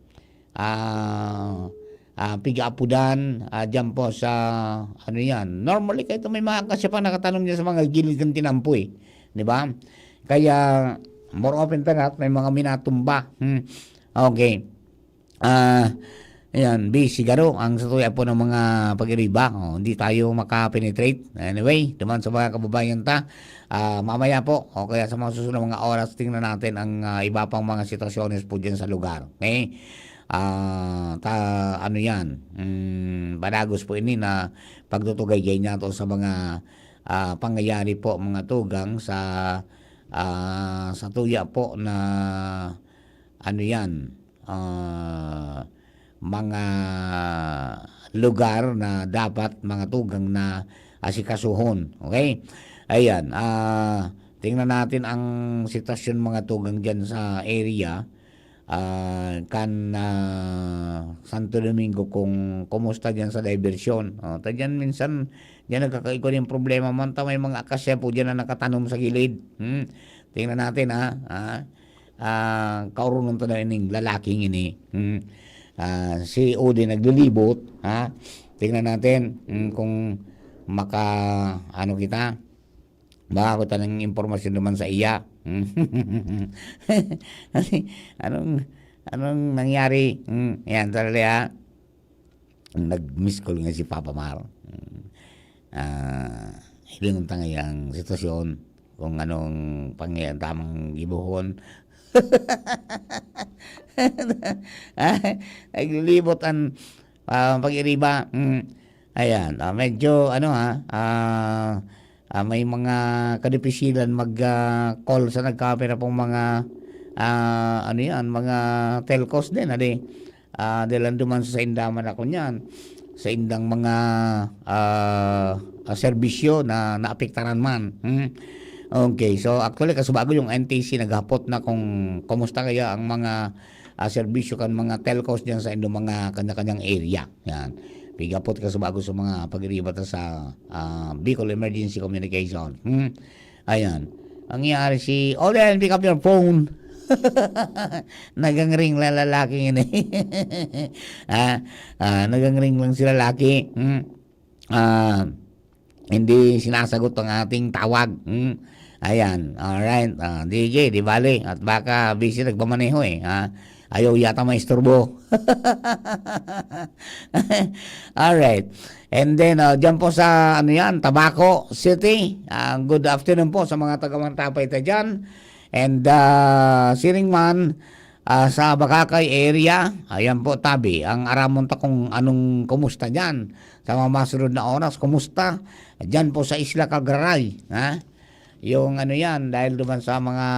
Ah, ah, piga-apudan, ah, dyan po sa, ano yan. Normally, kahit may mga kasya pa nakatanom dyan sa mga gilid ng tinampo eh. Di ba? Kaya, more often than not, may mga minatumba. Hmm. Okay. Ah, ayan, busy garo ang satuya po ng mga pag-iriba. Oh, hindi tayo makapenetrate. Anyway, duman sa mga kababayan ta, ah, mamaya po, o kaya sa mga susunod na mga oras, tingnan natin ang, ah, iba pang mga sitwasyones po dyan sa lugar. Okay? Ah, ta, ano yan, mm, padagos po ini na pagtutugay-gay niya to sa mga, ah, pangyayari po, mga tugang sa, ah, satuya po na, ano yan, ah, mga lugar na dapat mga tugang na asikasuhon. Okay? Ayan, ah, tingnan natin ang sitwasyon mga tugang diyan sa area, ah, kan, ah, Santo Domingo kung kumusta diyan sa diversyon. Oh, ta diyan minsan, diyan nagkakaigwa yung problema man ta may mga akasya po diyan na nakatanom sa gilid. Hmm. Tingnan natin, ha, ha. Ah, kaurunon ta daw ining lalaking ini. Hmm. Ah, si Ode naglilibot, ha. Tingnan natin, hmm, kung maka, ano kita, baka kita ng impormasyon naman sa iya. Hmm. Kasi, anong, anong nangyari? Hmm, yan, sandali, ha. Nag-miss call nga si Papa Mar. Hmm. Ah, hilingon ta ngaya ang sitwasyon, kung anong pangya-, tamang gibohon. Ah, naglilibot an, ah, pag-iriba. Hmm. Ayan, ah, medyo ano, ha, ah, ah, may mga kadipisilan mag, ah, call sa nagkapira pong mga, ah, ano yan, mga telcos din, adi. Ah, dahil duman sa sainda man ako niyan, sa indang mga, ah, ah, serbisyo na naapektaran man. Hmm. Okay, so actually, kasubago yung N T C naghapot na kung kumusta kaya ang mga, ah, serbisyo kan mga telcos diyan sa indong mga kanya-kanyang area. Yan. Pighapot kasubago sa mga pag-iriba ta sa, ah, Bicol Emergency Communication. Hmm. Ayan. Ang nangyari si, "Olen, pick up your phone." Nagang-ring lang lalaking ini. Ah, ah, nagang-ring lang si lalaki. Hmm. Ah, hindi sinasagot ang ating tawag. Hmm. Ayan. Alright. Ah, D J, di bale. At baka busy nagmamaneho eh. Ha? Ayaw yata maisturbo. Alright. And then, ah, dyan po sa, ano yan, Tabaco City. Ah, good afternoon po sa mga taga Mantapay ta dyan. And, ah, siring man, ah, sa Bacacay area, ayan po, tabi, ang aramon ta kung anong kumusta dyan. Sa mga masunod na oras, kumusta? Dyan po sa Isla Cagraray, ha? Yung ano yan, dahil duman sa mga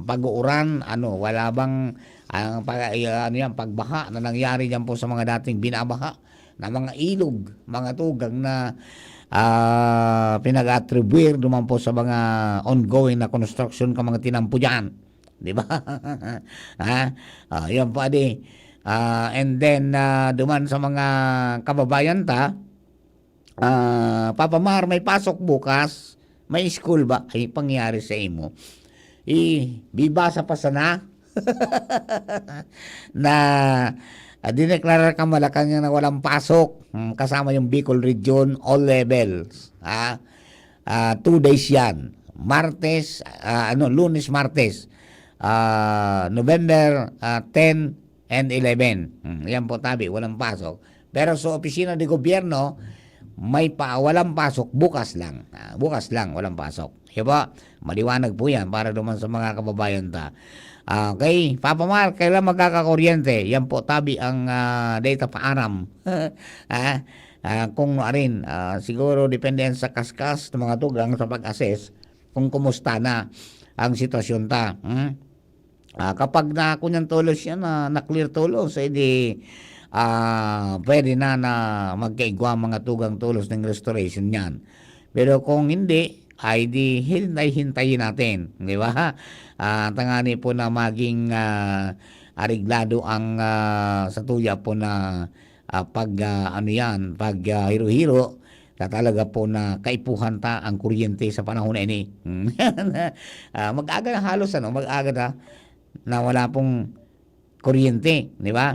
pag-uuran, ano, wala bang, ang pag-, ano yan, pagbaha na nangyari dyan po sa mga dating binabaha na mga ilog, mga tugang na, ah, pinag-atribuir duman po sa mga ongoing na construction ka mga tinampo dyan. Di ba? Ha? Ah, yan po, adi. Ah, and then, ah, duman sa mga kababayan ta, ah, "Papa Mar, may pasok bukas, may school ba?" Ay, pangyari sa imo. Ibibasa pa sana na, ah, dineklarar ka Malacañang na walang pasok, hmm, kasama yung Bicol Region, all levels, ha? Ah, two days yan. Martes, ah, ano, Lunes, Martes. Ah, November, ah, ten and eleven. Hmm, yan po, tabi, walang pasok. Pero sa opisina de gobyerno, may pa, walang pasok, bukas lang. Ah, bukas lang, walang pasok. Di ba? Maliwanag po yan para naman sa mga kababayan ta. Ah, okay, Papa Mar, kailan magkakakuryente? Yan po, tabi ang, ah, data paaram. Ah, ah, kung arin, ah, siguro depende yan sa kaskas ng mga tugang sa pag-assess kung kumusta na ang sitwasyon ta. Hmm? Ah, kapag na, kunyan tolos yan, na, na-clear tolos, eh di, ah, pwede na, na magkaigwa mga tugang tolos ng restoration niyan. Pero kung hindi, ay di hintay-hintayin natin, di ba? Ah, tangani po na maging, ah, areglado ang, ah, sa tuya po na, ah, pag, ah, ano yan, pag, ah, hiro-hiro, na talaga po na kaipuhan ta ang kuryente sa panahon na ini. Ah, mag-aga na halos, ano, mag-aga na, na wala pong kuryente, di ba?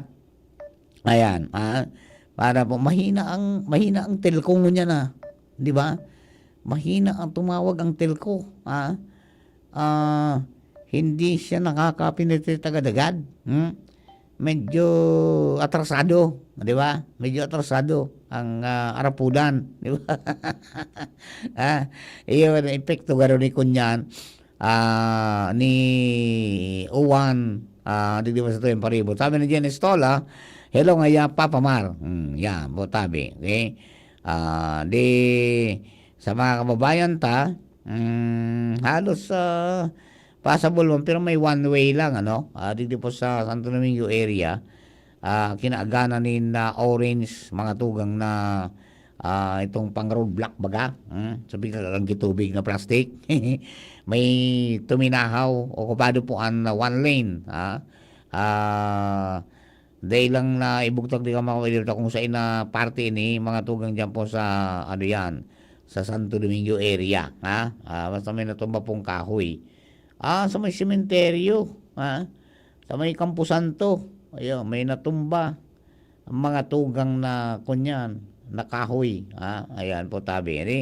Ayan, ah, para po mahina ang, mahina ang telco ngunyan, ah, di ba? Mahina ang tumawag ang telco, ah. Ah, hindi siya nakakapenetrate agad-agad, hmm? Medyo atrasado, di ba? Medyo atrasado ang, ah, arapudan, di ba? Ah, iyo ang epekto garo ni kunyan, ah, ni Uwan, ah, di, di ba sa tuyang paribot? Sabi ni Jen Estola, "Hello ngaya, Papa Mar." Hmm, yan, po tabi, okay? Ah, di, sa mga kababayan ta, hmm, halos, ah, passable man, pero may one way lang, ano? Ah, digdi po sa Santo Domingo area. ah, kinaaganan nin, ah, orange, mga tugang na, ah, itong pang roadblock baga, hmm, sabi ka, ang gitubig na plastic. May tuminahaw, okupado po ang, ah, one lane, ah. Ah, dai lang na ibugtak di ka makakalimutan kung saan na parte ini, mga tugang diyan po sa, ano yan, sa Santo Domingo area, ha? Ah, basta may natumba pong kahoy. Ah, sa may sementeryo, ha? Sa may Camposanto, ayun, may natumba ang mga tugang na kunyan, na kahoy, ha? Ayan po, tabi. Ini,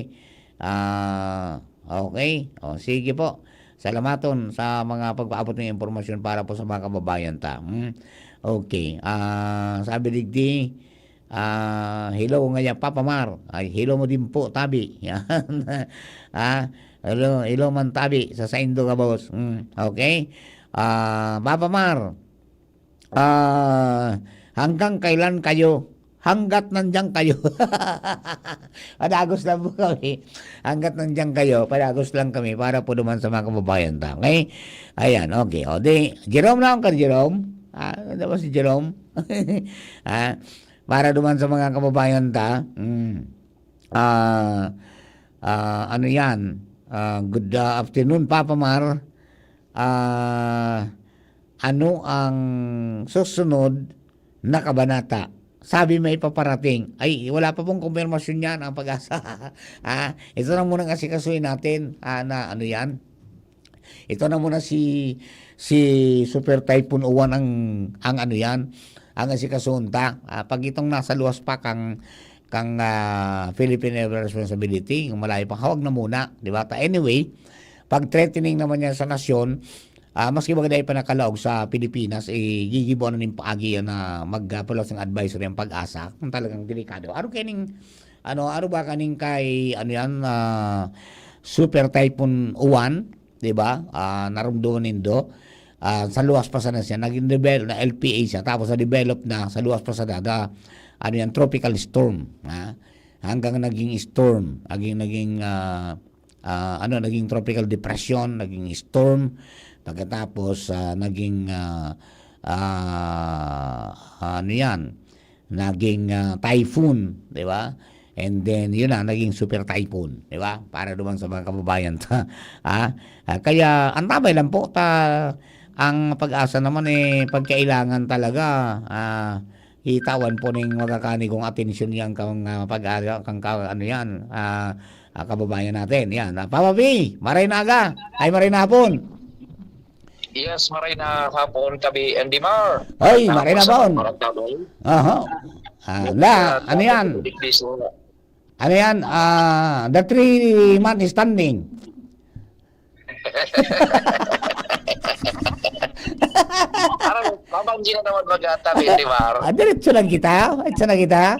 ah, okay. O, sige po. Salamaton sa mga pagpaabot ng impormasyon para po sa mga kababayan ta. Hmm? Okay. Ah, sabi digdi, ah, hello nga niya, Papa Mar. Ay, hello mo din po, tabi. Yan. Ah, hello, hello man, tabi, sa saindo ka, boss. Hmm, okay. Ah, Papa Mar, ah, hanggang kailan kayo? Hanggat nandiyan kayo. Padagos lang po kami. Hanggat nandiyan kayo, padagos lang kami para po naman sa mga kababayan ta. Okay? Ayan, okay. O, di, Jerome na ang kan Jerome. Ah, ano ba si Jerome? Ah, para naman sa mga kababayan ta. Mm. Ah, ah, ano yan? Ah, good, ah, afternoon, Papa Mar. Ah, ano ang susunod na kabanata? Sabi may paparating. Ay, wala pa pong kumpirmasyon yan ang pag-asa. Ah, ito na muna ang asikasuhin natin. Ah, na ano yan? Ito na muna si, si Super Typhoon Uwan ang, ang ano yan, ang asikasuhon ta. Ah, pag itong nasa luwas pa kang, kang, ah, Philippine Air Responsibility, kung malayo pa, hawag na muna, di ba? Ta, anyway, pag threatening naman yan sa nasyon, ah, maski baga dai pa nakalaog sa Pilipinas, eh, gigibo na nin paagi yan na magpaluwas ng advisory ang pag-asa kung talagang delikado. Ano kaya ning, ano, ano ba kaning kay, ano yan, ah, Super Typhoon Uwan, di ba? Ah, narumduman nindo, ah, sa luwas pa sana siya, naging develop na L P A siya, tapos na-develop na, sa luwas pa sana, na, ano yan, tropical storm, ha? Hanggang naging storm, naging, naging, ah, ah, ano, naging tropical depression, naging storm, pagkatapos, ah, naging, ah, ah, ano yan, naging, ah, typhoon, di ba? And then, yun na, naging super typhoon, di ba? Para naman sa mga kababayan ta. Ah, ah, kaya, antabay lang po, ta, ang pag-asa naman, eh, pagkailangan talaga, ah, itawan po ning magakani kong atensyon yan kang, ah, pag-asa, kang ka-, ano yan, ah, ah, kababayan natin. Yan. Ah, Papa P, maray na aga. Ay, maray na hapon. Yes, maray na hapon, Tabi Andy Mar. Oy, maray na hapon. Aha. Ah, na, ano yan? Ano yan? Ah, the three man standing. Parang, babanggi na naman mag-, Tabi Andy Mar. Ah, diretso lang kita. Diretso lang kita.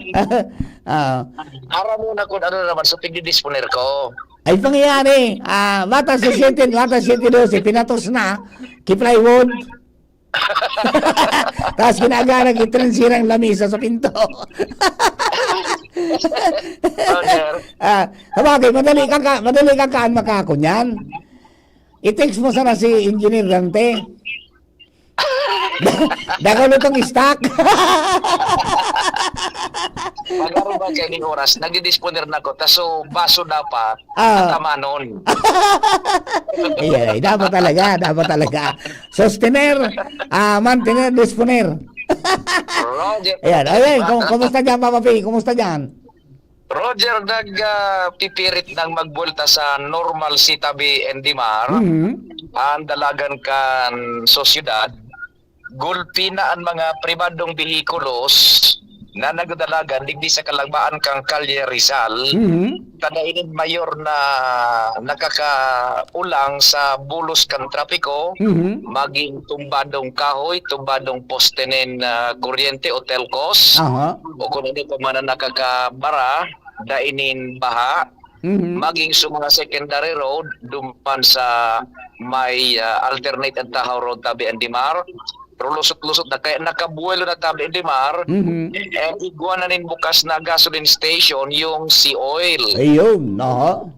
Ah. Aram mo na kung ano na naman, so, pigdidisponer ko. Ay, pangyayari. Ah, Batas siyete, Batas siyete doce, pinatos na. Kay plywood. Tapos ginagawa na, gitransirang lamisa sa pinto. Oh, sir. Ah, sabagay, madali kang ka-, madali kang kaan makakon yan. I-text mo sana si Engineer Dante. Dagol itong stock. Pag-aruba kayo ning oras, nagdidisponer na ko, taso baso dapat, Ah. Atamanon. Iya, dapat talaga, dapat talaga. Sostener, ah, mantener, disponer. Roger. Ayan, okay, kum-, kumusta dyan, Papa P? Kumusta dyan? Roger, nag, ah, pipirit nang magbuelta sa normal si Tabi Andy Mar, Mhm. ang dalagan kan sosyedad. Gulpi na an mga pribadong behikulos na nagdadalagan digdi sa kalagbaan kan Kalye Rizal. Mhm. Kada ini mayor na nakakaulang sa bulos kan trapiko, Mhm. maging tumbadong kahoy, tumbadong poste nin, ah, kuryente o telcos, Aha. o kung ano pa man ang nakakabara, dai nin baha, Mhm. maging sa mga secondary road, duman sa may, ah, alternate and Tahaw Road, Tabi Andy Mar. Pero lusot-lusot na, kaya nakabuelo na, Tabi Andy Mar. Mhm. And igwa na nin bukas na gasoline station, yung si Oil. Ayun, aha.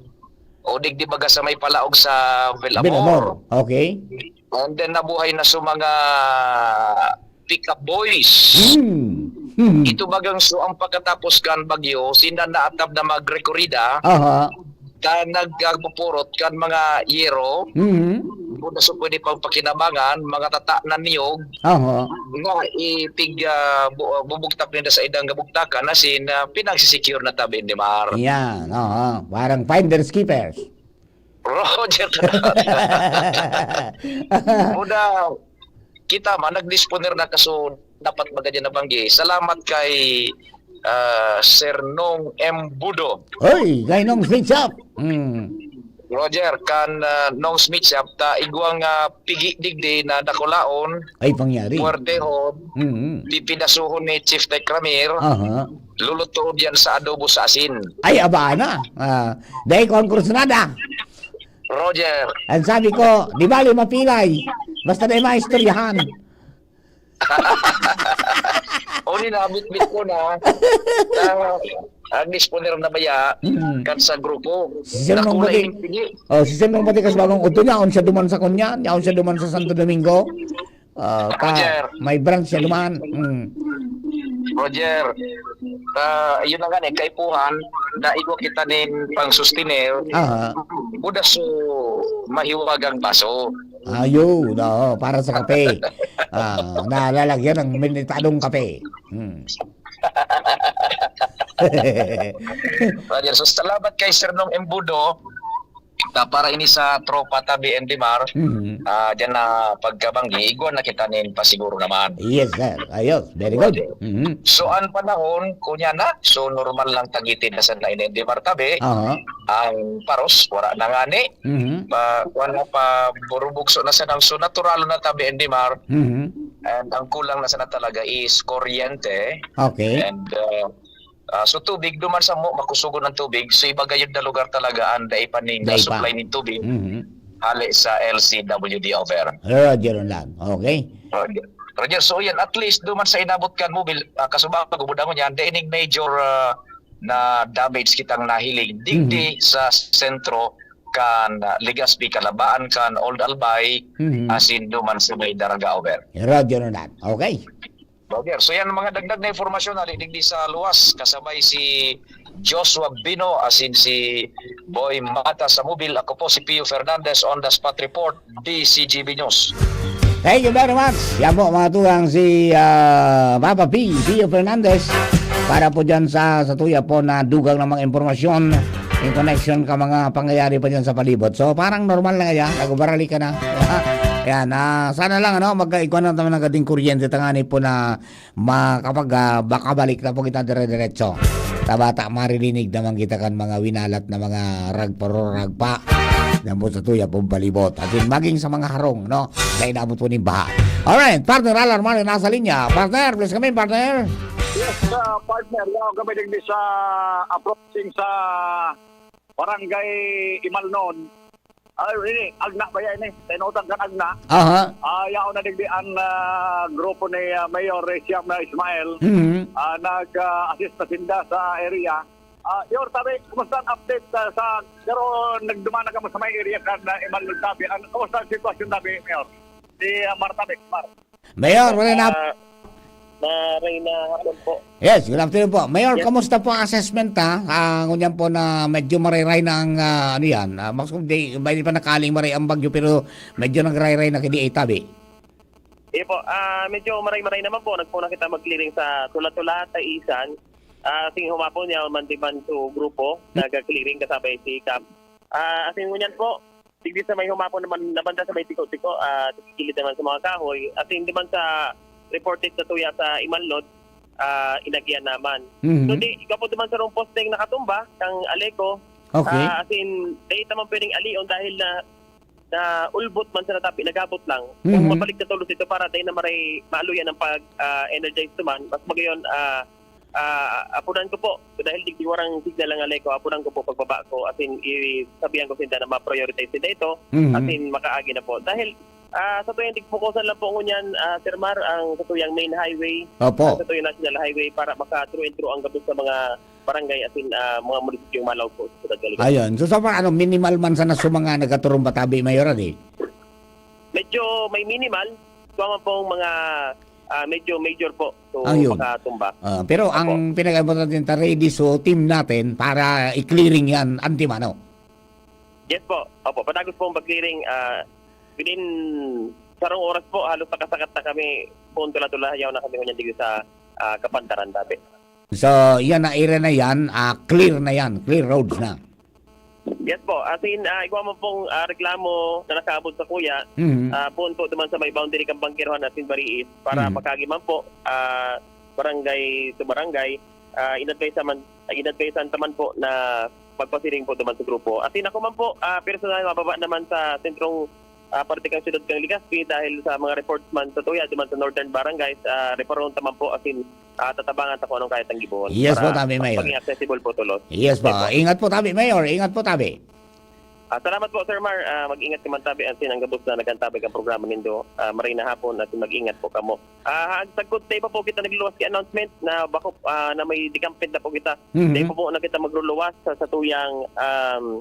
O digdi baga sa may palaog sa Villamor. Villamor, okay. And then nabuhay na sa mga pickup boys. Hmm. Hmm. Ito bagang so ang pagkatapos kan bagyo, sinda naatab na magrekorida, Aha. ta nagkapupurot kan mga yero, Mhm. kung na so pwede pagpakinabangan, mga tata na niyog, Aha. nga ipig, ah, bu-, bubugtak ninda sa idang gabugtakan, asin, ah, pinagsisecure na tabi, Indimar. Yan, oo. Parang finders keepers. Roger. Muna, kita man, nagdisponer na kaso dapat baga dyan nabanggi. Salamat kay, ah, Sir Nong M. Budo. Hoy, kay Nong Sweet Shop. Hmm. Roger, kan, ah, Nong Smith Shop, ta igwang, ah, pigi digdi na dakulaon, Ay, pangyari. puwertehon, Mhm. pipidasuhon ni Chief Tech Ramir, Aha. lulutuon diyan sa adobo sa asin. Ay, aba na. Ah, dahil ko ang kursunada. Roger. Ang sabi ko, "Di bali, mapilay. Basta na maistoryahan." O, ni nabitbit ko na. Ah, ang disponer na baya, Mm. kan sa grupo. Si Sir Nong Nakula Pati, ining pigi. oh, si Sir Nong Pati kas bagong uto niya, on siya duman sa kunya, niya on siya duman sa Santo Domingo. Ah, ta, Roger. may branch siya duman. Mm. Roger, ah, yun na nga ni, kaipuhan, na igwa kita nin pang-souvenir, Aha. budas so mahiwagang baso. Ayun, oo, para sa kape. Ah, nalalagyan ng minitadong kape. Hmm. Roger, so salamat kay Sir Nong Embudo. Ta, para ini sa tropa tabi, Endimar, Mhm. ah, diyan na pagkabanggi, igwa na kita nin pasiguro naman. Yes, sir. Ayos. Very good. Mhm. So, ang panahon, kunya na, so normal lang tagiti na sa lain, Endimar, tabi. Aha. Ang paros, wala na nga ni. Mhm. Pa, kuwan na pa, burubugso na sa nang, so natural na tabi, Endimar. Mhm. And ang kulang na sana talaga is kuryente. Okay. And, uh, uh, so tubig, duman sa mo, makusugon ang tubig. So iba gayud na lugar talaga ang dai pa ning Dai pa. supply ning tubig. Mhm. Hali sa L C W D over. Roger lang. Okay. Roger. Roger, so yan, at least duman sa inabot kan mobil, uh, kasubago, budangon yan, dai ning major, uh, na damage kitang nahiling. Digdi Mhm. sa sentro kan, uh, Legazpi, kalabaan kan Old Albay, Mhm. asin duman sa may Daraga over. Roger lang. Okay. Roger. So yan ang mga dagdag na impormasyon, hali digdi sa luwas, kasabay si Joshua Bino, asin si Boy Mata sa mobil. Ako po si Pio Fernandez on the spot report, D C G B News. Thank you very much. Yan po, mga tugang, si, ah, Papa P, Pio Fernandez, para po dyan sa, sa tuya po na dugang na mga impormasyon in connection ka mga pangyayari pa dyan sa palibot. So, parang normal na kaya, nagbarali ka na. Yan, ah, sana lang, ano, magkaigwa na naman ng gading kuryente, tangani po na makapag, ah, makabalik na po kita dire-diretso. Tabata, maririnig naman kita kan mga winalat na mga ragpa-ragpa. Yan po sa tuya pong palibot. At yun, maging sa mga harong, no? Na inabot po ning baha. Alright, partner Alan Mario nasa linya. Partner, please kami, partner. Yes, uh, partner. Yaw kami digdi sa approaching sa Barangay Imalnon. Ah, ini, Agna ba yan eh? Tinotan kan Agna. Aha. Ah, yaon na digdi ang, ah, grupo ni, ah, Mayor Resiam na Ismael. Mhm. Ah, nag, ah, assist na sinda sa area. Ah, Yor, tabi, kumusta ang update sa, sa, pero nagduman na kamo sa may area kan, ah, Imalnon, tabi? Ang, kumusta ang sitwasyon, tabi, Mayor? Si, ah, Mar, tabi, Mar. Mayor, wala na. Ah, maray na hapon po. Yes, good afternoon po. Mayor, Yes. kamusta po ang assessment, ha? Ah, ngunyan po na medyo marayray na ang, ah, ano yan, ah, mas kung di, hindi pa nakaling maray ang bagyo, pero medyo nagrayray na kini itabi. Iya po, ah, medyo maray-maray naman po. Nagpuna kita mag-clearing sa Tula-Tula, Taisan. Ah, sing humapon niya, man di man to grupo, Hmm. nag-clearing kasabay si Kap. Ah, asing ngunyan po, digdi sa may humapon naman, nabanda sa may tiko-tiko, ah, sa gilid naman sa mga kahoy. Asing di man sa reported sa tuya sa Imalnod, ah, inagyan naman. Mhm. So, di, ikaw po di man sa rong posting nakatumba, kang Aleco, Okay. ah, as in, di naman pwedeng alion dahil na, na ulbot man sa natapi, nagabot lang. Kung Mhm. mabalik na tulos ito para dahil na maray, maaluyan ang pag, ah, energize naman, mas magayon, ah, ah, apunan ko po. So, dahil digdi warang signal ang Aleco, apunan ko po pagbaba ko. As in, i-, sabihan ko sinda na ma-prioritize sinda ito. Mhm. As in, makaagi na po. Dahil, ah, sa tuyang tigpukosan lang po ngunyan, ah, Sir Mar, ang sa tuyang main highway, Opo. ang sa tuyang national highway para maka-through and through ang gabos sa mga barangay, as in, ah, mga munisipyong malaw po sa Siyudad Caligon. Ayun. So, sa mga, ano, minimal man sana sa mga nagkaturong batabi, Mayor, adi? Medyo may minimal. Kung man pong mga ah, medyo major po. So, Ayun. makatumba. Ah, pero Opo. ang pinag-aabot natin, ta ready so team natin para i-clearing yan, antemano. Yes po. Opo, patapos pong pag-clearing, ah, within sarong oras po, halos nakasakat na kami. Punto na tulayaw na kami ngunyan dito sa, ah, Kapantaran, Tabi. So, yan na area na yan, ah, clear na yan. Clear roads na. Yes po. As in, ah, igwa mo pong, ah, reklamo na nakaabot sa kuya, Mhm. ah, poon po duman sa may boundary kan Bangkerohan at Sinbariis para Mhm. makagi man po, ah, barangay to barangay, ah, inadvisean man, inadvisean ta man po na magpasiring po duman sa grupo. As in, ako man po, ah, personal, mababa naman sa sentrong, ah, parte kan siyudad kan Legazpi dahil sa mga reports man sa tuya duman sa northern barangays, ah, reporton ta man po, as in, ah, tatabangan ta kung anong kaya tang gibohon Yes po, para Tabi Mayor. maging accessible po tulos. Yes po. Yes po. Ingat po, Tabi Mayor. Ingat po, Tabi. Ah, salamat po, Sir Mar. Ah, mag-ingat ka man, Tabi, asin ang gabos na nag-antabay kan programa nindo. Ah, maray na hapon, asin mag-ingat po kamo. Ah, sagkod, dai pa po kita nagluluwas ki announcement na bako, ah, na may dikampit na po kita. Mhm. Dai pa po na kita magluluwas sa satuyang, um,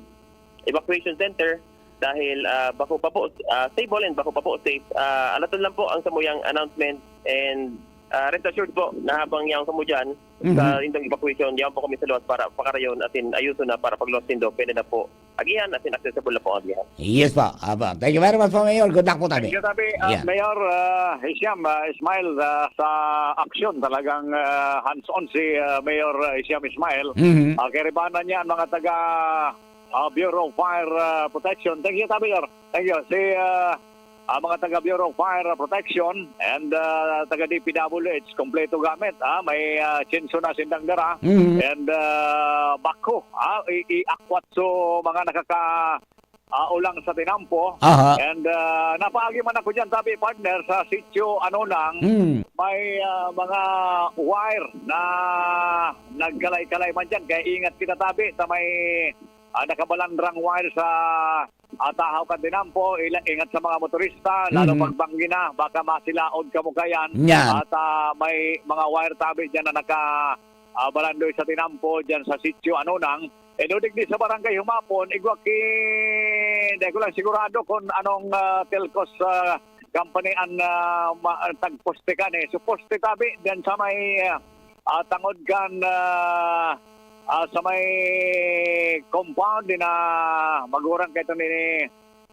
evacuation center dahil, ah, bako pa po, ah, stable and bako pa po safe. Ah, alaton lang po ang samuyang announcement and, ah, rest assured po na habang yaon kamo dyan Mhm. sa indong evacuation, yaon po kami sa luwas para pakarayon, asin ayuson na para pagluwas nindo, pwede na po agihan, asin accessible na po ang agihan. Yes po. Aba, thank you very much po, Mayor. Good luck po, Tabi. Thank you, Tabi. Ah, Yan. Mayor, ah, Hisham, ah, Ismail, ah, sa aksyon, talagang, ah, hands-on si, ah, Mayor, ah, Hisham Ismail. Mhm. Ah, kiribanan niya ang mga taga, ah, Bureau of Fire, ah, Protection. Thank you, Tabi, Mayor. Thank you. Si, ah, ah, mga taga Bureau of Fire Protection and, ah, taga D P W H, kompleto gamit, ah. May, ah, chainsaw na sindang dara. Mhm. And, ah, backhoe, ah, i-, iakwat so mga nakaka-, ah, ulang sa tinampo. Aha. And, ah, napaagi man ako dyan, Tabi, partner, sa Sitio Anonang. Hmm. May, ah, mga wire na nagkalay-kalay man dyan. Kaya ingat kita, Tabi, sa may, ah, nakabalandrang wire sa, ah, tahaw kan tinampo. Ila-, ingat sa mga motorista, lalo Mhm. pag banggi na, baka masilaod kamo kayan. Yan. At, ah, may mga wire, Tabi, dyan na naka, ah, balandoy sa tinampo, dyan sa Sitio Anonang. E, no, digdi sa Barangay Humapon, igwa ki, di ko lang sigurado kung anong, ah, telcos, ah, company ang, ah, ma-, ang tagposte kan, eh. So, poste, Tabi, dyan sa may, ah, ah, tangod kan, ah, ah, sa may compound, di na magurang kaito ni,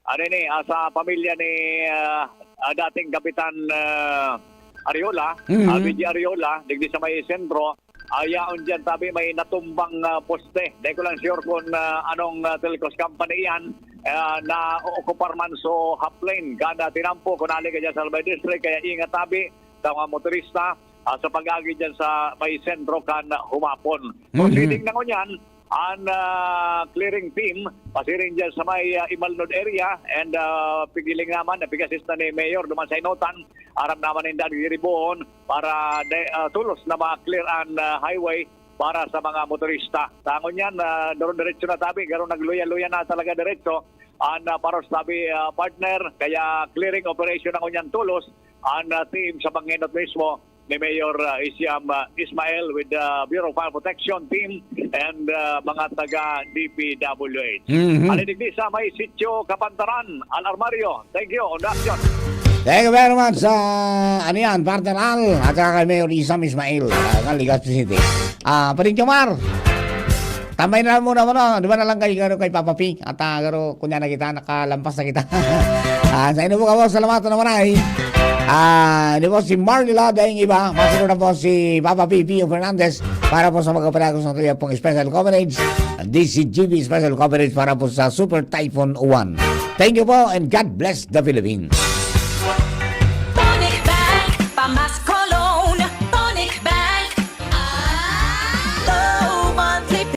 ano ni, ah, sa pamilya ni, ah, ah, dating Kapitan, ah, Ariola, Mhm. ah, B J Ariola, digdi sa may sentro. Ah, yaon diyan, Tabi, may natumbang, ah, poste. Di ko lang sure kung, ah, anong, ah, telcos company yan. Ah, naookupar man so half lane kada tinampo kung ali ka dyan sa Albay District. Kaya ingat, Tabi, sa mga motorista, ah, sa pag-agi dyan sa may sentro kan Humapon. Mhm. Proceeding na ngunyan, an, ah, clearing team, pasiring dyan sa may, ah, Imalnod area, and, ah, pigiling naman, nag-assist na ni Mayor duman sa Inotan, aram naman ninda ang giribohon para de-, ah, tulos na ma-clear an, ah, highway para sa mga motorista. Sa ngunyan, ah, doon diretso na, Tabi, garo nagluya-luya na talaga diretso an, ah, paros, Tabi, ah, partner, kaya clearing operation na ngunyan tulos an, ah, team sa Mangenot mismo ni Mayor, ah, Isiam, ah, Ismail with the Bureau of Fire Protection team and, ah, mga taga D P W H. Mhm. Alidigdi sa may Sitio Kapantaran, Al Armario. Thank you on the action. Thank you very much sa, ano yan, partner Al, at saka kay Mayor Isam Ismail, ah, ng Legazpi City. Ah, Paring Jomar, tambay na lang muna, muna. Di ba na lang kay, ano, kay Papa P? At, ah, garo, kunya na kita, nakalampas na kita. Ah, sa inyo po, kamo, salamat na naman ay. Ah, di ba si Marnila, dahil iba, masiro na po si Papa P, Pio Fernandez, para po sa mga panagos ng tuya pong special coverage, D C G B special coverage para po sa Super Typhoon Uwan. Thank you po and God bless the Philippines.